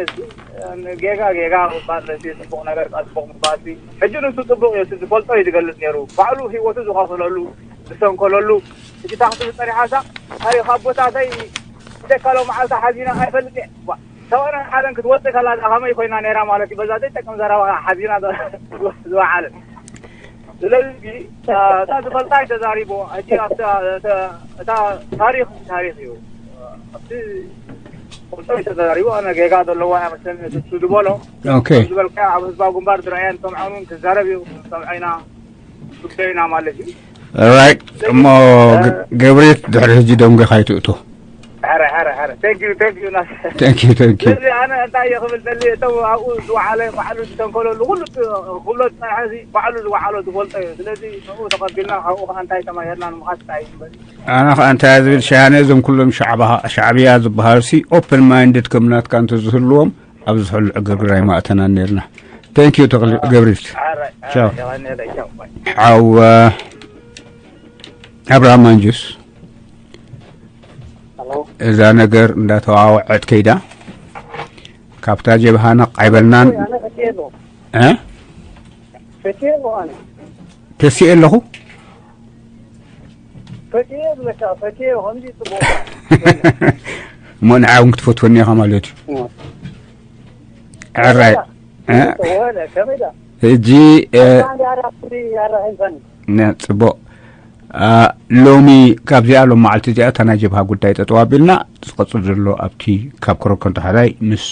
ጌጋ ጌጋ ክባል ጽቡቕ ነገር ጽቡቕ ምባል ሕጂ ንሱ ጽቡቕ እዩ ዝፈልጦ እዩ ዝገልጽ ነይሩ ባዕሉ ህይወቱ ዝኸፍለሉ ዝሰንከለሉ ሕጂ ታኽቲ ዝጸኒሓሳ ኣይ ካብ ቦታተይ ደካሎ መዓልታ ሓዚና ኣይፈልጥ እየ። ዋ፣ ሰብኣና ሓደን ክትወፅእ ከላ እዛ ከመይ ኮይና ነይራ ማለት እዩ። በዛ ዘይጠቅም ዘረባ ሓዚና ዝወዓለት። ስለዚ እታ ዝፈልጣ ኣይተዛሪቦ። ሕጂ ኣብታ እታ ታሪኽ ታሪኽ እዩ። ኣብቲ ቁርጠ ተዛሪቦ ኣነ ጌጋ ዘለዎ ኣይመስለኒ። እሱ ዝበሎ ኦኬ ዝበልካ ኣብ ህዝባዊ ግንባር ዝረኣያን ሰምዖምን ክዛረብ እዩ። ሰምዖ ኢና ጉዳይና ማለት እዩ። ራይት እሞ ገብሬት ድሕሪ ሕጂ ደንጎ ካይትእቱ ሐረ ሐረ ሐረ thank you thank you ናስ thank you thank you ስለዚ ኣነ እንታይ እየ ክብል ደሊ እቶም ኣብኡ ዝወዓለ ባዕሉ ዝተንከለሉ ኩሉ ክብሎ ዝፀንሐ እዚ ባዕሉ ዝወዓሎ ዝፈልጦ እዩ። ስለዚ ንኡ ተቐቢልና ካብኡ ከዓ እንታይ ተማሂርና ንምኻድ እንታይ እዩ እምበር ኣነ ከዓ እንታይ ዝብል ሸሃነ እዞም ኩሎም ሻዕብያ ዝበሃሉ ሲ ኦፕን ማይንድድ ከም ናትካ እንተዝህልዎም ኣብዚ ዝሕሉ ዕግርግር ኣይማእተናን ነርና። Thank you ተኽሊ ገብሪት። ቻው። ሓው ኣብርሃም ማንጁስ እዛ ነገር እንዳተዋወዐት ከይዳ ካብታ ጀብሃ ነቕ ኣይበልናን። እ? ተሲኤ ኣለኹ። እሞ ንዓ እውን ክትፈትወኒ ኢኻ ማለት እዩ። ዕራይ ሕጂ ጽቡቕ። ሎሚ ካብዚኣ ሎም መዓልቲ እዚኣ እታ ናይ ጀብሃ ጉዳይ ጠጠው ኣቢልና ዝቐፅል ዘሎ ኣብቲ ካብ ኮረኮንቶ ሓዳይ ምስ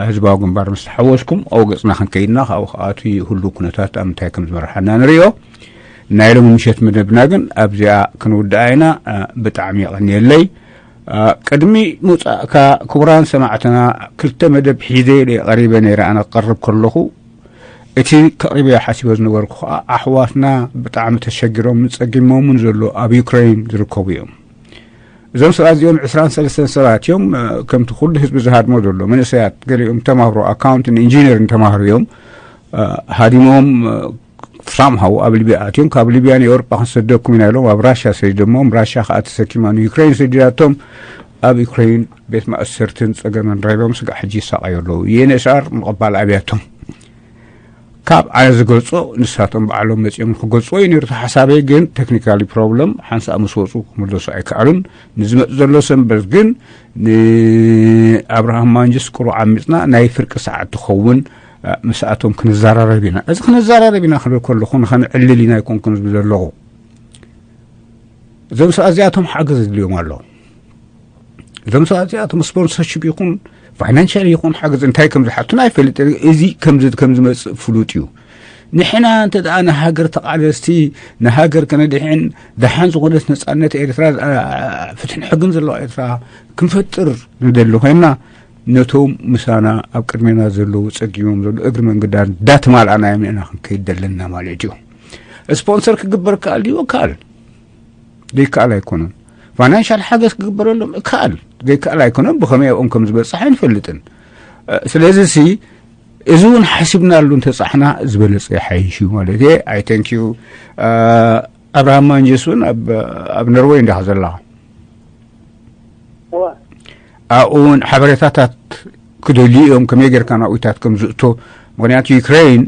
ህዝባዊ ግንባር ምስ ተሓወስኩም ኣብኡ ገፅና ክንከይድና ካብኡ ከዓ እቲ ህሉ ኩነታት ኣብ ምንታይ ከም ዝመርሓና ንሪኦ። ናይ ሎሚ ምሸት መደብና ግን ኣብዚኣ ክንውድኣ ኢና። ብጣዕሚ የቐንየለይ። ቅድሚ ምውፃእካ ክቡራን ሰማዕትና ክልተ መደብ ሒዘ ኢለ ቀሪበ ነይረ ኣነ ክቐርብ ከለኹ እቲ ከቕሪበዮ ሓሲበ ዝነበርኩ ከዓ ኣሕዋትና ብጣዕሚ ተሸጊሮምን ፀጊሞምን ዘሎ ኣብ ዩክሬን ዝርከቡ እዮም። እዞም ሰባት እዚኦም ዕስራን ሰለስተን ሰባት እዮም። ከምቲ ኩሉ ህዝቢ ዝሃድሞ ዘሎ መንእሰያት ገሊኦም ተማህሮ ኣካውንትን ኢንጂነርን ተማህሩ እዮም። ሃዲሞም ሳምሃው ኣብ ሊብያ ኣትዮም ካብ ሊብያ ንኤውሮጳ ክንሰደኩም ኢና ኢሎም ኣብ ራሽያ ሰዲዶሞም። ራሽያ ከዓ ተሰኪማ ንዩክሬን ሰዲዳቶም። ኣብ ዩክሬን ቤት ማእሰርትን ፀገመን ረኺቦም ስጋዕ ሕጂ ይሳቐዩ ኣለዉ። ዩኤንኤችሲኣር ምቕባል ኣብያቶም ካብ ኣነ ዝገልጾ ንሳቶም ባዕሎም መጺኦም ክገልጽዎ እዩ ነይሩ እቲ ሓሳበይ። ግን ቴክኒካሊ ፕሮብለም ሓንሳእ ምስ ወፁ ክምለሱ ኣይከኣሉን። ንዝመፅ ዘሎ ሰንበት ግን ንኣብርሃም ማንጅስ ቁሩብ ዓሚፅና ናይ ፍርቂ ሰዓት ትኸውን ምስኣቶም ክንዘራረብ ኢና። እዚ ክንዘራረብ ኢና ክብል ከለኹ ንኸንዕልል ኢና ኣይኮንኩን ዝብል ዘለኹ። እዞም ሰባት እዚኣቶም ሓገዝ ዝድልዮም ኣሎ። እዞም ሰባት እዚኣቶም ስፖንሰርሽፕ ይኹን ፋይናንሻል ይኹን ሓገዝ እንታይ ከም ዝሓቱን ኣይፈልጥ። እዚ ከም ዝመፅእ ፍሉጥ እዩ። ንሕና እንተ ደኣ ንሃገር ተቓለስቲ ንሃገር ከነድሕን ደሓን ዝኾነት ነፃነት ኤርትራ ፍትሕን ሕግን ዘለዋ ኤርትራ ክንፈጥር ንደሊ ኮይና ነቶም ምሳና ኣብ ቅድሜና ዘለዉ ጸጊሞም ዘለዉ እግሪ መንገዳ እንዳተማልኣናዮም ኢና ክንከይድ ዘለና ማለት እዩ። ስፖንሰር ክግበር ከኣል ድዩ? እከኣል ዘይከኣል ኣይኮነን። ፋይናንሻል ሓገዝ ክግበረሎም እከኣል ዘይከኣል ኣይኮነን። ብኸመይ ኣብኦም ከም ዝበጽሕ ኣይንፈልጥን። ስለዚ ሲ እዚ እውን ሓሲብናሉ እንተጻሕና ዝበለጸ ይሓይሽ እዩ ማለት እየ። ኣይ ተንክ ዩ ኣብርሃም ማንጀስ እውን ኣብ ኖርወይ እንዲኻ ዘለኻ ኣብኡ እውን ሓበሬታታት ክደልዩ እዮም ከመይ ጌርካ ናብኡታት ከም ዝእቶ። ምክንያቱ ዩክሬን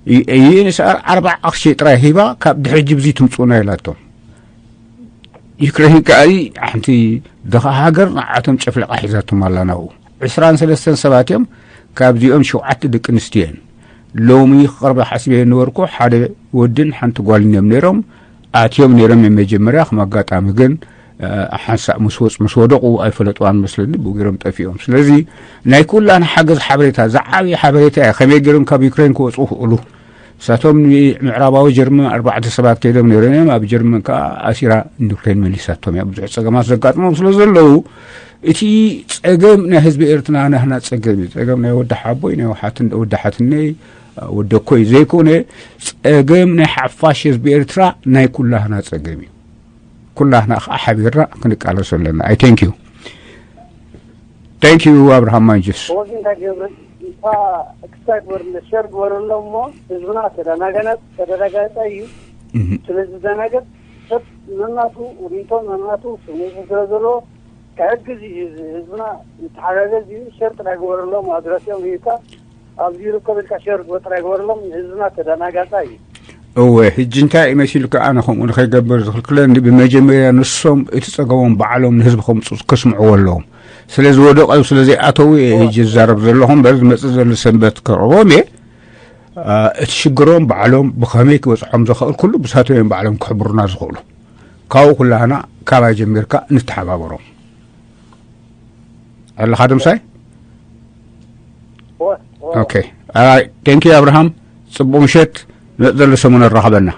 ዩኤንኤችሲኣር ኣርባዓ ቅርሺ ጥራይ ሂባ ካብ ድሕጂ ብዚ ትምፅኡና ኢላቶም። ዩክሬን ከዓ ሓንቲ ድኻ ሃገር ንዓቶም ጨፍሊቃ ሒዛቶም ኣላ ናብኡ። ዕስራን ሰለስተን ሰባት እዮም። ካብዚኦም ሸውዓተ ደቂ ኣንስትዮ እየን። ሎሚ ክቐርበ ሓሲበ ነበርኩ። ሓደ ወድን ሓንቲ ጓልን እዮም ነይሮም። ኣትዮም ነይሮም እዮም መጀመርያ። ከም ኣጋጣሚ ግን ሓንሳእ ምስ ወፁ ምስ ወደቑ ኣይፈለጥዋን መስለኒ ብኡ ገይሮም ጠፊኦም። ስለዚ ናይ ኩላን ሓገዝ ሓበሬታ ዝዓብየ ሓበሬታ እያ። ከመይ ገይሮም ካብ ዩክሬን ክወፁ ክእሉ እሳቶም ምዕራባዊ ጀርመን ኣርባዕተ ሰባት ከይዶም ነይሮም እዮም። ኣብ ጀርመን ከዓ ኣሲራ ንዩክሬን መሊሳቶም እያ። ብዙሕ ፀገማት ዘጋጥሞም ስለ ዘለዉ እቲ ጸገም ናይ ህዝቢ ኤርትራ ናህና ጸገም እዩ። ጸገም ናይ ወዲ ሓቦይ ናይ ወሓትን- ወዲ ሓትነይ ወዲ ኮይ ዘይኮነ ጸገም ናይ ሓፋሽ ህዝቢ ኤርትራ ናይ ኩላህና ጸገም እዩ። ኩላህና ከዓ ሓቢርና ክንቃለሶ ኣለና። ኣይ ቴንክ ዩ ቴንክ ዩ ኣብርሃም ማንጅስ። ወዚ እንታይ ገብረ እንኳ ክሳይ ግበርለ ሸር ግበረሎም እሞ ህዝብና ተደናገነጥ ተደረጋገጠ እዩ። ስለዚ ዝደናገጥ ሰብ መናቱ ሪቶ መናቱ ስሜት ስለ ዘለዎ ክሕግዝ እዩ ህዝብና ይተሓጋገዝ እዩ። ሸር ጥራይ ግበረሎም ኣድረስኦም ሂብካ ኣብዚ ይርከብ ኢልካ ሸር ግበር ጥራይ ግበረሎም። ህዝብና ተደናጋፃ እዩ። እወ፣ ሕጂ እንታይ እዩ መሲሉካ? ኣነ ከምኡ ንኸይገብር ዝኽልክለኒ፣ ብመጀመርያ ንሶም እቲ ጸገሞም ባዕሎም ንህዝቢ ከምጹ ከስምዕዎ ኣለዎም። ስለ ዝወደቐ፣ ስለ ዘይኣተዉ እየ ሕጂ ዝዛረብ ዘለኹ እምበር፣ ዝመጽእ ዘሎ ሰንበት ከቕርቦም እየ። አ፣ እቲ ሽግሮም ባዕሎም ብኸመይ ክበጽሖም ዝኽእል ኩሉ ብሳቶም እዮም ባዕሎም ክሕብሩና ዝኽእሉ። ካብኡ ኩላህና ካባይ ጀሚርካ ንተሓባበሮም። ኣለኻ ድምሳይ? ኦኬ። ኣራይ፣ ቴንኪ ኣብርሃም። ጽቡቕ ምሸት። ንመጽእ ዘሎ ሰሙን ኣራኸበና።